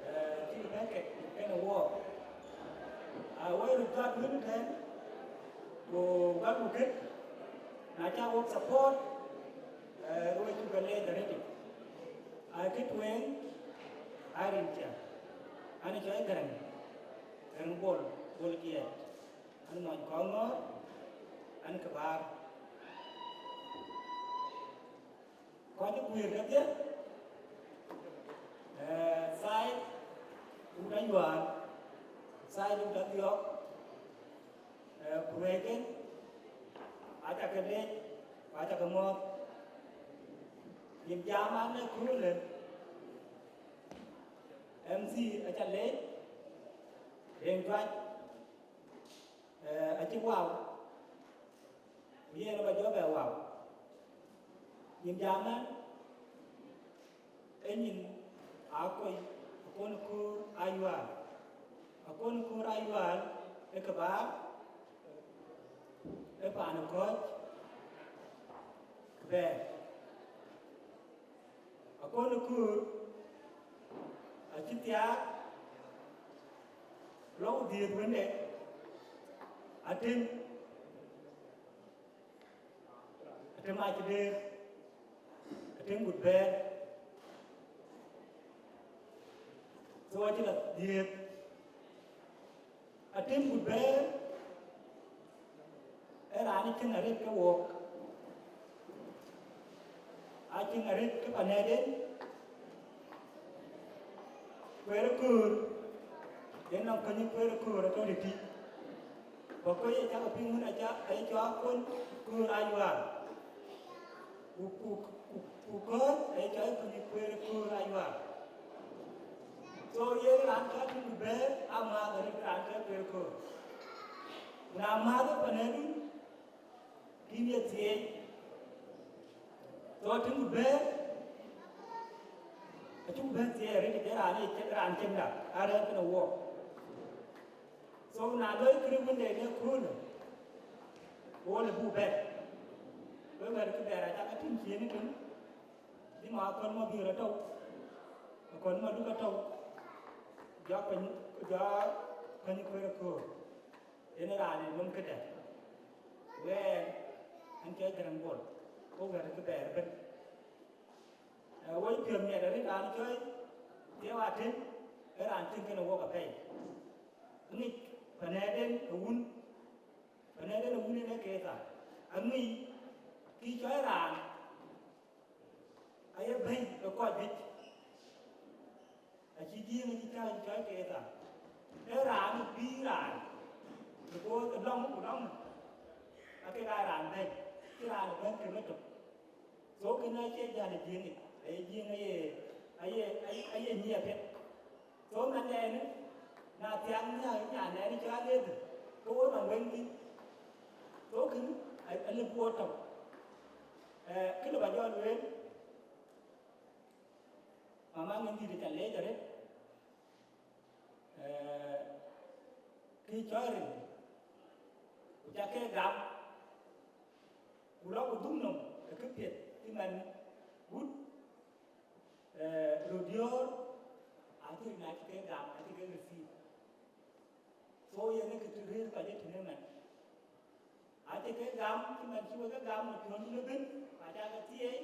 eh, cï bɛ̈n kek kenë wook. Aa, wek röt jɔt wën tɛ̈n, ku bäk ku kët, na cä wok support, eh, ke we cuk ke leec arëët. Kë tueŋ, a rin cä, an, cɔl Gäräŋ, Gäräŋ Bol, Bol Kiɛɛt, an, mony Kɔŋɔ̈ɔ̈r, an, kë bäär. Kɔc ë guiir kedhie, eh, side wut Ayual, side wut Adhiɔ̈k, eh, ku ruëëken, aca ke leec, ku aca ke muɔ̈ɔ̈th. Yïn jam an, ë köölë, M C aca leec, Deŋ Tuac, eh, acï wau, ku yen aba jɔ bɛ wau. Yïn jam an, ee nyin akoi, akon köör Ayual, akon köör Ayual, ee kë bäär, ee paan ë kɔ̈c, kë bɛ̈ɛ̈r. Akon ë köör acï thiaak, lɔ ku dhiëëth wënde, atem, atem acï deer, atem gut bɛ̈ɛ̈r, so acï la dhiëëth. Atem gut bɛ̈ɛ̈r, ee raan ë cïn arëët ke wook, aa cïn arëët ke panɛɛden, kueer ë köör, yen nɔŋ käny ë kueer ë köör atɔ̈ tëtï. Ku kööc ë cak piŋ wën aca, aye cɔɔk akon köör Ayual. Ku, ku, ku, ku kööc aye cɔɔk käny ë kueer ë köör Ayual. So yen raan cɔl Atem gut bɛ̈ɛ̈r, amääth arëët raan cɔl kueer ë köör. Ku na määth ë panɛɛdu, kïn ye thieei. So Atem gut bɛ̈ɛ̈r, acuk bɛ̈n thieei arëët, ë raan ë cïn, raan cïn da, arëët kënë wook. So na loi kërë wënde në köölë, wo le buk bɛ̈n. Wek wɛ̈t kë bɛ̈ɛ̈r acak Atem ciëën ë tën, bï ma akɔn ma bï rɔt tɔ̈u, akɔn ma duk atɔ̈u, jɔ kony, jɔ kony kueer ë köör. Yen raan ë nöm këdë? Wɛɛn, an cɔl Gäräŋ Bol, wo wɛ̈t kë bɛ̈ɛ̈r ëbën. Eh, woi piɔ̈ɔ̈th miɛt arëët raan cɔl Thiëëu Atem, ee raan tïŋ kënë wok apɛi. Aŋic panɛɛden ë wun, panɛɛden ë wun yen ee Keitha. Aŋic kë cɔl raan aye bɛ̈ny ë kɔc juëc. Acï Jiëëŋ acï cäk cɔl Keitha. Ee raan ë pïïr raan, because ë lɔ̈ŋ ku lɔ̈ŋ, akek aa raan bɛ̈ny, cï raan ë bɛ̈ny kek ëtök. So kënë acie jäl ë Jiëëŋ yic, aye Jiëëŋ aye, aye, aye, aye nyiɛɛp piɛth. So man ɛn, na thiak nyan, nyan ɛn cɔl Aŋeth, ke wo nɔŋ wëŋ thïn. So kënë, a, alëu bï wo tɔ̈u. Eh, kë lëu ba jɔ lueel, mama Aŋeth dït, aca leec arëët. Eh, kë cɔl rin, ku ca ke gam, ku lɔ ku dhuk nɔm ë këpiɛth cï man gut, eh, röt diöör, acï rin acï ke gam, acï ke receive. So yen ë kë të rëër kɔc ë tënë man. Acï ke gam, cï man cï wek ke gam në piɔ̈ndu ëbën, ku aca ke thieei,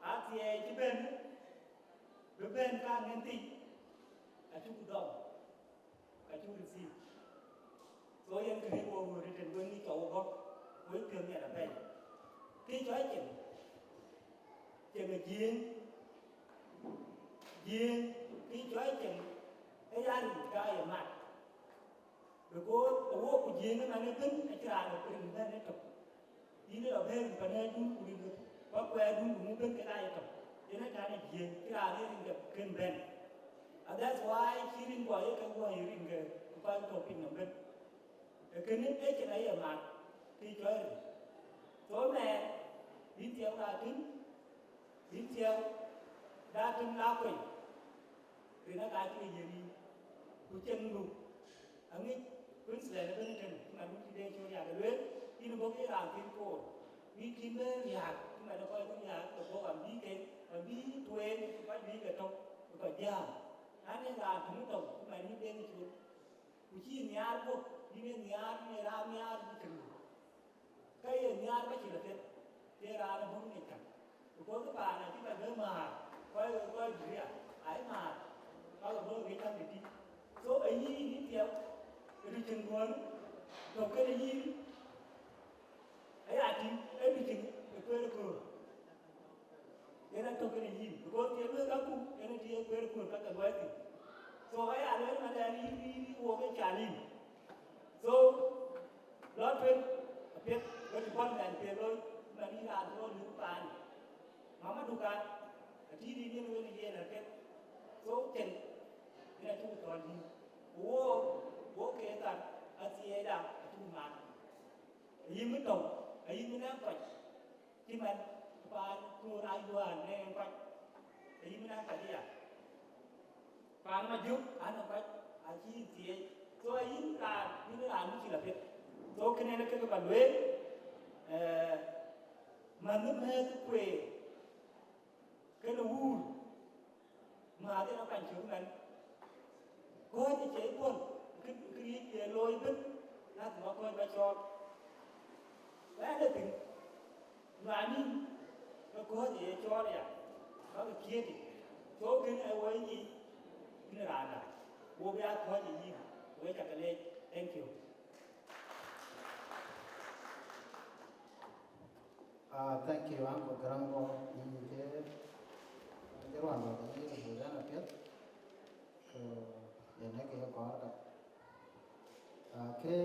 aa thieei cï bɛ̈n, bï bɛ̈n ka ŋën thïc, acuk dɔm, ka cuk receive. So yen kë rëër wo ɣööt ëtën, wek ŋic cɔk wo gɔ̈k, wek piɔ̈n miɛt apɛi. Kë cɔl cieŋ, cieŋ ë Jiëëŋ, Jiëëŋ, kë cɔl cieŋ, ë ya rin ka ye mat. Because ë wok ku Jiëëŋ ëmɛn ëbën acï raan ë rin bɛ̈n ëtök. Yïn ë lɔ bɛ̈n rin panɛɛdun ku rin ke kuɛɛrdun ku ŋu bën kek aa ye tök. Yen ë tɛ̈n ë Jiëëŋ, cï raan ë rin ke kën bɛ̈n. And that's why cï rin guɔ ye ke guɔ ye rin ke kɔc tɔ̈ piny nɔm bën. Ee kënë ë cïn aye mat, kë cɔl rin. So mɛɛn, bï thiɛɛu la tïŋ, bï thiɛɛu la tïŋ la kueny. Rin aka cï ke yiëk yïn, ku cieŋdu aŋic Queensland ëbën ëtën, cï man wun cï Deŋ Col Riak ë lueel, yïn bɔ̈ ke raan thiin koor, bï kïn bɛ riääk, cï man ë kɔc bï riääk, ke bɔ̈ ɣɔn bï ke, ɣɔn bï tueŋ, cï kɔc bï ke tök, bï kɔc jääm. Na nɔŋ raan töŋ ë tök, cï man yïn Deŋ Col, ku cï nhiaar guöp, yïn ee nhiaar, yïn ee raan nhiaar bï cieŋdu. Ka ye nhiaar ka cï lɔ theth, ke raan ë bɔ̈ ŋic käŋ. Because paan acï ka bɛ määr, Kɔc, kɔc dït aya, ayï määr, ka ke bɔ̈ ŋic käŋ tëtï. So, ayï yïn piɛth, ë du cïn duɔ̈ɔ̈r, tɔ̈ kënë yïn, aya tïŋ, ë du cïn ë kueer ë köör. Yen atɔ̈ kënë yïn, because thiëëk wek kaku, yen ë tï ë kueer ë köör ka ke luɔi thïn. So, aya lueel man ë yïn, yïn, yïn wok ë cal yïn. So, lɔ tueŋ, apiɛth, wek bɔ̈ mɛn piɛth looi, man yïn raan cï rɔt luk paan. Mama dukan, atït yïn yen wen yen apiɛth. So, cen, yen acuk thɔ̈l yïn. Ku wo, wo ke thar, athiɛɛcda, acuk mat. Ayï mi tɔ̈u, ayï mi nɛ̈ŋ kɔc, cï man, paan Koor Ayual nɛ̈ŋ kɔc, ayï mi nɛ̈ŋ kɔc aya. Paan Majök anɔŋ kɔc acï thiëëc. So ayïn raan, yïn raan bï cï lɔ piɛth. So kënë ë kek ba lueel, eh, manh ë mɛ̈th kueer kënë wuur, määth yen akuany cök man. Kɔ̈ɔ̈c ë cie puɔ̈l, kë, këriëëc ye looi ëbën, lazima kɔ̈ɔ̈c ba cɔɔl. Wɛ̈ɛ̈t ë thïn, luaany yïn, ke kɔ̈ɔ̈c ë ye cɔɔl aya, bäk kiëëtic. So kënë ë woi nyic, yïn raanda, wo bï aa kɔ̈ɔ̈c ë yïn, wek ca ke leec. Thank you. Ah, thank you, Uncle Garang, for yïn cï, cï ruan ba ke yï represent apiɛth. So, yen ë kë ye kɔɔr ka. Ah, kë,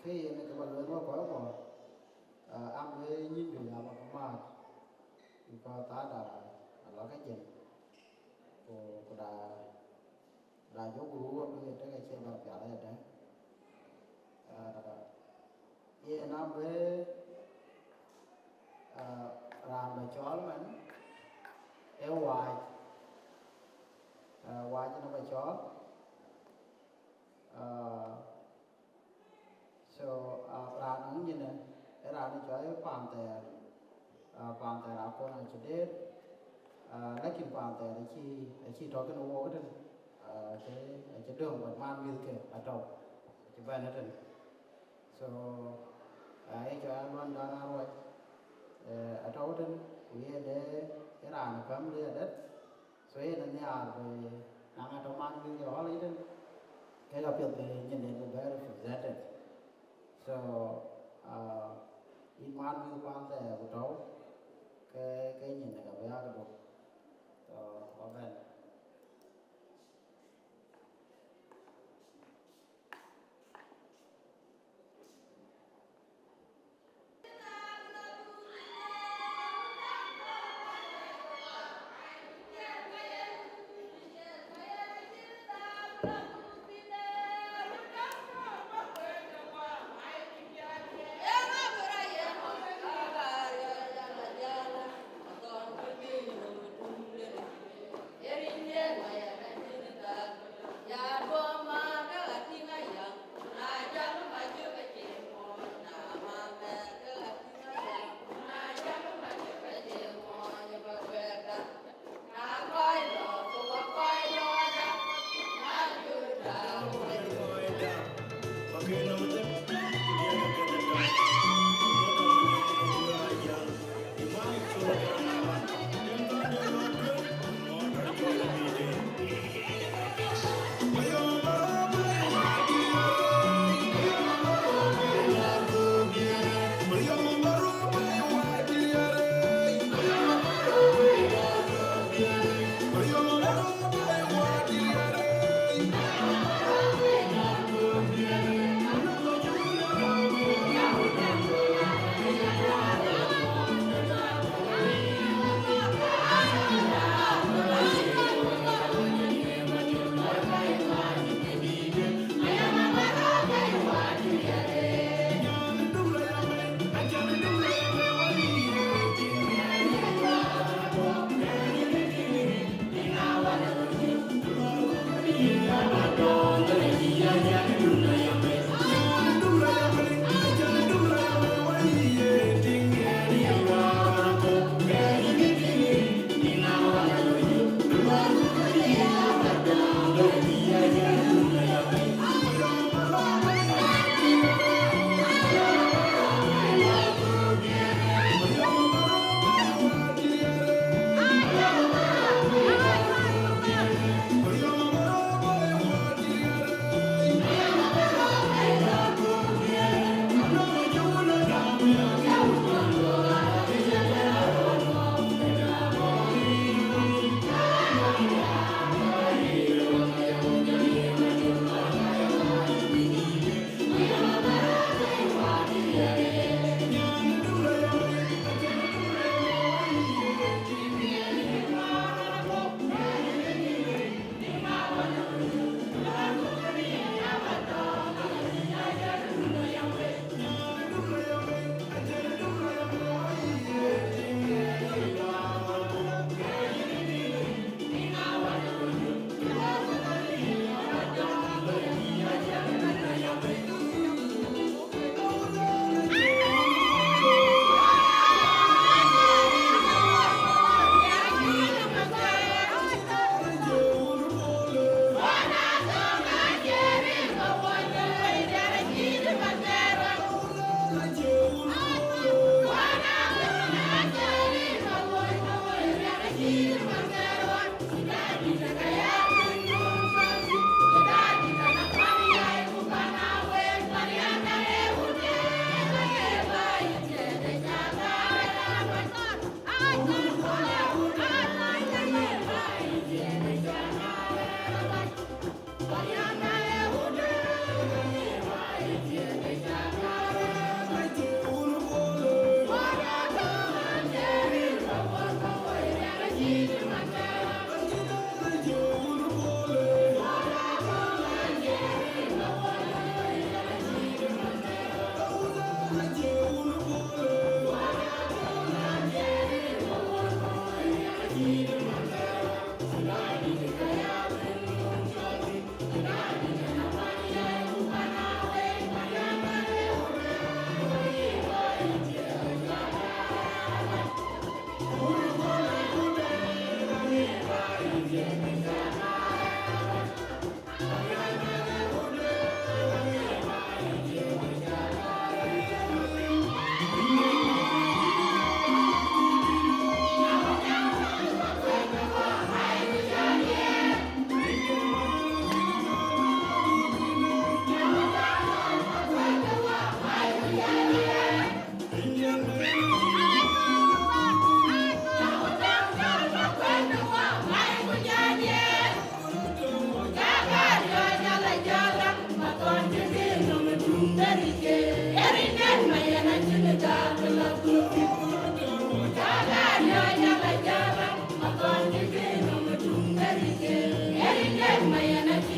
kë yen ë kë ba lueel wek kɔc kɔ̈k. Ah, am wek nyïndu ya ba ke maat. Because that, ah, a lɔ ke jël. Ku, ku da Da jɔ gurup abï ke tek acie ba piath ëdë. Ah, yen abï, ah, raan ba cɔɔl man, ee Wac. Ah, Wac ënë ba cɔɔl. Ah, So, ah, raan ŋic nyinë, ë raan cɔl Panther. Ah, Panther akɔn acï deet, ah, lakin Panther acï, acï tɔ̈ kënë wok tën, ah, acï, acï döŋ, but man mïthke atɔ̈u, acï bɛ̈n ëtën. So, ah, ë cɔl Aluɔn Dan Aruɔc, eh, atɔ̈u tën, ku yen ë, ë raan ë family adet. So yen anhiaar bï naŋ atɔ̈ man mïthke ɣɔl yïtën, kek apiɛth bï nyin den bï bɛ̈ɛ̈r represented. So, ah, yïn man mïth kuan thɛɛr ku tɔ̈u, ke, ke nyin dek abï yak duk. So, wabɛ̈n.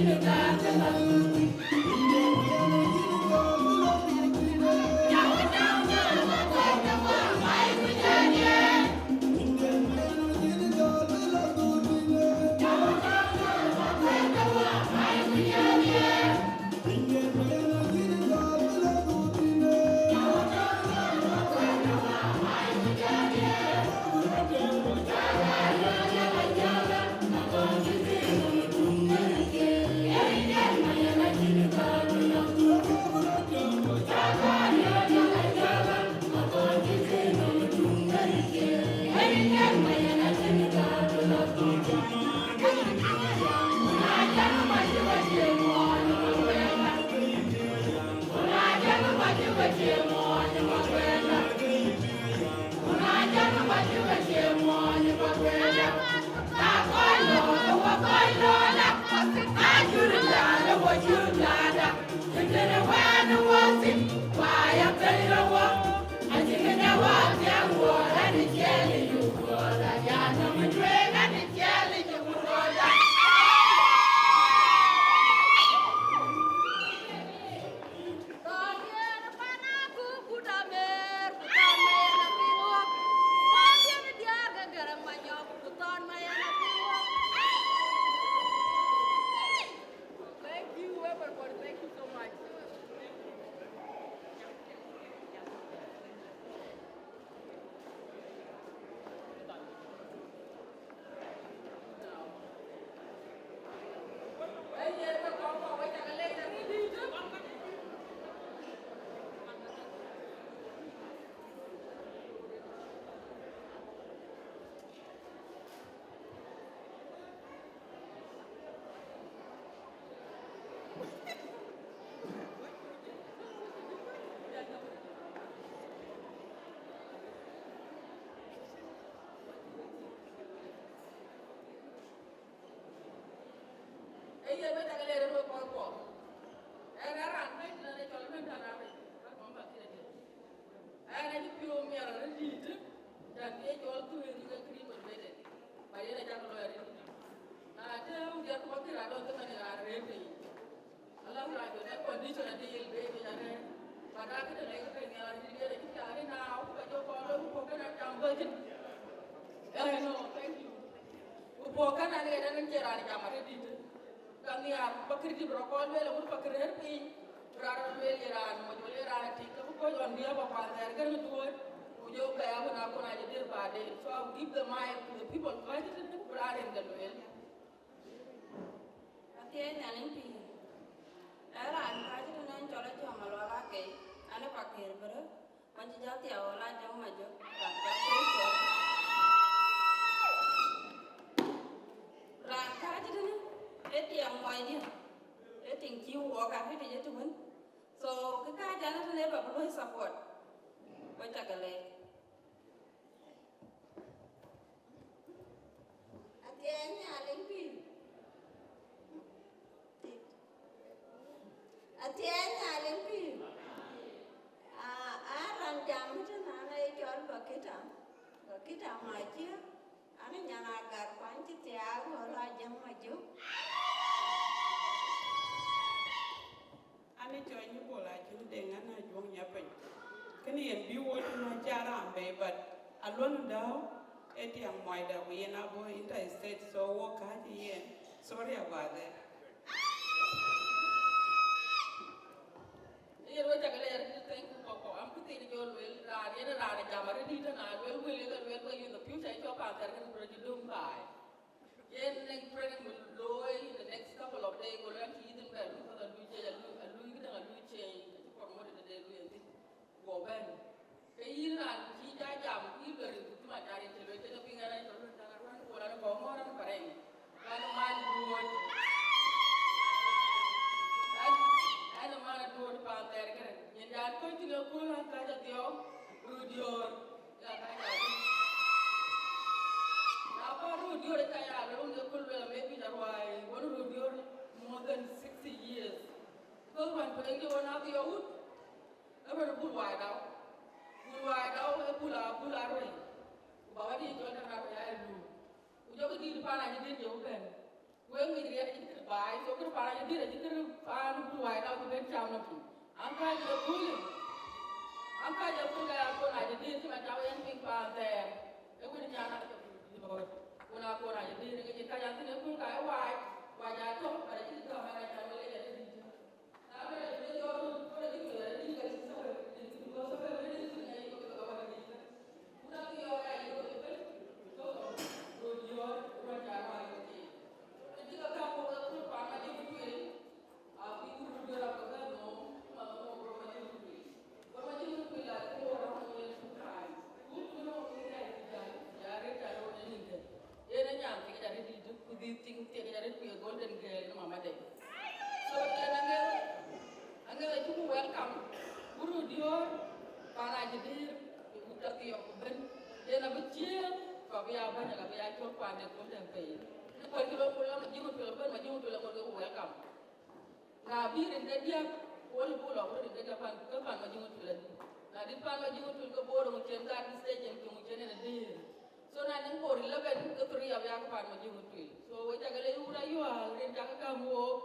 Thank you, everybody. Thank you so much. Ee yen bï tak lɛɛr ë röt kɔc kuɔ. Ɣɛn ë raan bɛ̈ny tënë cɔl bɛ̈ny tɛ̈n arëc, raan kɔn bä kït adï. Ɣɛn acï piɔ̈u miɛt arëët dïït, tɛ̈n ye cɔl thuëëc ke kërï motivated. Ba yen acak lɔ arëët dïït. Na tëëu diɛt ku bä kït adɔ̈ thïn ënë raan rëër ke yic. Ala raan jɔ dɛ condition adï yel bï yec arëët. Ba dak këdë lɛ̈k ke nhiaar dï diɛt acï thiaar ëna ku ba jɔ kɔn lɔ ku puɔ̈k kënë jam bä thïn. Ëë, no, thank you. Ku puɔ̈k kënë alë ënë cie raan jam arëët dït. Ka nhiaar ba kërë dït bï rɔ kɔn lueel agut ba kërë rëër piny. Bï raan rɔ lueel ye raan moc wala ye raan atik ke bï kɔc ɣɔn bï a ba pan thɛɛr kënë duööt. Ku jɔ bɛ a wën a kɔn a jɔ diër baden. So I will give the mic to the people kɔc tëtënë ku bï raan rin ke lueel. Athiɛɛi Nhialic pïïr. Ee raan kääc tënë cɔl Ajɔŋ Malual Akei, an, ë Pakëër bërë, man cï jɔ thiau la Ajɔŋ Majök, raan kääc tënë cɔl. Raan kääc tënë, ee tiɛŋ muɔcdiɛ̈, ee tiŋ cï wuɔɔk arëët yic ëtëwën. So, kë kääc an, tënë ba bï luɔi support. Wek cä ke leec. Athiɛɛi Nhialic pïïr. Athiɛɛi Nhialic pïïr. Aa, aa, raan jam ëtënë an, aye cɔl Bakita. Bakita Macia. An, nyan Agar kuany cï thiaak ɣɔ̈l Ajɔŋ Majök. An ë cɔl Nyibol Acïn Deŋ, an, Ajuɔŋ Nyapiny. Kënë yen bï wo tïŋ acä raan bei, but Aluɔn Dääu ë tiɛŋ muɔcda, ku yen abɔ̈ interstate, so wo kääc yen. Sorry about that. Yen we cak lɛɛr, thank you, Kɔkɔ. Am kë thiin jɔ lueel, raan yen raan jam arëët dït, na lueel wël, ye ke lueel ke in the future, cɔk Panther kënë bï rɔt cï döŋ baai. Yen next training bï looi in the next couple of days, go learn to eat in bed, because I do change, I do, I do, I do change, I do promoted the day, do anything. Go ben. Ke yïn raan cï ja jam, yï bɛ rin ku cï Macar yen cï lueel, cï ke piŋ ɣɛn, ɣɛn cï lueel, cak aruan ku raan bɔ̈ ŋɔ̈ɔ̈r ɣɛn parɛɛny. Ɣɛn man duööt. Ɣɛn, ɣɛn man duööt Panther kënë. Nyin dan kɔc thïn ë kööl an, kääc adhiɔ̈ɔ̈k, röt diöör. Ya kääc adhiɔ̈ɔ̈k. Na bä röt diöör ë ka ya lueel, wun ke kööl lueel, maybe na ruai, wun röt diöör more than sixty years. Because wën tueŋ cï ɣɔn adhiɔ̈ɔ̈k wut, ë bɛ̈n bul wai dau. Bul wai dau ë bul a, bul a ruɛ̈i. Ku baba dït cɔl tɛ̈n a ruɛ̈i aa ë luui. Ku jɔkï dït pan acï dït jɔkï bɛ̈n. Wek mïth riɛl acï kërë baai, so kërë paan acï dïr, acï kërë paan bï wai tɔ̈ cï ben cam nɔm piny. An, ka jɔ köölë, an, ka jɔ köölë, akon acï dïr cï man cam yen piny paan thɛɛr. Ee wën nyan a jɔ köölë, kun akon acï dïr, ke cïn ka jɔ thïn, ee kööl ka ee wai, wai jɔ tɔ̈, but acï gam an, acï wek lec adï dït. Yen ë nyan thiek arëët dït, ku dhil tiŋ thiek arëët ku ye golden girl në mamade. So yen aŋer, aŋer acuk welcome, ku röt diöör, paan acï dïr, ku tɔ̈ thiɔ̈k ku bɛ̈n. Yen abï ciëën, ku abï ya bɛ̈ny, abï ya cɔl paan de golden pay. Në kuɔl cï lɔ ku lɔ Majiŋ Tuil ëbɛ̈n, Majiŋ Tuil aŋot ke welcome. Na bï rin ke diäk, wol buk lɔ ku rin ke diäk pan, ke pan Majiŋ Tuil adï. Na dït pan Majiŋ Tuil ke bor ŋu cen gat stage en, ke ŋu cen en adï. So na nïn bor eleven, ke three abï ya ke pan Majiŋ Tuil. So we cakë le wura yual, rin cakë gäm wok,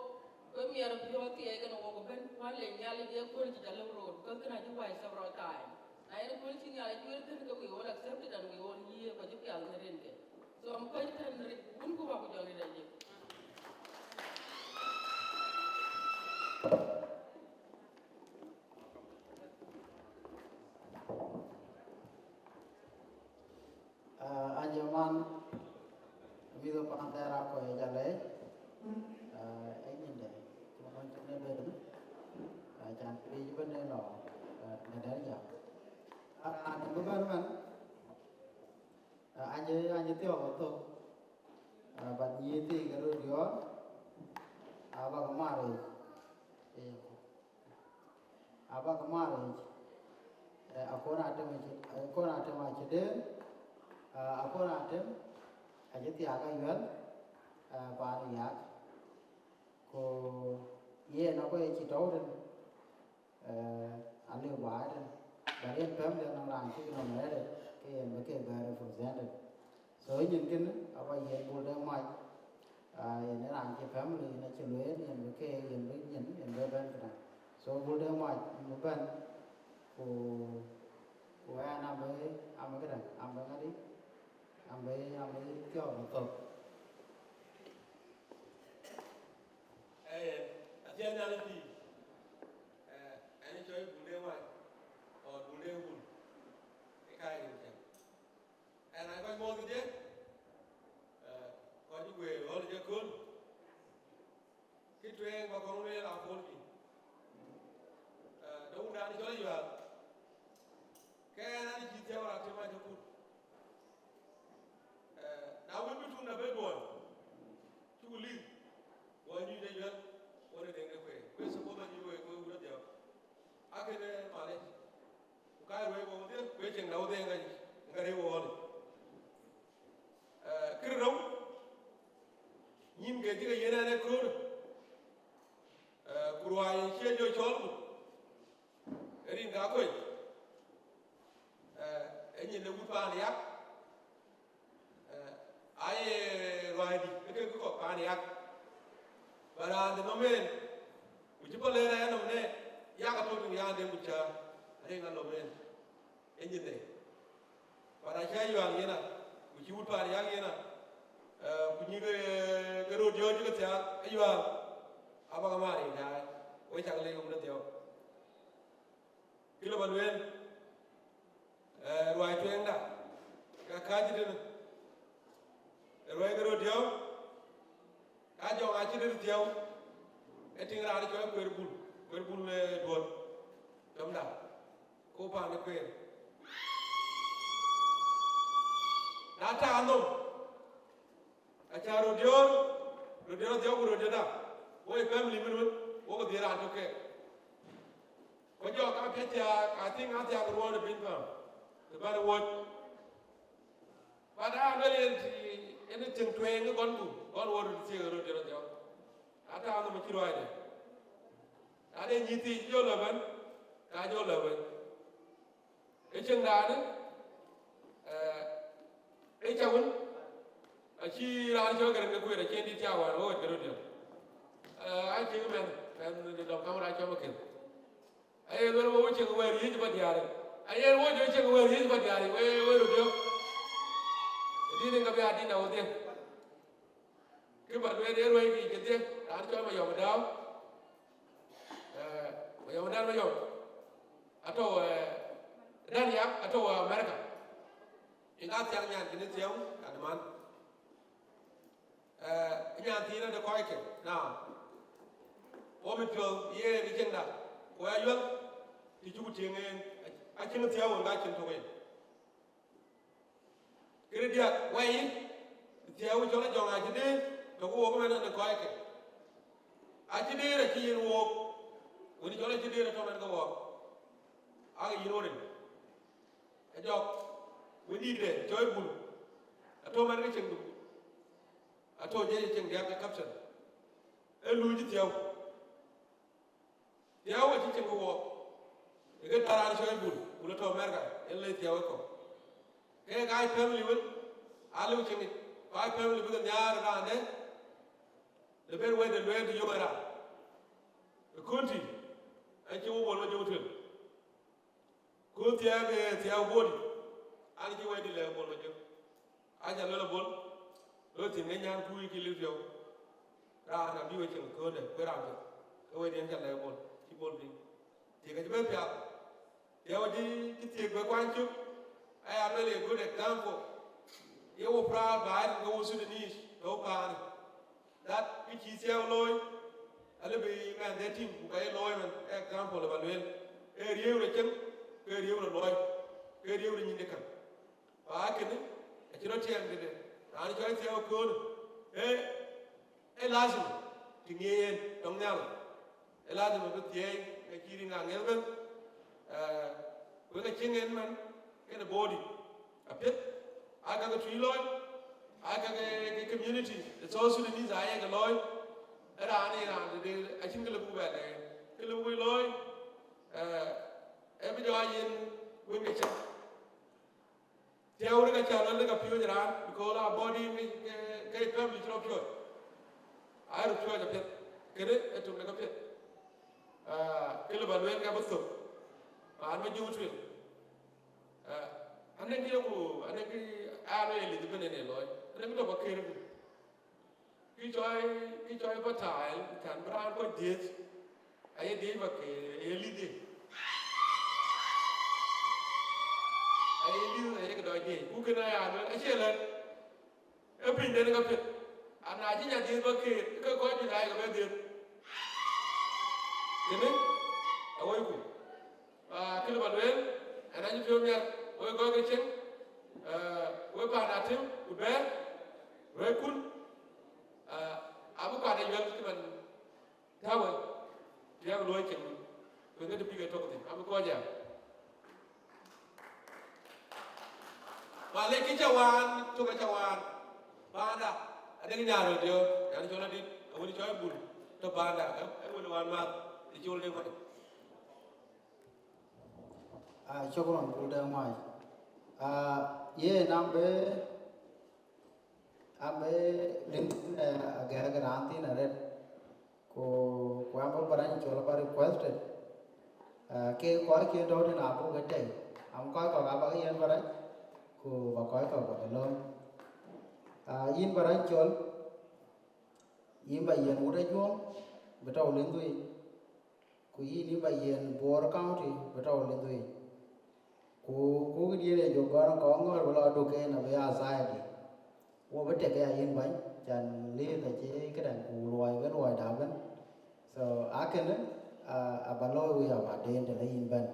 ke miɛr piɔ̈ɔ̈th thiɛɛi kenë wok ëbɛ̈n, kuan le Nhialic ye kuöl cï ca lëu rot, ke kënë acï wai several time. Na yen kuöl cï Nhialic juëër thïn, ke we all accepted and we all yiëë, ku acï piath në rinke. So I'm quite rin, wun ku wa ku jɔl rin ajik. Ah, ajaman, mïth pan thɛɛr akɔc jalɛc. Ah, e nyinde, cï man cï ne ben, ah, can pïïc bën ë lɔ, ah, në dɛ̈t jam. Ah, raan bï bɛ̈n man, ah, anyi, anyi thiɔ̈k ë thok, ah, but nyïïr thii ke röt diɔ̈ɔ̈r, ah, bäk mat yic. Ee. Abäk mat yic, eh, akon atem acï, akon atem acï dëër, ah, akon atem acï thiaak ayuɛl, ah, paan ë yak. Ku yen akɔc acï tɔ̈u tën, eh, aliu baai tën, but yen pɛ̈m de nɔŋ raan cïk nɔm rɛ̈ɛ̈r, ke yen bï kek bɛ represented. So nyin kënë aba yen Bul Deŋ mac, ah, yen ë raan cï family, yen acï lueel, yen bï keek, yen bï nyin, yen bï bɛ̈n këdäŋ. So Bul Deŋ mac, yen bï bɛ̈n, ku, ku ɣɛn abï, abï këdäŋ, abï ŋadï, abï, abï thiɔ̈k bï thök. Ee, athiɛɛn Nhialic pïïr, ee, ɛn ë cɔɔc Bul Deŋ mac, or Bul Deŋ Bul, ë ka yen cäk. Ɛn aa kɔc muɔ̈th kedhie, eh, kɔc ë guëër ɣɔ̈l ë jaköl, kë tueŋ ba kɔŋ lueel aa pɔ̈l piny. Eh, de wun raan cɔl Ayual, ke ɛn an cï thiëëu raan tëm acï kut. Eh, na wën bï tun abë duɔɔny, cuk lïth, duɔɔny nyuc Ayual, wën ë deŋ de kueer. Kueer suppose anyuc wek, wek wun adhiɔ̈k. Akënë malec. Ku ka ruëëc wok dhil, ku ë cieŋda wodhie ŋa, ŋa rëëc wok ɣɔ̈lic. Eh, kërë rou, nyïn ke cï ke yiën ɛn ëköölë. Eh, ku ruääi cie jɔ cɔl ku, ë rin ka kuec. Eh, ë nyin de wut paan yak. Eh, aye ruääidï, ke ke kɔ̈k paan yak. Ba raan de nɔm en, ku cï pɔ̈l en rɛɛr nɔm ne, yak atɔ̈ tïŋ yaan de ku cä, arëŋ alɔm en, ë nyin de. Ba raan cä Ayual yen a, ku cï wut paan yak yen a, eh, ku nyïk, eh, ke röt diɔ̈ɔ̈c ke thiaak, Ayual, abäk maar yic daai, wek cak leec wun ë dhiɔ̈ɔ̈k. Kë lɔ ba lueel, eh, ruääi tueŋda, ka kääc tënë, ruääi ke röt diɔ̈ɔ̈k, ka jɔŋ acï röt thiɔ̈u, ë tïŋ raan cɔl Kueer Bul, Kueer Bul, eh, duɔ̈t, cɔmda, ku paan ë kueer. Na taŋ nhom, Acä röt diɔ̈ɔ̈r, röt diɔ̈ɔ̈r dhiɔ̈k ku röt diɔ̈ɔ̈r da, wo ye family min wën, wo ke dhiëër raan tök kek. Ku jɔ ka piɛth thiaak, I think athiaak ruɔɔn ë piny pam, të bän ë wuɔ̈c. But aa luel yen, anything tueŋ ë gɔnku, gɔn wo röt thiëëk röt diɔ̈ɔ̈r dhiɔ̈k. Ata nhom acï ruaide. Na de nyïïr thiic jɔ lɔ bɛ̈n, ka jɔ lɔ bɛ̈n. Ë cieŋ daanë, eh, ë cä wën, Acï raan cɔl Garaŋ ke kueer, acï en dït thiaak wään, wek ke röt yök. Ee, acï mɛn, mɛn de dɔm kam raan cɔl Maketh. Aye luel wek cïn wɛ̈ɛ̈r yiëc bä diäär. Aye wek jɔ cïn wɛ̈ɛ̈r yiëc bä diäär, wek, wek röt yök. Dït en ka bï adït na wodhie. Kë bä lueel ë ruɛ̈ɛ̈c yiic kedhie, raan cɔl Mayɔm Dääu. Ee, Mayɔm Dääu, Mayɔm. Atɔ̈u, ee, Daniel, atɔ̈u America. Yen ka thiak nyan kïn ë thiëëu, adman. Ee, nyan thiin ade kɔckë, na. Wo mit piɔ̈u, ye në cieŋda, ku ya yuɛl, të cuk tïŋ en, acïn thiëëu wën ka cïn tök en. Këde diäk, wɛ̈i, thiëëu cɔl Ajɔŋ acï dëër, tɔ̈ ku wok ëmɛn në kɔckë. Acï dëër acï yen wook, wën cɔl acï dëër atɔ̈ mɛn ke wɔɔk. Ake yïn wo rin. Ajɔk, wën dïïtde, cɔɔi bul. Atɔ̈ mɛn ke cieŋdu. Atɔ̈ jëc cieŋ diäk ke captain. Ee luuc thiëëu. Thiëëu acï cieŋ ke wɔɔk. Ë ke tɔ̈ raan cɔɔi bul, bul atɔ̈ America, yen le thiëëu ë kɔ̈u. Ke ka family wën, aa lëu cieŋ yic. Ku aa family bï ke nhiaar raande, le ben wɛ̈tde lueel të yök ë raan. Ë kööl tï, acï wo bol ma jök tueŋ. Ku thiëëu, ee, thiëëu bol, an, cï wɛ̈tdï lɛ̈k bol ma jök. Aca luel abol, luel thïn ke nyan kuc cï liu piɔ̈u. Raan abï we cieŋ kööldë, ku raan piɛth. Ke wɛ̈tdï en ca lɛ̈k bol, cï bol piŋ. Thiëëk acï bɛ̈n piath. Thiëëu acï, cï thiëëk bï kuany cök. Aya luel ye good example. Ye wo proud baai rin ke wo Sudanese, tɔ̈u paanë. That kë cï thiëëu looi, alë bï mɛnhde tïŋ, ku ka ye looi mɛn, example ë ba lueel. Ee riëëu rɔt cieŋ, ke riëëu rɔt luɔi, ke riëëu rɔt nyinde käŋ. Ba kënë, acï rɔt tiɛɛŋ tëde, raan cɔl thiëëu kööl, ee, ee lazim, të ŋiɛc en, tɔŋ nhial. Ee lazim abï thiëëc, ke cï riŋ aŋiɛth bɛ̈n, ee, wek acï ŋen mɛn, kenë body. Apiɛth, aa ka ke tui looi, aa ka ke, ke community, the South Sudanese aa ye ke looi, ee raan, ee raan tëde, acïn kë lëu buk bɛ lɛɛr. Kë lëu buk looi, ee, ee bï jɔ yen wën ke cak. Thiëëu rin acä lɔ lek apiööc raan, because a body ke, ke, ke family cï rɔt piɔ̈ɔ̈c. Aa röt piɔ̈ɔ̈c apiɛth, kënë ee tök lek apiɛth. Aa, kë lë ba lueel ka bï thök. Raan ma jök tueŋ. Aa, anɛŋ kë yeku, anɛŋ kë aa lɔ ye lith ëbën en ee looi. Anɛŋ kë tɔ̈ ba kër ku. Kë cɔɔi, kë cɔɔi fertile, kan bï raan kɔc dhiëëth, aye dhiëëth ba ke, aye lith ye. Aye lith, aye ke dɔc dhiëëth. Ku kënë aya lueel, acie lɛ̈t, ee piny den ka piɛth. Ana cï nya dhiëëth ba ke, ke kɔc juëc aye ke bɛ dhiëëth. Kënë, awoi ku. Aa, kë lë ba lueel, ɣɛn acï piɔ̈u miɛt, wek gɔ̈k ke cieŋ, aa, wek paan Atëm ku Bɛ̈ɛ̈r, wek kun, aa, abï kuat ë yuɛl cï man tääu, bï abï luɔi cieŋ, wek ŋät bï ke tök thïn, abï kɔc ya. Malek kë ca waan, tök ca waan, paanda, adek nyaar röt diö, yan cɔl adït, awën cɔl bul, tök paanda, ë, ë wël waan math, ë col de wai. Ah, shukran, bul dɛŋ mac. Ah, yen an bï, an bï lim, eh, agɛ̈k raan thïn arëët. Ku, ku an bï bäräny cɔl ba requested. Ah, ke kɔc kï tɔ̈u tën abuk ke tei. Am kɔc kɔ̈k abak yen bäräny, ku ba kɔc kɔ̈k ba ke lööm. Ah, yïn bäräny cɔl, yïn ba yen wut ajuɔ̈ŋ, bï tɔ̈u lindhu yic. Ku yïn ë ba yen Bor County bï tɔ̈u lindhu yic. Ku, ku këdiën ë jɔ gɔ̈ɔ̈r kɔŋ ŋɔ̈ɔ̈r bï lɔ duk en abï a society. Wo bï tek ya yïn bäny, can lith acï këdäŋ ku luɔi bï luɔi da bën. So, akënë, ah, aba looi wïc aba den tënë yïn bɛ̈n.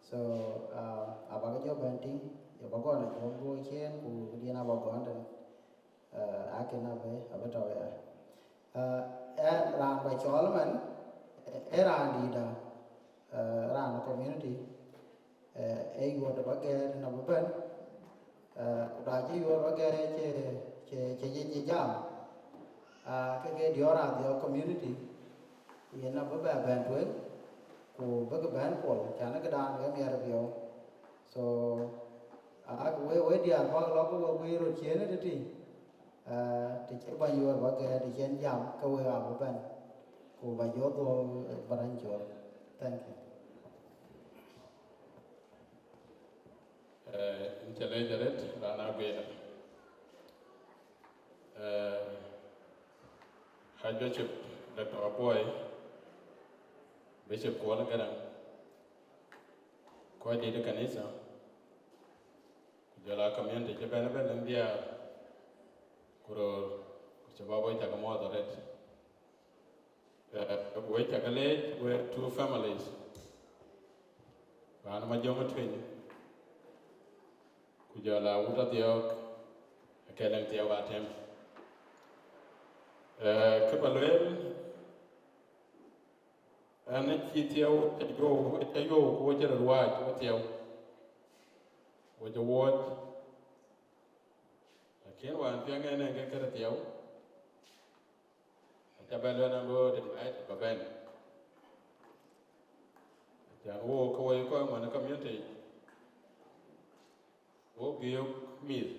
So, ah, aba ke jɔ bɛ̈n tïŋ, ye ba gɔn a jɔ guɔ ciëën ku këdiën aba gɔn tënë. Eh, akën abï, abï tɔ̈u ya. Eh, ɣɛn raan ba cɔɔl ëmën, eh, ee raan dïïtda, eh, raan community, eh, ee yuɔ̈t ba gɛɛr në bï bɛ̈n, eh, ku da cï yuɔ̈t ba gɛɛr cie, cie, cie, cie, cie jam. Ah, ke ke diɔ̈ɔ̈r adhiɔ̈k community, yen abï bɛ bɛ̈n tueŋ, ku bï ke bɛ̈n pol, can këdan ke miɛt piɔ̈u. So, ah, we, we diäär bäk lɔ ku we guiir röt ciëën ë tëtï. Ah, të cï bäny yuɔɔr ba gɛɛr, të cï en jam, ke wek abï bɛ̈n, ku ba jɔ dhuɔ̈k, eh, ba rany cɔɔl. Thank you. Eh, yïn cä lɛc arëët, raan aguiɛɛr. Eh, Archbishop Doctor Abuɔi, Bishop Kuɔl Gäräŋ, kɔc dït ë kanitha, ku jɔl aa community cï bɛ̈n ëbɛ̈n, Nhialic diäär, ku röör, ku cï bɔ̈ bɔ̈ cä ke muɔɔth arëët. Eh, wek cä ke leec, wek two families, raan Majöŋ Tueny, ku jɔl aa wut Adhiɔ̈ɔ̈k, ë Kɛlɛŋ Thiɔ̈k Atem. Eh, kë ba lueel, ɛn cï Thiɔ̈u, cï Thiɔ̈u, cï Thiɔ̈u, ku cï röt wääc, ku Thiɔ̈u, ku cï wuɔ̈c. Lakin wään piɛŋ en en ke këde Thiɔ̈u, aca bɛ lueel an, bï wo dït ba bɛ̈n. Acan wo ke wo ye kɔc ŋuan ë community, wo biök mïth.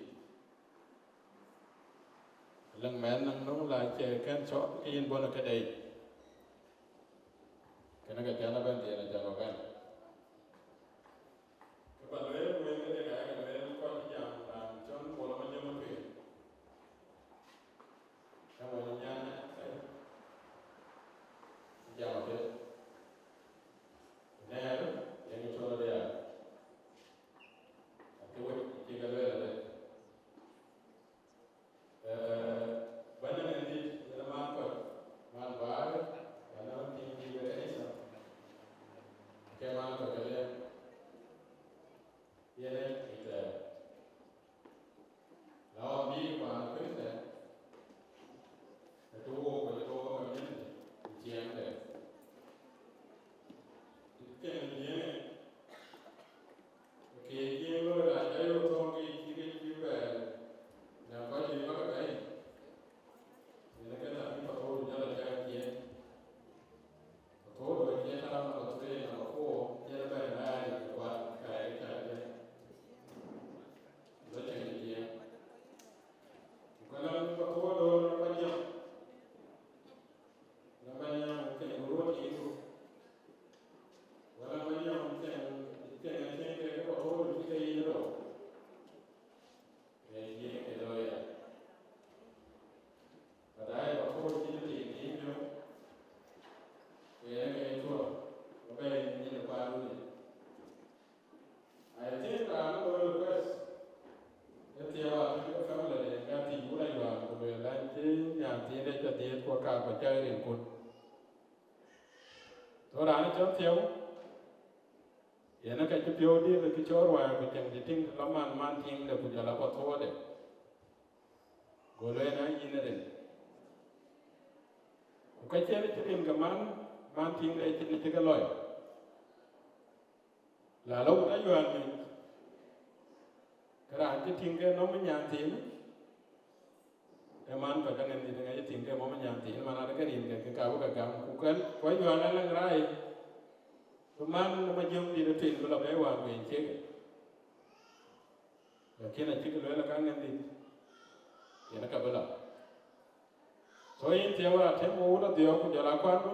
Lëŋ mɛn nɔŋ nɔŋ la cɛ kɛn cɔk ke yïn bɔ̈ në këde yic. Kënë ke cän abɛ̈n dhiɛl, acan ba bɛ̈n. Kë ba lueel, wek ke dek aa ke lueel kɔc cï jam, raan cɔl Kuɔl Majöŋ Tueny. Ka wën nyan, eh, jam apiɛth. Nɛɛr, yen cɔl diäär. Akë wek cï ke lueel arëët. Eh, bɛ̈ny ë dït, yen ë man kɔc, man baai, yen ë tiŋ dït ë kanitha, ke man kɔc ëlë, yen ë tiŋ thɛɛr. Na wën bï kuan ë Krïthian, ë të wook, ë të wook community, ë ciɛɛŋde. Kënë Jiëëŋ, ke Jiëëŋ loi rac ayok thɔ̈ŋ ke cï ke cï bɛ̈ɛ̈r, na kɔc juëc bä ke bɛ̈i. Yen ke na bï Pathou jɔl a jam Jiëëŋ. Pathou loi Jiëëŋ taŋ number three, number four, jɔl a bɛ̈n na rin kuat ka ye cak Jiëëŋ. Lɔ cɛŋ Jiëëŋ. Ku ka na bï Pathou loi number jam. Number jam cɛŋ ruɔt yiiku. Wala ma yam cɛŋ, cɛŋ, cɛŋ, cɛŋ, cɛŋ, ke Pathou cï ke yic rou. Ke yic ke lawyer. But ai Pathou cï ke tiŋ tiŋ piɔ̈u. Ku yen ke tuɔ̈, ku bɛ nyin ë kuaar wuni. I think raan ë loi request, ë Thiɔ̈u Atem ke family de, ka thiëc wun ayuaan, ku lueel an, cï nyan thiinde cä dhiëëth, ku ka ba cäk rinkun. So raan ë cɔl Thiɔ̈u, yen ë ka cï piɔ̈u dït ë kë cɔɔr wään, ku cieŋ cï tïŋ lɔ man, man tiiŋde, ku jɔl a Pathoude. Go lueel an, yïn ë rin. Ku ka cïn cï rin ke man, man tiiŋde cïn cï ke lɔc. La lɔ wut ayuaan mic, ke raan cï tïŋ ke nɔm ë nyan thiin, ë man kɔc aŋen dït ŋa cï tïŋ ke nɔm ë nyan thiin, man adë ke rin ke, ke ka bï ke gam, ku kɛl, ku ayuaan alɛŋ raai, bï man ë Majöŋ dït ë tueŋ bï lɔ bɛ̈i wään ku yen ciek. Lakin acïk lueel ë ka ŋen dït, yen ë ka bï lɔ. So yïn Thiɔ̈u Atem, wo wut Adhiɔ̈ɔ̈k ku jɔl a kuandu,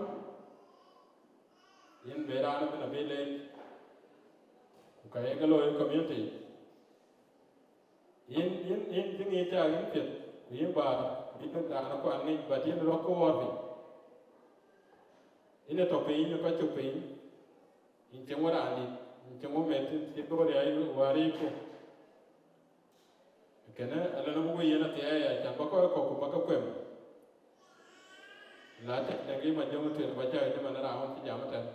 yïn bï raan ëbɛ̈n abï leec, ku ka ye ke looi community. Yïn, yïn, yïn cï ŋic cak yïn piɛth, ku yïn baar, ku yïn raan ë kuan ŋic, but yïn rɔ̈k ke wɔɔr piny. Yïn ë tɔ piny, yïn ë kɔc cök piny. Yïn cï ŋö raan dït, yïn cï ŋö meth, yïn cï dhöör ya yï wäär yiiku. Kënë alënë buk yen athiɛɛi, acan bä kɔc kɔ̈k ku bä ke kuem. Na cä dɛ̈ŋ yï Majöŋ Tueny bä cä cï man raan ɣɔn cï jam ëtɛ̈n,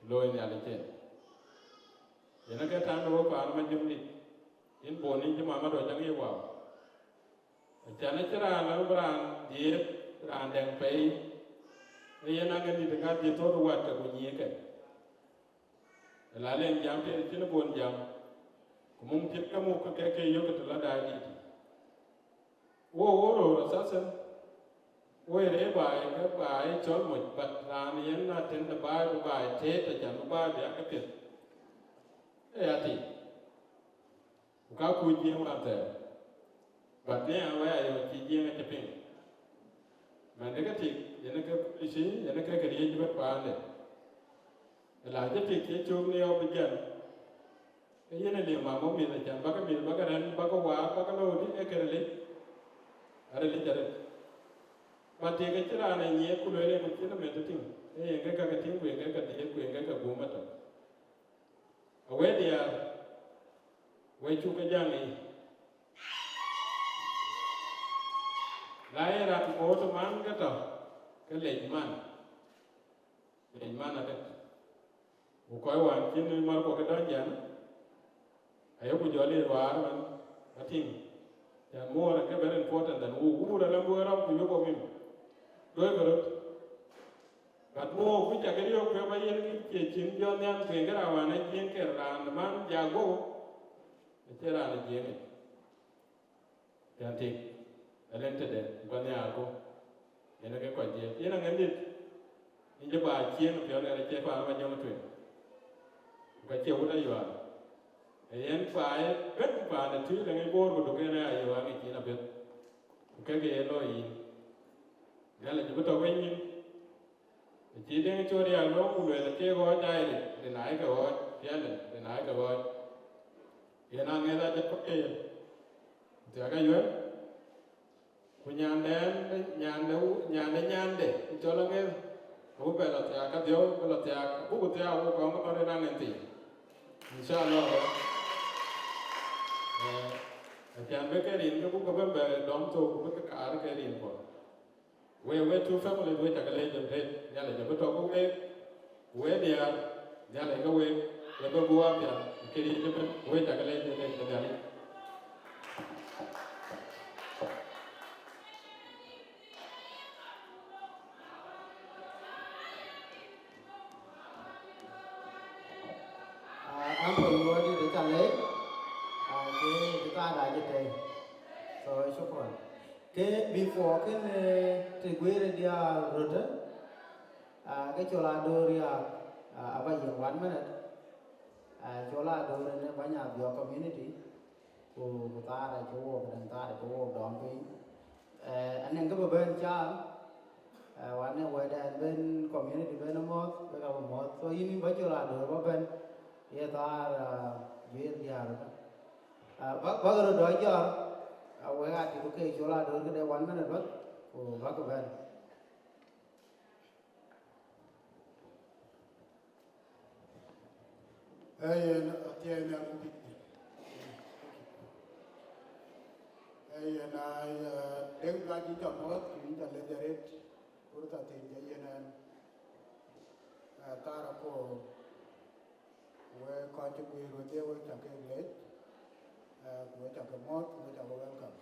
looi Nhialic en. Yen ë ke taŋ de wek paan Majöŋdït, yïn bon yïn cï mama dɔ cä ŋic wau. Acan acïn raan lɔ bï raan dhiëëth, raan dɛ̈ŋ pei, ee yen aŋen dït ë ŋa dhiëth thɔ̈ɔ̈r wat ke ku nyiëëk ke. Ë la leŋ jam piɛth cïn bon jam, ku mum cït ke muk ke ke yök të lɔ daai dït. Wo wo röör asasën, wo ë rëër baai ke baai cɔl moc, but raan yen na tën de baai bï baai tëët, acan bï baai bï ake piɛth. Ee ya tïŋ. Ku ka kuc jiëëŋ wan thɛɛr. But në awɛ̈ɛ̈r ayɔ̈ɔ̈k cï Jiëëŋ acï piŋ. Mɛn de ke tik, yen ke policy, yen ke ke riëëc bï paande. Ë la cï tik cï cök në yɔ̈ɔ̈k bï jɛl. Ke yen ë liu mam mïth acan, bäkë mïth, bäkë rɛ̈n, bäkë waar, bäkë lɔ wëdï, ee ke rilic. Arilic arëët. But tik acï raan ë nyiëëk ku lueel yen ku cïn ë meth tïŋ. Ee yen ke ka ke tïŋ ku yen ke ka dhiëëth ku yen ke ka guum atök. Awek diäär, we cuk ke jaŋ yic. Na ye raan ŋoot man ke tɔ, ke lec man. Lec man arëët. Ku kɔc wään cïn mär kɔ̈k ke dɔ̈ny jɛn, ayeku jɔl ë ruaar man, atïŋ. Cän muɔɔr ke very important than wuk. Wuk rɛ̈n abï rɔm ku yök ɣɔ̈k yïn. Duɔ̈ɔ̈ikë röt. But muɔɔr ku cak riɔ̈ɔ̈k kë ba yen cie cïn jɔ nhiam tueŋ ke raan wään ë Jiëëŋ ke raan man jak guɔ̈p. Acie raan ë Jiëëŋ yic. Cän tik, alen tëde, bä nhiaar ku, yen ke kɔc dhiëëth. Yen aŋen dït, yïn cï ba cieŋ piɔ̈n ɣɛn acie paan ë Majɔŋ tueŋ. Ku ka cie wut ayuaar. Ee yen paai bɛ̈n paan ë tïït aŋic Bor ku duk yen ë ayuaar aŋic yïn abëth. Ku kek ye looi yïn. Nhialic bï tɔ weny yïn. Acï Deŋ Col Riak lɔ ku lueel ke ɣɔɔc aa rin, rin aa ke ɣɔɔc, piɛlë, rin aa ke ɣɔɔc. Yen aŋeth acï kɔc ke yen. Thiak ayuɛl, ku nyandɛn, nyande, nyande, nyande, ku cɔl aŋeth, ku bɛ lɔ thiak kadhiɔ̈u, bï lɔ thiak, buk thiak, ku kɔŋ kɔn rin aŋen thii. Inshallah. Eh, acan bï ke rin, ke buk ke bɛn bɛ dɔm thok, ku bï ke kaar ke rin kɔn. Wek, wek two families, wek cak leec den tet, Nhialic abï tɔ ke wek, wek diäär, Nhialic ke wek, wek bï guɔ apiɛth, këriëëc ëbën, wek cak leec den tet, Nhialic. Ah, Uncle Luɔɔi dït, ca leec, ah, ke, ke thaada cï tei. So, shukran. Ke before kën, eh, të guiir diäär röt, ah, ke Col Adoor ya, ah, aba yiëk one minute. Ah, Col Adoor ënë bäny Adhiɔ̈k community, ku, ku thaar acï wok, këdäŋ thaar acï wok dɔm piny. Eh, anɛŋ kë bï bɛ̈n caal, eh, wan ë wɛ̈tdɛn ben community ben mɔ̈ɔ̈th, wek abï mɔ̈ɔ̈th. So yïn, yïn ba Col Adoor ba bɛ̈n, ye thaar, ah, guiir diäär röt. Ah, ba, ba röt dɔ̈ jɔ̈ɔ̈r, ah, wek aa tik ke Col Adoor këde one minute bäth, ku bäk bɛ̈n. Ee yen athiɛɛi Nhialic pïïr. Ee yen aa, eh, Deŋ Gac, yïn ca mɔ̈ɔ̈th, ku yïn ca lec arëët, fursa thiin cä yiën ɛn. Eh, thaar akööl, wek kɔc cï guiir wedhie, wek ca ke lec, eh, ku wek ca ke mɔ̈ɔ̈th, ku wek ca ke welcome.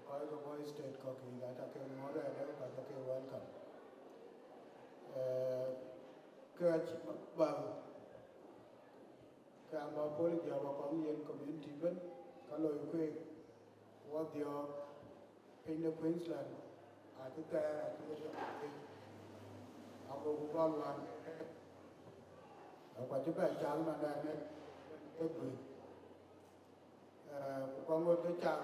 Kɔc ke Bor State kɔ̈k yiic aca ke mɔ̈ɔ̈th ëdë, ku aca ke welcome. Eh, ke acï bal, ke an bä apology abä kɔŋ yen community ëbën, ka loi kueek, wɔ dhiɔ̈ɔ̈k piny de Queensland, acï thɛɛr, acï ke jɔ piny, agoku gɔl wään, ku acï bɛ caŋ man dɛn ë, ë guiir. Eh, ku ka ŋot ke cak,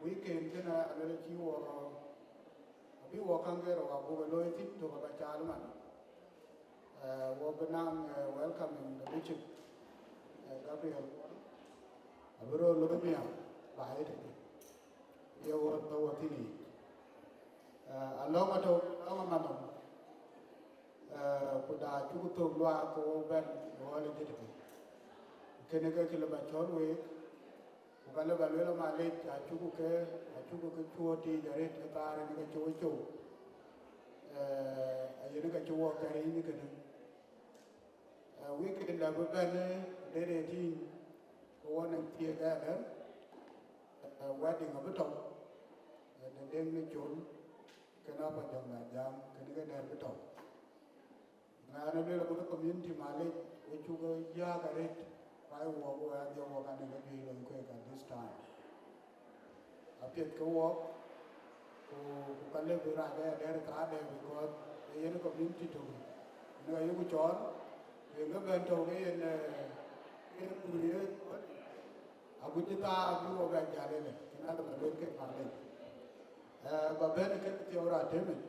weekend kënë aluel acï wɔ, abï wɔ käŋ ke rou abuk e looi thïn tök aba caal man. Eh, wɔ bï naŋ, eh, welcoming the Bishop, eh, Gabriel, abï röör looi miäk, ba ye tëde. Ye wɔ bä wɔ thïn yiic. Eh, alɔŋ atɔ̈u, alɔŋ amanhom. Eh, ku da cuk thök luaak ke wɔ bɛ̈n ɣɔ̈l ë jëtëkë. Kënë ke kë lë bä cɔ̈l week, ku ka lë bä lueel malec, acuk ke, acuk ke cuööt tiic arëët ke thaar en ke cï wɔ cou. Eh, ayen ke cï wɔ kɛ̈r yïn kënë. Eh, weekend abï bɛ̈n, eh, date eighteen, ke wɔ nɛn thiëëk ɛn, eh, wedding abï tɔ̈u, eh, de Deŋ në Col, kënë apa jɔŋ na jam, kënë ke dɛ̈t bï tɔ̈u. Ŋɛn ë lueel abï community malec, we cuk yääk arëët, wai wɔ, wɔ adhiɔ̈k wɔ ka nɛn ke juëc looi kueek at this time. Apiɛth ke wɔk, ku, ku ka lëu bï rac aya dɛ̈t thaade, because ee yen community tök, yen ka yeku cɔɔl, ku yen ke bɛ̈n tɔ̈u ke yen, eh, yen kuur ye, Aguc cï thaar bï wɔ bɛ jäl ënë, kën adï bä luel kek malec. Eh, bä bɛ̈n ë kën thiɔ̈u raan tëmec.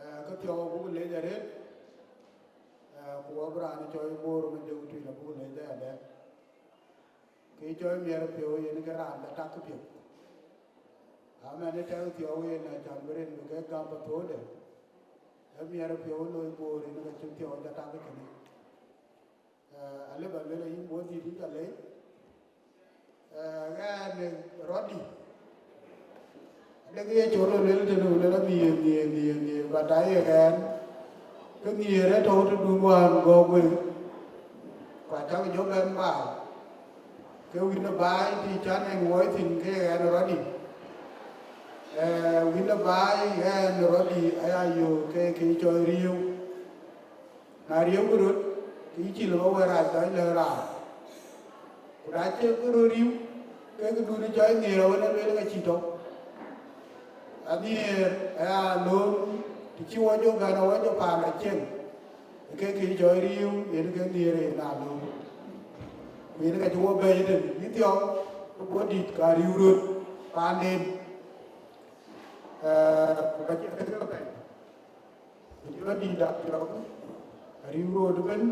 Eh, kë thiɔ̈u abuk lec arëët. Eh, ku wɔ bï raan cɔl Bor Majöŋ Tuïc abuk lec ëyadɛ̈. Kë cɔl miɛt piɔ̈u yen ke raan bä tak këpiɛth. Amɛn ë tɛ̈k thiɔ̈u yen acan bï rin bï ke gam pathöödë. Ë miɛt piɔ̈u loi Bor yen ke cïn thiɔ̈u ca tak kënë. Eh, alë bä luel ayï bɔ̈ dït yï ca lec. Eh, ɣɛn ë rɔt dï. Adek ye cɔl luel tënë ku luel anhiëër, nhiëër, nhiëër, nhiëër, but aye ɣɛn. Ke nhiëër ë tɔ̈u tëdun wään gɔ̈k wek. Ku acäk jɔ bɛ̈n baai. Ke wïn ë baai tï can en wuɔi thïn ke ɣɛn ë rɔt dï. Eh, wïn ë baai ɣɛn ë rɔt dï aya yöök ke kë cɔl riëëu. Na riëëukï röt, ke yï cïï lëu bä wɛ̈ɛ̈r rac dhɔ̈c lɛ̈k raan. Ku na cï kë röt riëëu, ke këdun cɔl nhiëër awën ë lueel ka cïï tɔ̈u. Anhiëër aya lööm, të cï wɔ jɔ gän awɔ jɔ paan acieŋ, ke kë cɔl riëëu yen ke nhiëër yen aa lööm. Ku yen ka cï wɔ bɛ̈ɛ̈i tën, yï thiɔ̈k, ke bɔ̈ dït ka riëëu röt paanden. Eh, ku ka cï kë bɛ̈ɛ̈i. Ku jɔ dït dak jɔk, ariu röt ëbën,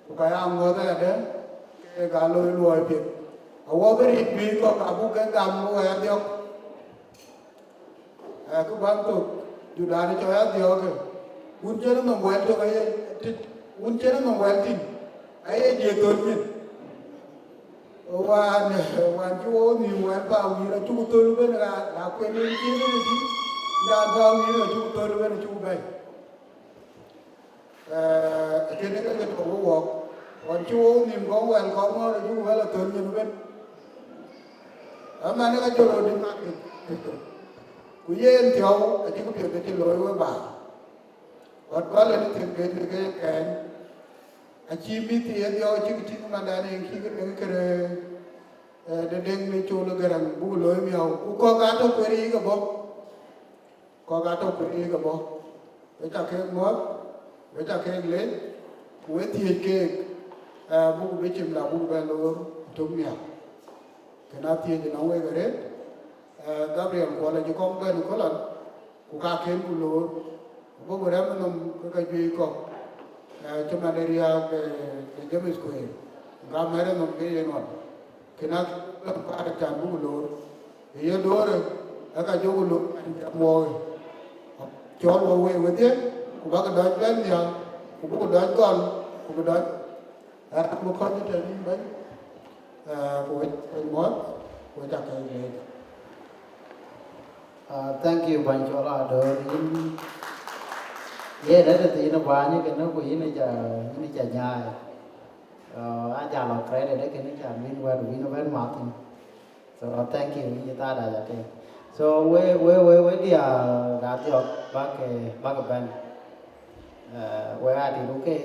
ku ka ya ŋɔ̈th ëyadɛ̈, ke ka loi luɔi piɛth. Awɔ bï rit juëc kɔ̈k abuk ke gam wɔ ya dhiɔ̈k. Ë, kë bän thok, judan cɔk ya dhiɔ̈k, wun cïn nɔm wɛl tök aye, tit, wun cïn nɔm wɛl thïn, aye jiëë thöl nyin. Wään, wään cï wok nïïm wɛl pa wïïr acuk thöl ëbën, ra, ra kuɛn en cïn en tïŋ, raan pa wïïr acuk thöl ëbën acuk bɛ̈i. Eh, kënë ke ke tɔ̈u wok. Wään cï wok nïïm kɔn wɛl kɔn ŋɔ̈ɔ̈r acuk wɛl athöl nyin ëbën. Ëmɛn ka jɔ röt dï mak. Ku yen thiɔ̈u acï këpiɛth ke cï looi we baai. Ɣɔt bä lë në thiëk ke ke kɛɛny. Acï mïth ye dhiɔ̈k cïk tïŋ mandan en cïk deŋ kërë, eh, de deŋ në col ë Gäräŋ buk looi miɔu. Ku kɔ̈k aa tɔ̈ kueer yiic ke bɔ̈. Kɔ̈k aa tɔ̈ kueer yiic ke bɔ̈. We ca keek muɔ̈th, we ca keek leec, ku we thiëëc keek, eh, buk bï cimda buk bɛ loor tök miäk. Kën a thiëëc ënɔŋ wek arëët, eh, Gabriel Kuɔl acï kɔŋ bɛ̈n ë kölan, ku ka kën ku loor, ku bɔ̈ ku rɛ̈m ë nɔm ke ka juëc kɔ̈k, eh, cï man ë riääk, eh, de James Kueer, ku ka mɛ̈r ë nɔm ke yen ɣɔn. Kën a kën bɛ̈n kuaar can buk loor, ë ye doorë, ë ka jɔku loor an, jam wɔɔkë. Cɔl wɔ wei wedhie, ku bäk dɔc bɛ̈n nhial, ku buk dɔc gɔl, ku bï dɔc. Aa, ku kɔc tëtɛ̈n yïn bɛ̈ny, aa, ku wec, wec muɔ̈th, ku wec akëc leec. Ah, thank you, Bɛ̈ny Col Adöör. Yïn, yen ëtëthiin ë bäny kënë, ku yïn ca, yïn ca nyaai. Ah, a jal lɔ credit ë kënë ca min wɛ̈t wïn ëbɛ̈n math thïn. So, thank you, yïn cï thaada ja tïŋ. So, we, we, we, we diäär, aa, gathiɔ̈k, bäk, eh, bäk bɛ̈n. Eh, we aa dït, okay?